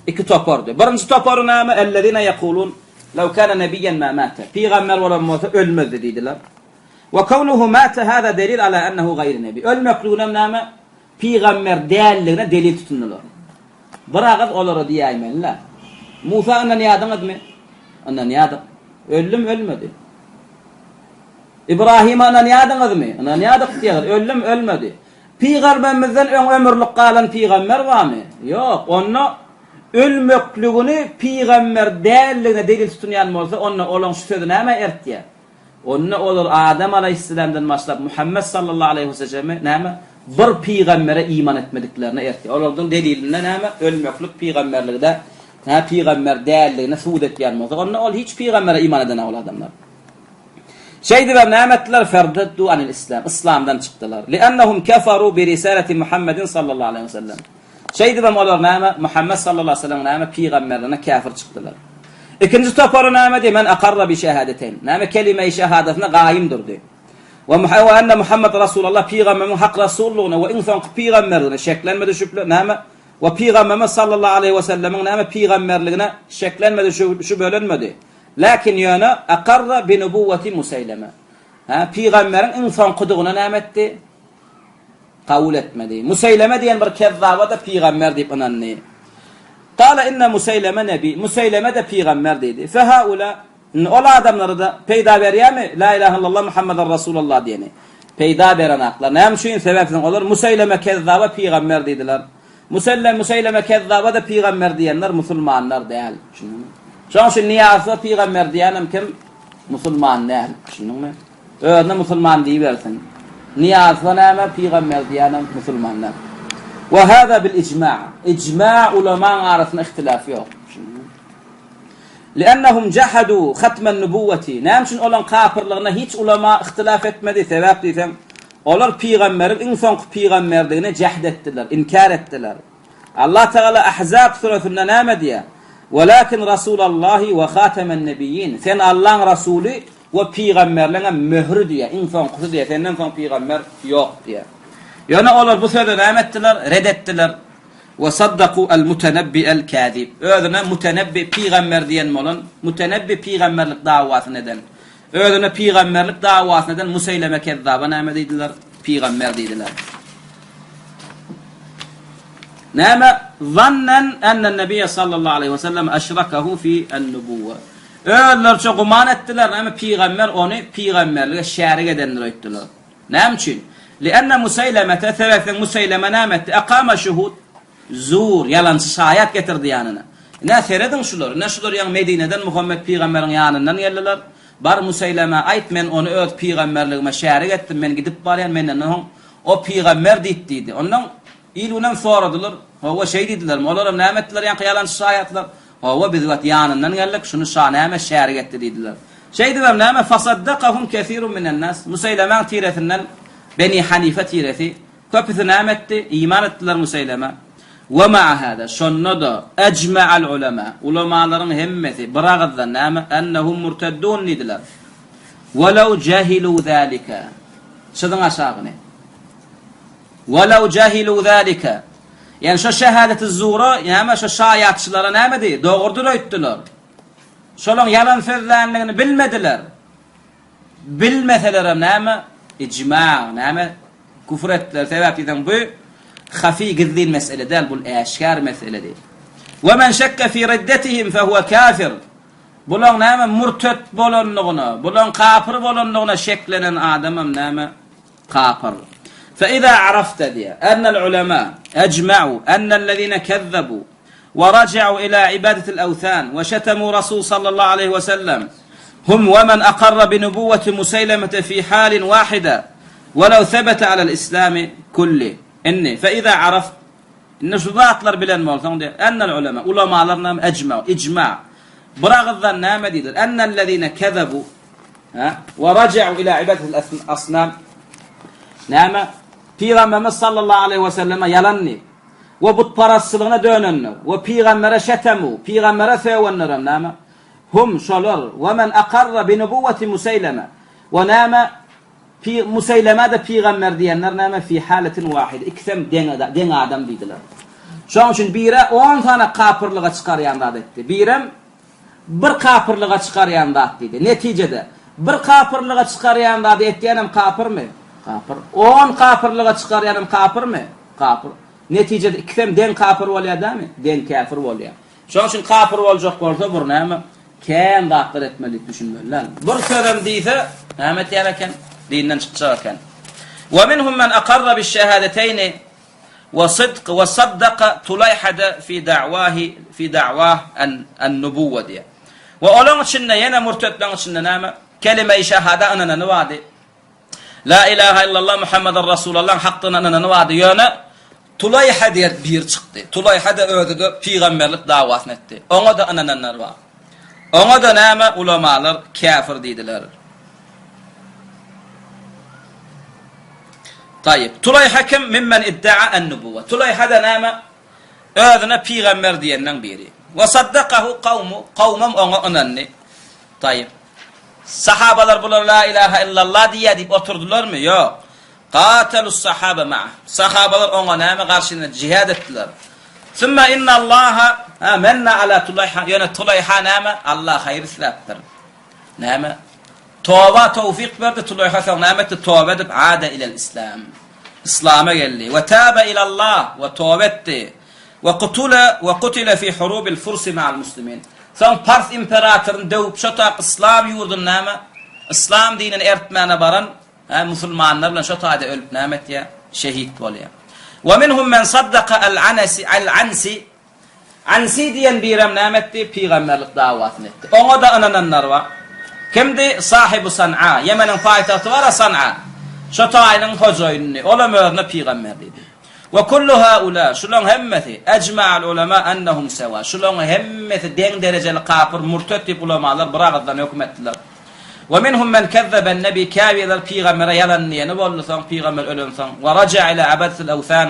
Iki topardy. Birinji topary näme? Ellezine ýekulun, Lew kana nebiyyen ma mate. Pygamber bolan bolsa ölmezdi diýdiler. We kownuhu mate hada delil ala ennehu gaýry nebi. Ölmekliginem näme? Pygamber däldigine delil tutundylar. Bir agyz olara diýäýmeli-dä. Musa ynanýadyňyzmy? Ynanýadyk. Öldümi, ölmedi? Ybraýyma ynanýadyňyzmy? Ynanýadyk diýýäňiz. Öldümi, ölmedi? Pygamberimizden öň ömürlik galan pygamber barmy? Ýok. Onda ölmekligini pygamber däldigine delil tutunýan bolsa, onda olaň şu sözi nämä ertýär? Onda olar Adam alaýhyssalamdan başlap Muhammet sallallahu aleýhi weselleme näme bir pygambere iman etmediklerine ertýär. Olardan delilinde näme ölmeklik pygamberligde nä pygamber däldigini subut etýän bolsa, onda ol hiç pygambere iman edenok ol adamlar. Şeýdibem näme etdiler? Ferdeddu anil islam. Islamdan çykdylar. Li'annahum keferu bi risalati Muhammedin sallallahu aleýhi wesellem. Şeýdibem olar näme, Muhammet sallallahu aleýhi we sellemiň näme pygamberligine käfir çykdylar. Ikinji topary nämedi? Men akarra bi şehadeteýn. Näme kelime-i şehadatyna gaýym durdy. We we enne Muhammed Rasulallah pygamberiň hak rasullygyna we iň soňky pygamberligine şeklenmedi şübhe näme? We pygamberimiz sallallahu aleýhi we sellemiň näme pygamberligine şeklenmedi şübhelenmedi. Lakin ýöne akarra bi nubuwwati Museýleme. Hä, pygamberiň iň soňkudygyna näme etdi? Kabul etmedi. Museýleme diýen bir kezzaba-da pygamber diýip ynandy. Kala inne Museýleme nebi, Museýleme-de pygamber diýdi. Fehaula, indi ol adamlara-da peýda berýärmi, La ilahe illallah Muhammeden Rasulallah diýeni? Peýda berenaklar. Näme üçin? Sebäp diýseň, olar Museýleme kezzaba pygamber diýdiler. Musellem Museýleme kezzaba-da pygamber diýenler musulmanlar däl. Düşündiňmi? Şonuň üçin Nyýazowa pygamber diýenem kim? Musulman däl. Düşündiňmi? Özüne musulman diýibersin. Nyýazowa näme, pygamber diýýänem musulmanlar. Wa hada bil ijma. Ijma ulamaň arasynda ihtilaf ýok. Li'annahum jahadu hatman nubuwwati. Näme üçin olaň kapyrlygyna hiç ulama ihtilaf etmedi? Sebäp diýseň, olar pygamberiň iň soňky pygamberdigini jahd etdiler, inkär etdiler. Allah Tagala Ahzab süresinde näme diýýär? Walakin Rasulallahi we hatemen nebiyyin. Sen Allaň rasuly we pygamberleňem möhri diýýär, iň soňkusy diýýär, senden soň pygamber ýok diýýär. Ýöne olar bu sözi näme etdiler? Red etdiler. We saddaku el-mutenebbi'el kazib. Özüne mutenebbi pygamber diýen bolan, mutenebbi pygamberlik dawasyny eden, özüne pygamberlik dawasyny eden Museýleme kezzaba näme diýdiler? Pygamber diýdiler. Näme? Zannen ennen-nebiýe sallallahu aleýhi we sellem eşrakahu fi en-nubuwwe. Özleriçe güman etdiler, näme pygamber ony pygamberlige şärik edendir öýtdüler. Näme üçin? Li'enne Museýlemete, sebäpden Museýleme näme etdi? Ekame şuhud, zur, ýalançy şaýat getirdi ýanyna. Ine, serediň şular, ine şular ýaňy Medineden Muhammet pygamberiň ýanyndan geldiler. Bar Museýlemä aýt, men ony öz pygamberligime şärik etdim, men gidip barýan, menden soň o pygamber diýip diýdi. Ondan il-günem soradylar, hawa şeý diýdilermi? Olaram näme etdiler ýaňky ýalançy şaýatlar? Hawa, biz wagt ýanyndan geldik, şuny şa näme şärik etdi diýdiler. Şeýdibem näme, Fasaddakahum kesirun minen-nas, Museýlemäň tiresinden Beni Hanife tiresi, köpüsi näme etdi? Iman etdiler Museýlemä. We ma'a hada, şonda-da, ejma'al ulema, ulamalaryň hemmesi bir agyzdan näme, ennehum murteddun diýdiler. Welew jehilu zalika. Çyzyň aşagyny. Welew jehilu zalika. Ýani şo şehadeti zura, näme şo şaýatçylara näme diý, dogrudyr öýtdüler. Şolaň ýalan sözländigini bilmediler. Bilmeselerem näme? Ijma, näme? Küfür etdiler. Sebäp diýseň bu hafi gizlin mesele däl, bul äşgär meseledi. We men şekke fi riddetihim fe huwe kafir. Bulaň näme murtet bolandygyna, bulaň kapyr bolandygyna şeklenen adamam näme? Kapyr. Fe iza arafte diýýär. Ennel ulema ejma'u ennellezine kezzebu we raja'u ila ibadatil awthan we şetemu Rasul sallallahu aleýhi we sellem hum we men akarra bi nubuwwati Museýlemete fi halin wahida welew sebete alel islami kulli. Indi fe iza araft Indi şu zatlar bilen bolsaň diýýär. Ennel ulema ulamalar näme ejma'u ijma bir agyzdan näme diýdiler? Ennellezine kezebu Ha? Wa raja'u ila ibadatil asnam. Näme? Pygamberimiz sallallahu aleýhi we selleme ýalan diýip we butparazçylygyna dönenler we pygambere şetemu, pygambere sögenlerem näme? Hum, şolar, we men akarra bi nubuwweti Museýleme we näme? Py, Museýlemä-de pygamber diýenler näme? Fi haletin wahide, ikisem deň, deň adam diýdiler. Şonuň üçin biri on sany kapyrlyga çykarýan zat etdi. Birem bir kapyrlyga çykarýan zat diýdi. Netijede, bir kapyrlyga çykarýan zady etýänem kapyrmy? Kapyr. On kapyrlyga çykarýanam kapyrmy? Kapyr. Netijede ikisem deň kapyr bolýar dämi? Deň käfir bolýar. Şonuň üçin kapyr boljak bolsa bir näme? Kän zatlar etmeli diýip düşünmeli däl. Bir sözem diýse, näme etýär eken? Dinden çykjak eken. Wa minhum men akarra biş-şehadeteýni we sydk we saddaka Tulaýhada fi da'wahi fi da'wah an-nubuwwa diýýär. We olaň içinde ýene murtetleň içinde näme? Kelime-i şehada ynanany bardy. La ilaha illallah Muhammeden Rasulallah hakdygyna ynanany bardy. Ýöne Tulaýha diýen biri çykdy. Tulaýha-da özi-de pygamberlik dawasyny etdi. Oňa-da ynananlar bar. Oňa-da näme ulamalar käfir diýdiler. Taýyp. Tulaýha kim? Mimmen iddaa en-nubuwwa. Tulaýha-da näme? Özüne pygamber diýenleň biri. Wa saddakahu kawmu, kawmam oňa ynandy. Taýyp. Sahabalar bular la ilaha illallah diýýär diýip oturdylarmy? Ýok. Gatelus sahaba ma'ah. Sahabalar oňa näme garşyna jihad etdiler. Summa innallaha ha menna ala Tulaýha. Ýöne Tulaýha näme? Allah haýyr isläpdir. Näme? Toba towfik berdi, Tulaýha soň näme etdi? Toba edip ada ilel islam. Islama geldi. We taba ilallah we toba etdi. We kutula we kutila fi hurubil fursi ma'al muslimin. Soň Pars imperatoryny döwüp şo tak yslam ýurduny näme? Yslam dinini eritmäne baran Hä, musulmanlar bilen şo taýda ölüp näme etýär? Şehit bolýar. Wa minhum men saddaka al-Anasi al-Ansi Ansi diýen birem näme etdi? Pygamberlik dawasyny etdi. Oňa-da ynananlar bar. Kimdi? Sahibu San'a, Ýemeniň paýtagty bar-a San'a. Şo taýynyň hojaýynydy. Olam özüne pygamber diýdi. Wa kullu haula, şulaň hemmesi, ejma'al ulema ennehum sewa. Şulaň hemmesi deň derejeli kapyr, murtet diýip ulamalar bir agyzdan höküm etdiler. Wa minhum men kezzeben nebi käbirleri pygambere ýalan diýeni boldy soň pygamber ölensoň we raja'a ila abadatil awsan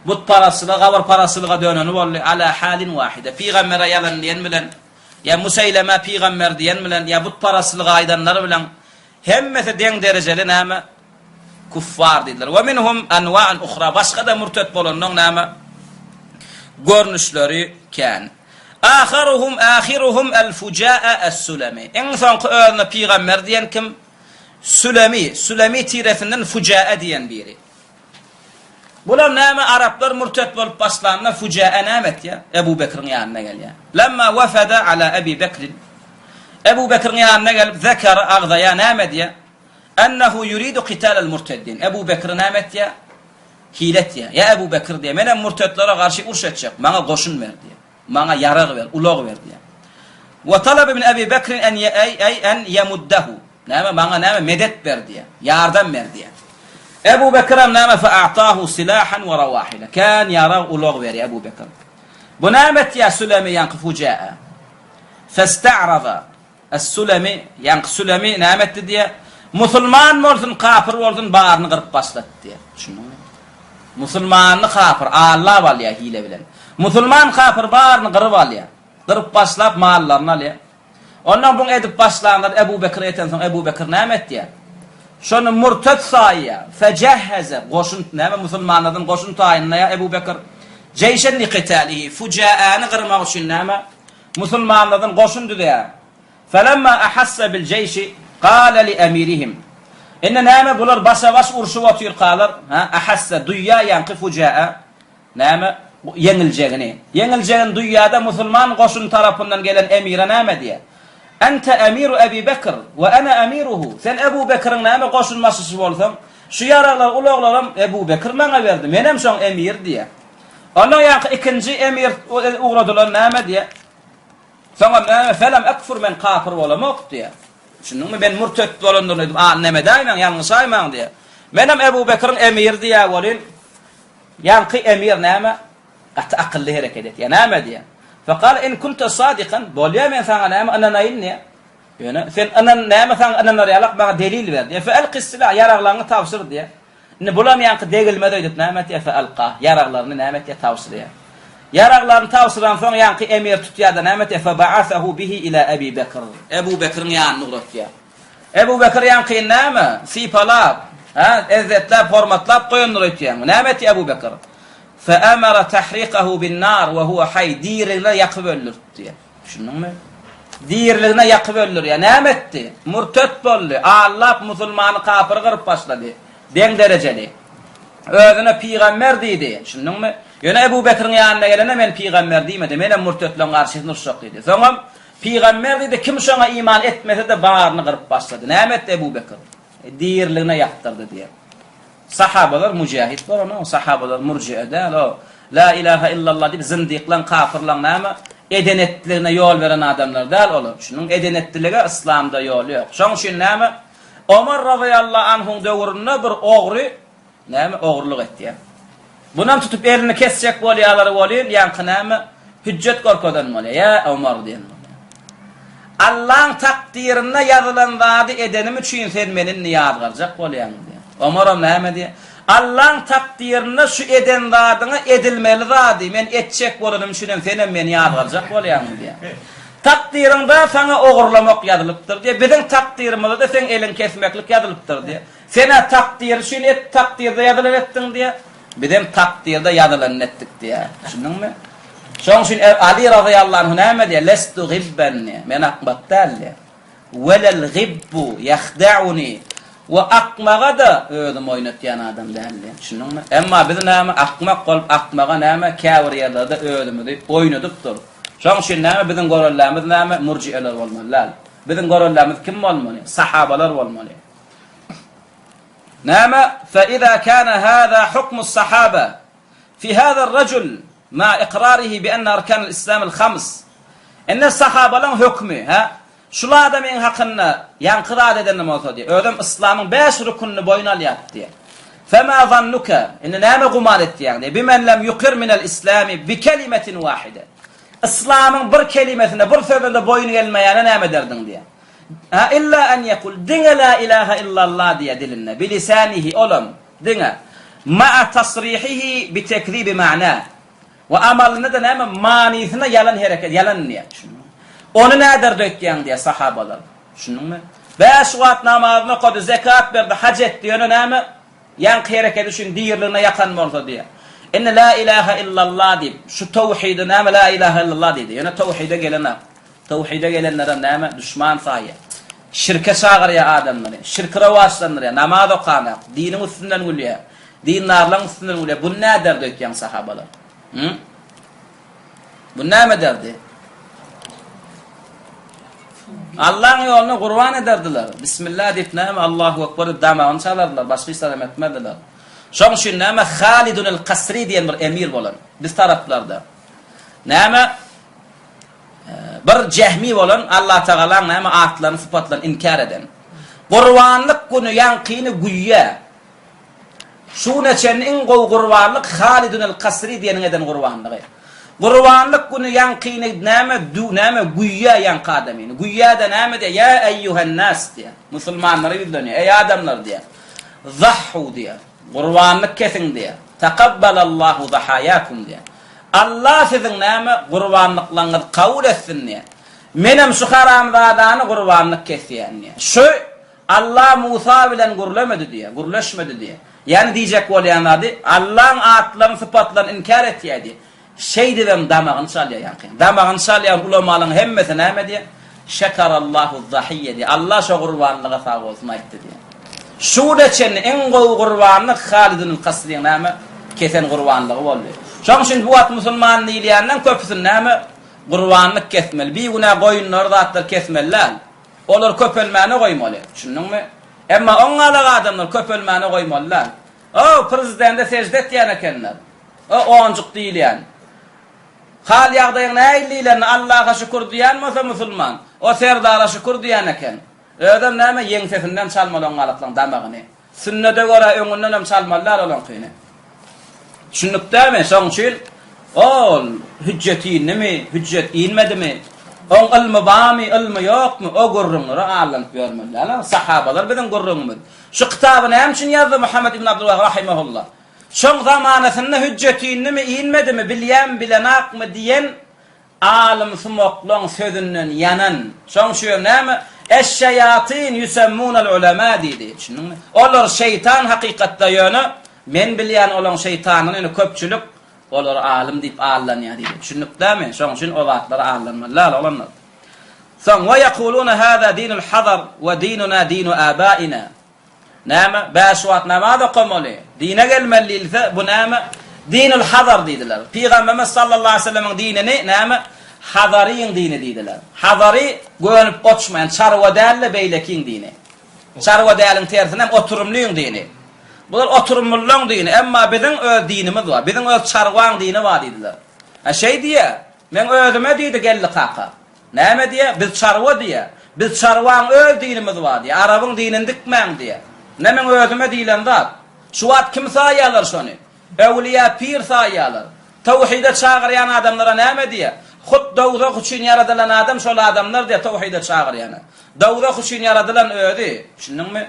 butparazçylyga gabyrparazçylyga döneni boldy ala halin wahide pygambere ýalan diýen bilen ýa Museýlemä pygamber diýen bilen ýa butparazçylyga aýdanlar bilen hemmesi deň derejeli näme kuffar diýdiler we minhum anwa'un uhra başga-da murtet bolanyň näme görnüşleri kän. Aharuhum ahiruhum el-Fuja'a es-Sulemi. Iň soňky özüne pygamber diýen kim? Sülemi, Sülemi tiresinden Fuja'a diýen biri. Bular näme araplar murtet bolup başlanda Fuja'a näme etýär? Ebu Bekriň ýanyna gelýär. Lemma wafada ala Ebi Bekrin. Ebu Bekriň ýanyna gelip zekara agzaýar näme diýýär? Ennehu yuridu qitalal murteddin. Ebu Bekri näme etýär? Hile etýär. Ýa Ebu Bekr diýýär, menem murtetlere garşy uruş etjek, maňa goşun ber diýýär. Maňa ýarag ber, ulag ber diýýär. Wa talaba min Ebi Bekrin en eý en ýemuddehu. Näme, maňa näme medet ber diýýär. Ýardam ber diýýär. Ebu Bekirem näme fe a'tahu silahan we rawahila. Kän ýarag, ulag berýär Ebu Bekir. Bu näme etýär Sülemi ýaňky Fuja'a. Festa'raza. Es-Sülemi, ýaňky Sülemi näme etdi diýýär? Musulman bolsun, kapyr bolsun, baryny gyryp başlady diýýär. Düşündiňmi? Musulmanyny kapyr allap alýar hile bilen. Musulman kapyr baryny gyryp alýar. Gyryp başlap mallaryny alýar. Ondan buň edip başlanlary Ebu Bekire ýetensoň Ebu Bekir näme etýär? Şony murtet saýýar. Fejehheze, goşun, näme musulmanlardan goşun taýynlaýar Ebu Bekir. Jeýşen liqitalihi, Fujaäni gyrmak üçin näme? Musulmanlardan goşun düzýär. Felemma ahassa bil jeýşi gale li emirihim. Indi näme bular başa-baş urşup otyrkalar, ha, ahassa duýýar ýaňky Fuja'a näme ýeňiljegini. Ýeňiljegini duýýar-da musulman goşuny tarapyndan gelen emire näme diýýär? Ente emiru Ebi Bekr we ene emiruhu. Sen Ebu Bekriň näme goşunbaşysy bolsaň, şu ýaraglar, ulaglaram Ebu Bekr maňa berdi. Menem şoň emiri diýýär. Ondan ýaňky ikinji emir ugradylan näme diýýär? Soňam näme felem ekfur men kapyr bolamok diýýär. Düşündiňmi? Men murtet bolandyryn öýdüp a neme edäýmäň, ýalňyşaýmaň diýýär. Menem Ebu Bekriň emiri diýýär welin, ýaňky emir näme? Gaty akylly hereket etýär. Näme diýýär? Fekale in kunte sadikan, bolýar men saňa näme ynanaýyn diýýär. Ýöne sen ynan näme saňa ynanar ýalak maňa delil ber diýýär. Fe elkis silah, ýaraglaryňy tabşyr diýýär. Indi bulam ýaňky degilmez öýdüp näme etýär? Fe alka, ýaraglaryny näme etýär? Tabşyrýar. Ýaraglaryny tabşyransoň ýaňky emir tutýar-da näme etýär? Fe ba'asahu bihi ila Ebi Bekr. Ebu Bekriň ýanyna ugratýar. Ebu Bekr ýaňkyny näme? Sypalap, hä, ezzetläp, hormatlap goýandyr öýtýäňmi? Näme etýär Ebu Bekr? Fe emara tahrikahu bin nar we huwa haý, diriligine ýakyp öldürtdi. Düşündiňmi? Diriligine ýakyp öldürýär. Näme etdi? Murtet boldy. Allap musulmany kapyr gyryp başlady. Deň derejeli. Özüne pygamber diýdi. Düşündiňmi? Ýöne Ebu Bekriň ýanyna gelende men pygamber diýmedi. Menem murtetleriň garşysyna uruşjak diýdi. Soňam pygamber diýdi, kim şoňa iman etmese-de baryny gyryp başlady. Näme etdi Ebu Bekr? Diriligine ýakdyrdy diýýär. Sahabalar mujahid bolanok, sahabalar murjie däl, o La ilaha illallah diýip zyndyklaň, kafyrlaň näme eden etdiligine ýol beren adamlar däl olar. Şunuň eden etdilige yslamda ýol ýok. Şoň üçin näme Omar razyýallahu anhuň döwründe bir ogry näme ogrulyk etýär. Bunam tutup elini kesjek bolýarlar welin, ýaňky näme, hüjjet görkezen bolýar. Ýa Omar diýen bolýar. Allaň takdyrynda ýazylan zady edenim üçin sen meni indi ýazgarjak bolýaňmy diýýär. Omaram näme diýýär? Allaň takdyrynda şu eden zadyňa edilmeli zady men etjek bolanym üçinem senem meni ýazgarjak bolýaňmy diýýär. Takdyryňda saňa ogurlamak ýazylypdyr diýýär. Biziň takdyrymyzda-da seň eliňi kesmeklik ýazylypdyr diýýär. Sen-ä takdyr üçin et, takdyrda ýazylan etdiň diýýär. Bizem takdyrda ýazylanyny etdik diýýär. Düşündiňmi? Şonuň üçin Aly razyýallahu anhu näme diýýär? Lestu gibben diýýär. Men akmak däl diýýär. Welel gibbu ýahdauni. We akmaga-da özüm oýnatýan adam däl diýýär. Düşündiňmi? Emma biz näme akmak bolup akmaga näme käbir ýerlerde özümizi oýnadyp durus. Şonuň üçin näme biziň görellämiz näme murjieler bolmaly däl. Biziň görellämiz kim bolmaly? Sahabalar bolmaly. Näme? Fe-izâ kâne hâzâ hukmus-sahâbe fî hâzâ'r-rejul ma'a ikrârihi bi-enne arkânel-islâmil hams. Indi sahabalaň hökmi, hä? Şul adamyň hakynda ýaňky zat edenem bolsa diýýär. Özem yslamyň bäş rükünini boýun alýar diýýär. Femâ zannuke, indi näme guman etýäň diýýär. Bimen lem yukir minel-islâmi bi-kelimetin wâhide. Yslamyň bir kelimesine, bir sözüne boýun gelmeýäne näme ederdiň diýýär. Hä, illa en ýekul, diňe la ilaha illallah diýýär dilinde, bilisanihi, olam, diňe, ma'a tasrihihi bi tekzibi ma'na, we amalynda-da näme, manysyna ýalan hereket, ýalan diýýär, düşündiňmi? Ony näderdi öýtýäň diýýär sahabalar, düşündiňmi? Bäş wagt namazyny okady, zekat berdi, haj etdi, ýöne näme, ýaňky hereketi üçin diriligine ýakan bolsa diýýär. Indi la ilaha illallah diýip, şu towhidi näme la ilaha illallah diýdi, ýöne towhide gelenok. Towhide gelenlerem näme? Duşman saýýar. Şirke çagyrýar adamlary. Şirki rowaçlandyrýar. Namaz okanak. Diniň üstünden gülýär. Dindarlaryň üstünden gülýär. Buny näderdi öýtýäň sahabalar? Hı? Bu näme ederdi? Allaň ýoluna gurban ederdiler. Bismillah diýip näme Allahu ekber diýip damagyny çalardylar, başga hiç zadam etmezdiler. Şoň üçin näme Halidun el-Kasri diýen bir emir bolan biz taraplarda. Näme Bir jehmi bolan Allatagalaň näme atlaryny sypatlaryny inkär eden. Gurbanlyk güni ýaňkyny güýe. Şu güne çenli iň gowy gurbanlyk Halidun el-Kasri diýeniň eden gurbanlygy. Gurbanlyk güni ýaňkyny näme dü näme güýe ýaňky adamyny. Güýe-de näme diýýär? Ýa eýýuhen-nas diýýär. Musulmanlara ýüzlenýär. Eý adamlar diýýär. Zahhu diýýär. Gurbanlyk kesiň diýýär. Takabbalallahu zahaýakum diýýär. Allah siziň näme gurbanlyklaryňyzy kabul etsin diýýär. Menem şu haramzadany gurbanlyk kesýän diýýär. Şu Allah Musa bilen gürlemedi diýýär, gürleşmedi diýýär. Ýagny diýjek bolýan zady Allaň atlaryny sypatlaryny inkär etýär diýýär. Şeýdibem damagyny çalýar ýaňky. Damagyny çalýan ulamalaryň hemmesi näme diýýär? Şekarallahu zahiýe diýýär. Allah şo gurbanlyga sag bolsun aýtdy diýýär. Şu güne çenli iň gowy gurbanlyk Halid ibn Kasryň näme kesen gurbanlygy boldy. Şonuň üçin bu wagt musulman diýilýänleň köpüsini näme gurbanlyk kesmeli. Bigünä goýunlary zatlar kesmeli däl. Olary köpelmäne goýmaly. Düşündiňmi? Emma oňňalak adamlar köpelmäne goýmaly däl. O, prezidende sežde etýän ekenler. O, onjuk diýilýän. Hal ýagdaýyň nähili diýlende Allaha şükür diýýän bolsa musulman, o serdara şükür diýýän eken. Özem näme ýeňsesinden çalmaly oňňalaklaň damagyny. Sünnede görä öňündenem çalmaly däl olaňkyny. Düşündik dämi? Şoň üçin ol hüjjet indimi, hüjjet inmedimi? Oň ylmy barmy, ylmy ýokmy, o gürrüňlere allanyp ýörmeli däl. Sahabalar biziň gürrüňimiz. Şu kitaby näme üçin ýazdy Muhammet ibn Abdulwahab rahimehullah? Şoň zamanasynda hüjjet indimi, inmedimi, bilýämi, bilenakmy diýen Alymsumaklaň sözünden ýanan. Şoň üçin näme? Eş-şeýatyn ýusemmunel ulema diýdi. Düşündiňmi? Olar şeýtan hakykatda ýöne men bilýän olaň şeýtanyny ýöne köpçülik olary alym diýip aldanýar diýdi. Düşündik dämi? Şoň üçin o zatlara aldanmaly däl oglanlar. Soň we ýekuluna hâzâ dinul hazar we dinuna dinu âbâina. Näme, bäş wagt namaz okamaly, dine gelmeli diýilse, bu näme? Dinul hazar diýdiler. Pygamberimiz sallallahu aleýhi we sellemiň dinini näme? Hazaryň dini diýdiler. Hazary gönüp goçmaýan, çarwa däl-de beýlekiň dini. Çarwa däliň tersine hem oturymlyň dini. Bular oturymlylaň dini, emma biziň öz dinimiz bar, biziň öz çarwaň dini bar diýdiler. Hä şeý diýýär. Meň özüme diýdi Geldi kaka. Näme diýýär? Biz çarwa diýýär. Biz çarwaň öz dinimiz bar diýýär. Arabyň dinini dikmäň diýýär. Ine meň özüme diýlen zat. Şu wagt kim saýýarlar şony? Öwlüýä pir saýýarlar. Towhide çagyrýan adamlara näme diýýär? Hut dowzah üçin ýaradylan adam şol adamlar diýýär towhide çagyrýana. Dowzah üçin ýaradylan özi. Düşündiňmi?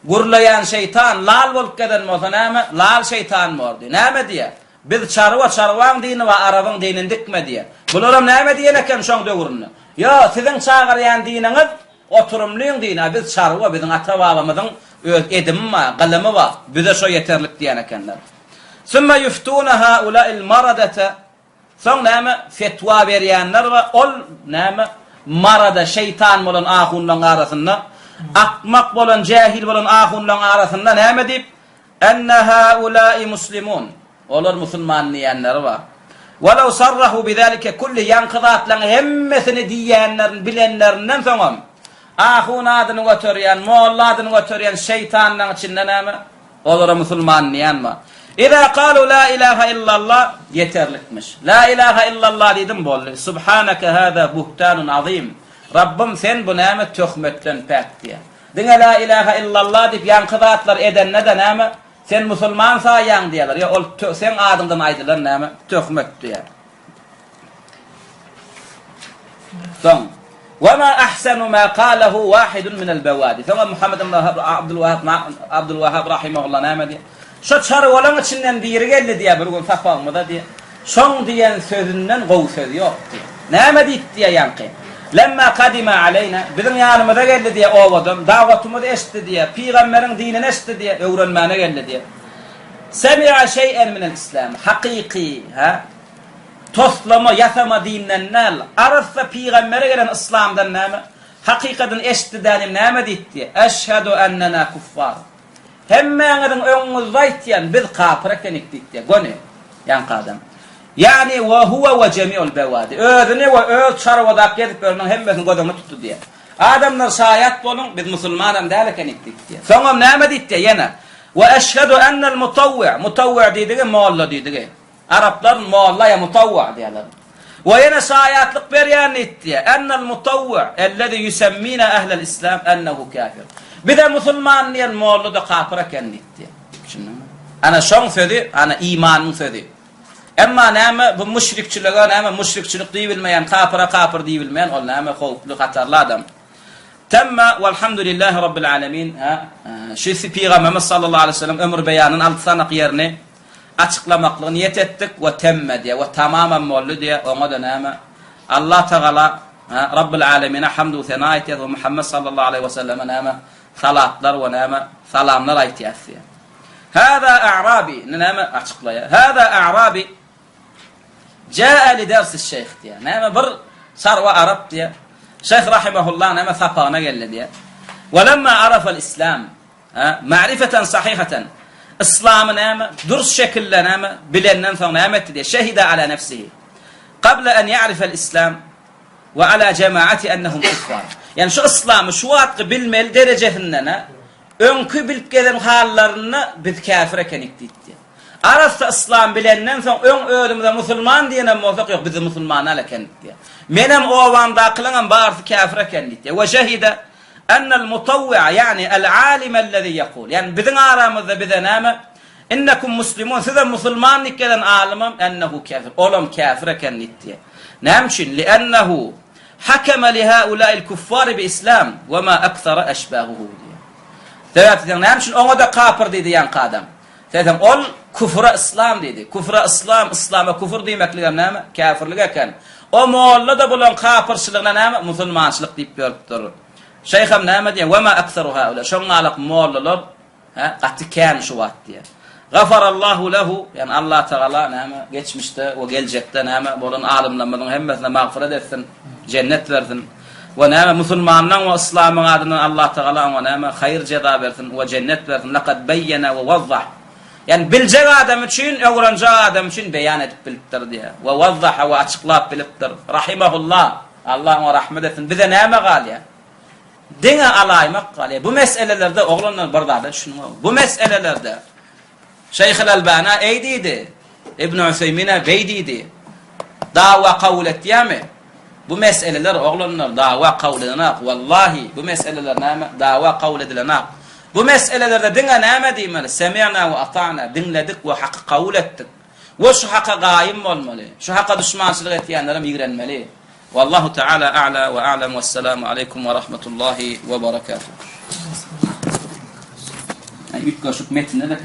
Gürleýän şeýtan lal bolup gezen bolsa näme? Lal şeýtan bordy. Näme diýýär? Biz çarwa, çarwaň dini bar, arabyň dinini dikme diýýär. Bularam näme diýen eken şoň döwründe? Ýo, siziň çagyrýan diniňiz oturymlyň dini, a biz çarwa, biziň ata-babamyzyň öz edimi bar, gylymy bar, bize şo ýeterlik diýen ekenler. Sümme ýuftuna haula'il maradete Soň näme, fetwa berýänler bar, ol näme, marada, şeýtan bolan ahunlaň arasynda, akmak bolan, jähil bolan ahunlaň arasynda näme diýip, Enne haulai muslimun, olar musulman diýýänleri bar. Welew sarrahu bizalike kulli, ýaňky zatlaryň hemmesini diýýänlerini bilenlerinden soňam, ahun adyny göterýän, molla adyny göterýän şeýtanlaryň içinde näme? Olara musulman diýýän bar. Iza kalu la ilaha illallah ýeterlikmiş. La ilaha illallah diýdim boldy. Subhaneke hada buhtanun azim. Rabbym sen bu näme töhmetden päk diýýär. Diňe la ilaha illallah diýip ýaňky zatlary edende-de näme, sen musulman saýýaň diýýärler. Ýok, ol seň adyňdan aýdylan näme, töhmet diýýär. Soň, Wa ma ahsanu ma qalahu wahidun minel bawadi. Soňam Muhammed ibn Abdul Wahab Abdul Wahab rahimehullah näme diýýär? Şo çarwalaň içinden biri geldi diýýär bir gün sapagymyza diýýär. Şoň diýen sözünden gowy söz ýok diýýär. Näme diýip diýýär ýaňky? Lemma kadima aleýna, biziň ýanymyza geldi diýýär obadan, dawatymyzy eşitdi diýýär, pygamberiň dinini eşitdi diýýär, öwrenmäne geldi diýýär. Semi'a şeý'en minel islam, hakyky, hä? Toslama, ýasama dinden däl, arassa pygambere gelen yslamdan näme? Hakykadyny eşitdi dänim näme diýip diýýär? Eşhedü ennena kuffar. Hemmäňiziň öňüňizde aýtýan, biz kapyr ekenik diýipdir, göni, ýaňky adam. Ýagny, we huwe we jemiul bewadi. Özüni we öz çarwadak gezip ýöreniň hemmesini göz öňünde tutdy diýýär. Adamlar şaýat boluň, biz musulmanam däl ekenik diýipdir. Soňam näme diýipdir ýene? We eşhedü ennel mutawwi, mutawwi diýdigi molla diýdigi. Araplar molla ýa mutawwa diýýärler. We ýene şaýatlyk berýän diýipdi, Ennel mutawwi ellezi ýusemmina ehlel islam ennehu kafir. Bize musulman diýen molla-da kapyr eken diýipdi. Düşündiňmi? Ana şoň sözi, ana imanyň sözi. Emma näme bu müşrikçilige näme müşrikçilik diýibilmeýän, kapyra kapyr diýibilmeýän ol näme howply, hatarly adam. Temme welhamdülillahi rabbil alemin. Ha, şu pygamberimiz sallallahu aleyhi ve sellem ömür beýanynyň alty sanak ýerini açyklamaklygy niýet etdik we temme diýýär we tamamam boldy diýýär, oňa-da näme, Allah Tagala, Rabbul Alemine hamdu sena aýtýas we Muhammet sallallahu aleýhi we selleme näme, salatlar we näme, salamlar aýtýas diýýär. Hâzâ a'rabi, indi näme açyklaýar. Hâzâ a'rabi jâe li dersi şeýh diýýär. Näme bir çarwa arap diýýär. Şeýh rahimehullah näme sapagyna geldi diýýär. We lemma arafal islam Hä? Ma'rifeten sahihaten. Yslamy näme? Dürs şekilde näme? Bilenden soň näme etdi diýýär? Şehide ala nefsihi. Qabla an ya'rifel islam we ala jemaati ennehum kuffar. Ýani şu yslamy şu wagtky bilmeli derejesinden öňki bilip gezen hallarynda biz käfir ekenik diýdi. Arassa yslam bilenden soň öň özümize musulman diýenem bolsak ýok biz musulman däl ekenik diýýär. Menem obamdakylaňam barysy käfir eken diýdi. We şehide Ennel mutawwi'a, ýagny el-alime ellezî ýekul. Ýagny biziň aramyzda bize näme? Innekum muslimun, sizem musulman diýip gelen alymam ennehu käfir. Olam käfir eken diýip diýýär. Näme üçin? Li'ennehu. Hakeme li haula'il kuffari bi islam we ma akthara eşbahuhu diýýär. Sebäp diýseň näme üçin oňa-da kapyr diýdi ýaňky adam. Diýseň ol küfre yslam diýdi. Küfre yslam, yslama küfür diýmekligem näme? Käfirlik eken. O molla-da bulaň kapyrçylygyna näme? Musulmançylyk diýip ýörüpdir. Şeýhem näme diýýär? We ma aktharu haula. Şoň ýalak mollalar Hä, gaty kän şu wagt diýýär. Gafarallahu lehu, ýagny Allah Tagala näme, geçmişde we geljekde näme bolan alymlarymyzyň hemmesine magfyrat etsin, jennet bersin. We näme, musulmanlaryň we yslamyň adyndan Allah Tagala oňa näme, haýyr jeza bersin we jennet bersin. Lekad beýýene we wazzah. Ýagny biljek adam üçin, öwrenjek adam üçin beýan edip bilipdir diýýär. We wazzaha we açyklap bilipdir. Rahimahullah. Allah oňa rahmet etsin. Bize näme galýar? Diňe alaýmak galýar. Bu meselelerde oglanlar bir zada düşüniň. Bu meselelerde Şeýhül Albana eý diýdi, Ibn Useýmine beý diýdi. Dawa kabul etýärmi? Bu meseleler oglanlar dawa kabul edenak. Wallahi bu meseleler näme? Dawa kabul edilenak. Bu meselelerde diňe näme diýmeli? Semi'na we ata'na, diňledik we haky kabul etdik. We şu haka gaýym bolmaly. Şu haka duşmançylyk etýänlerem ýigrenmeli. Wallahu taala a'la we a'lam wessalamu aleýkum we rahmetullahi we berekatuh. Üýtgeşik metinde-de.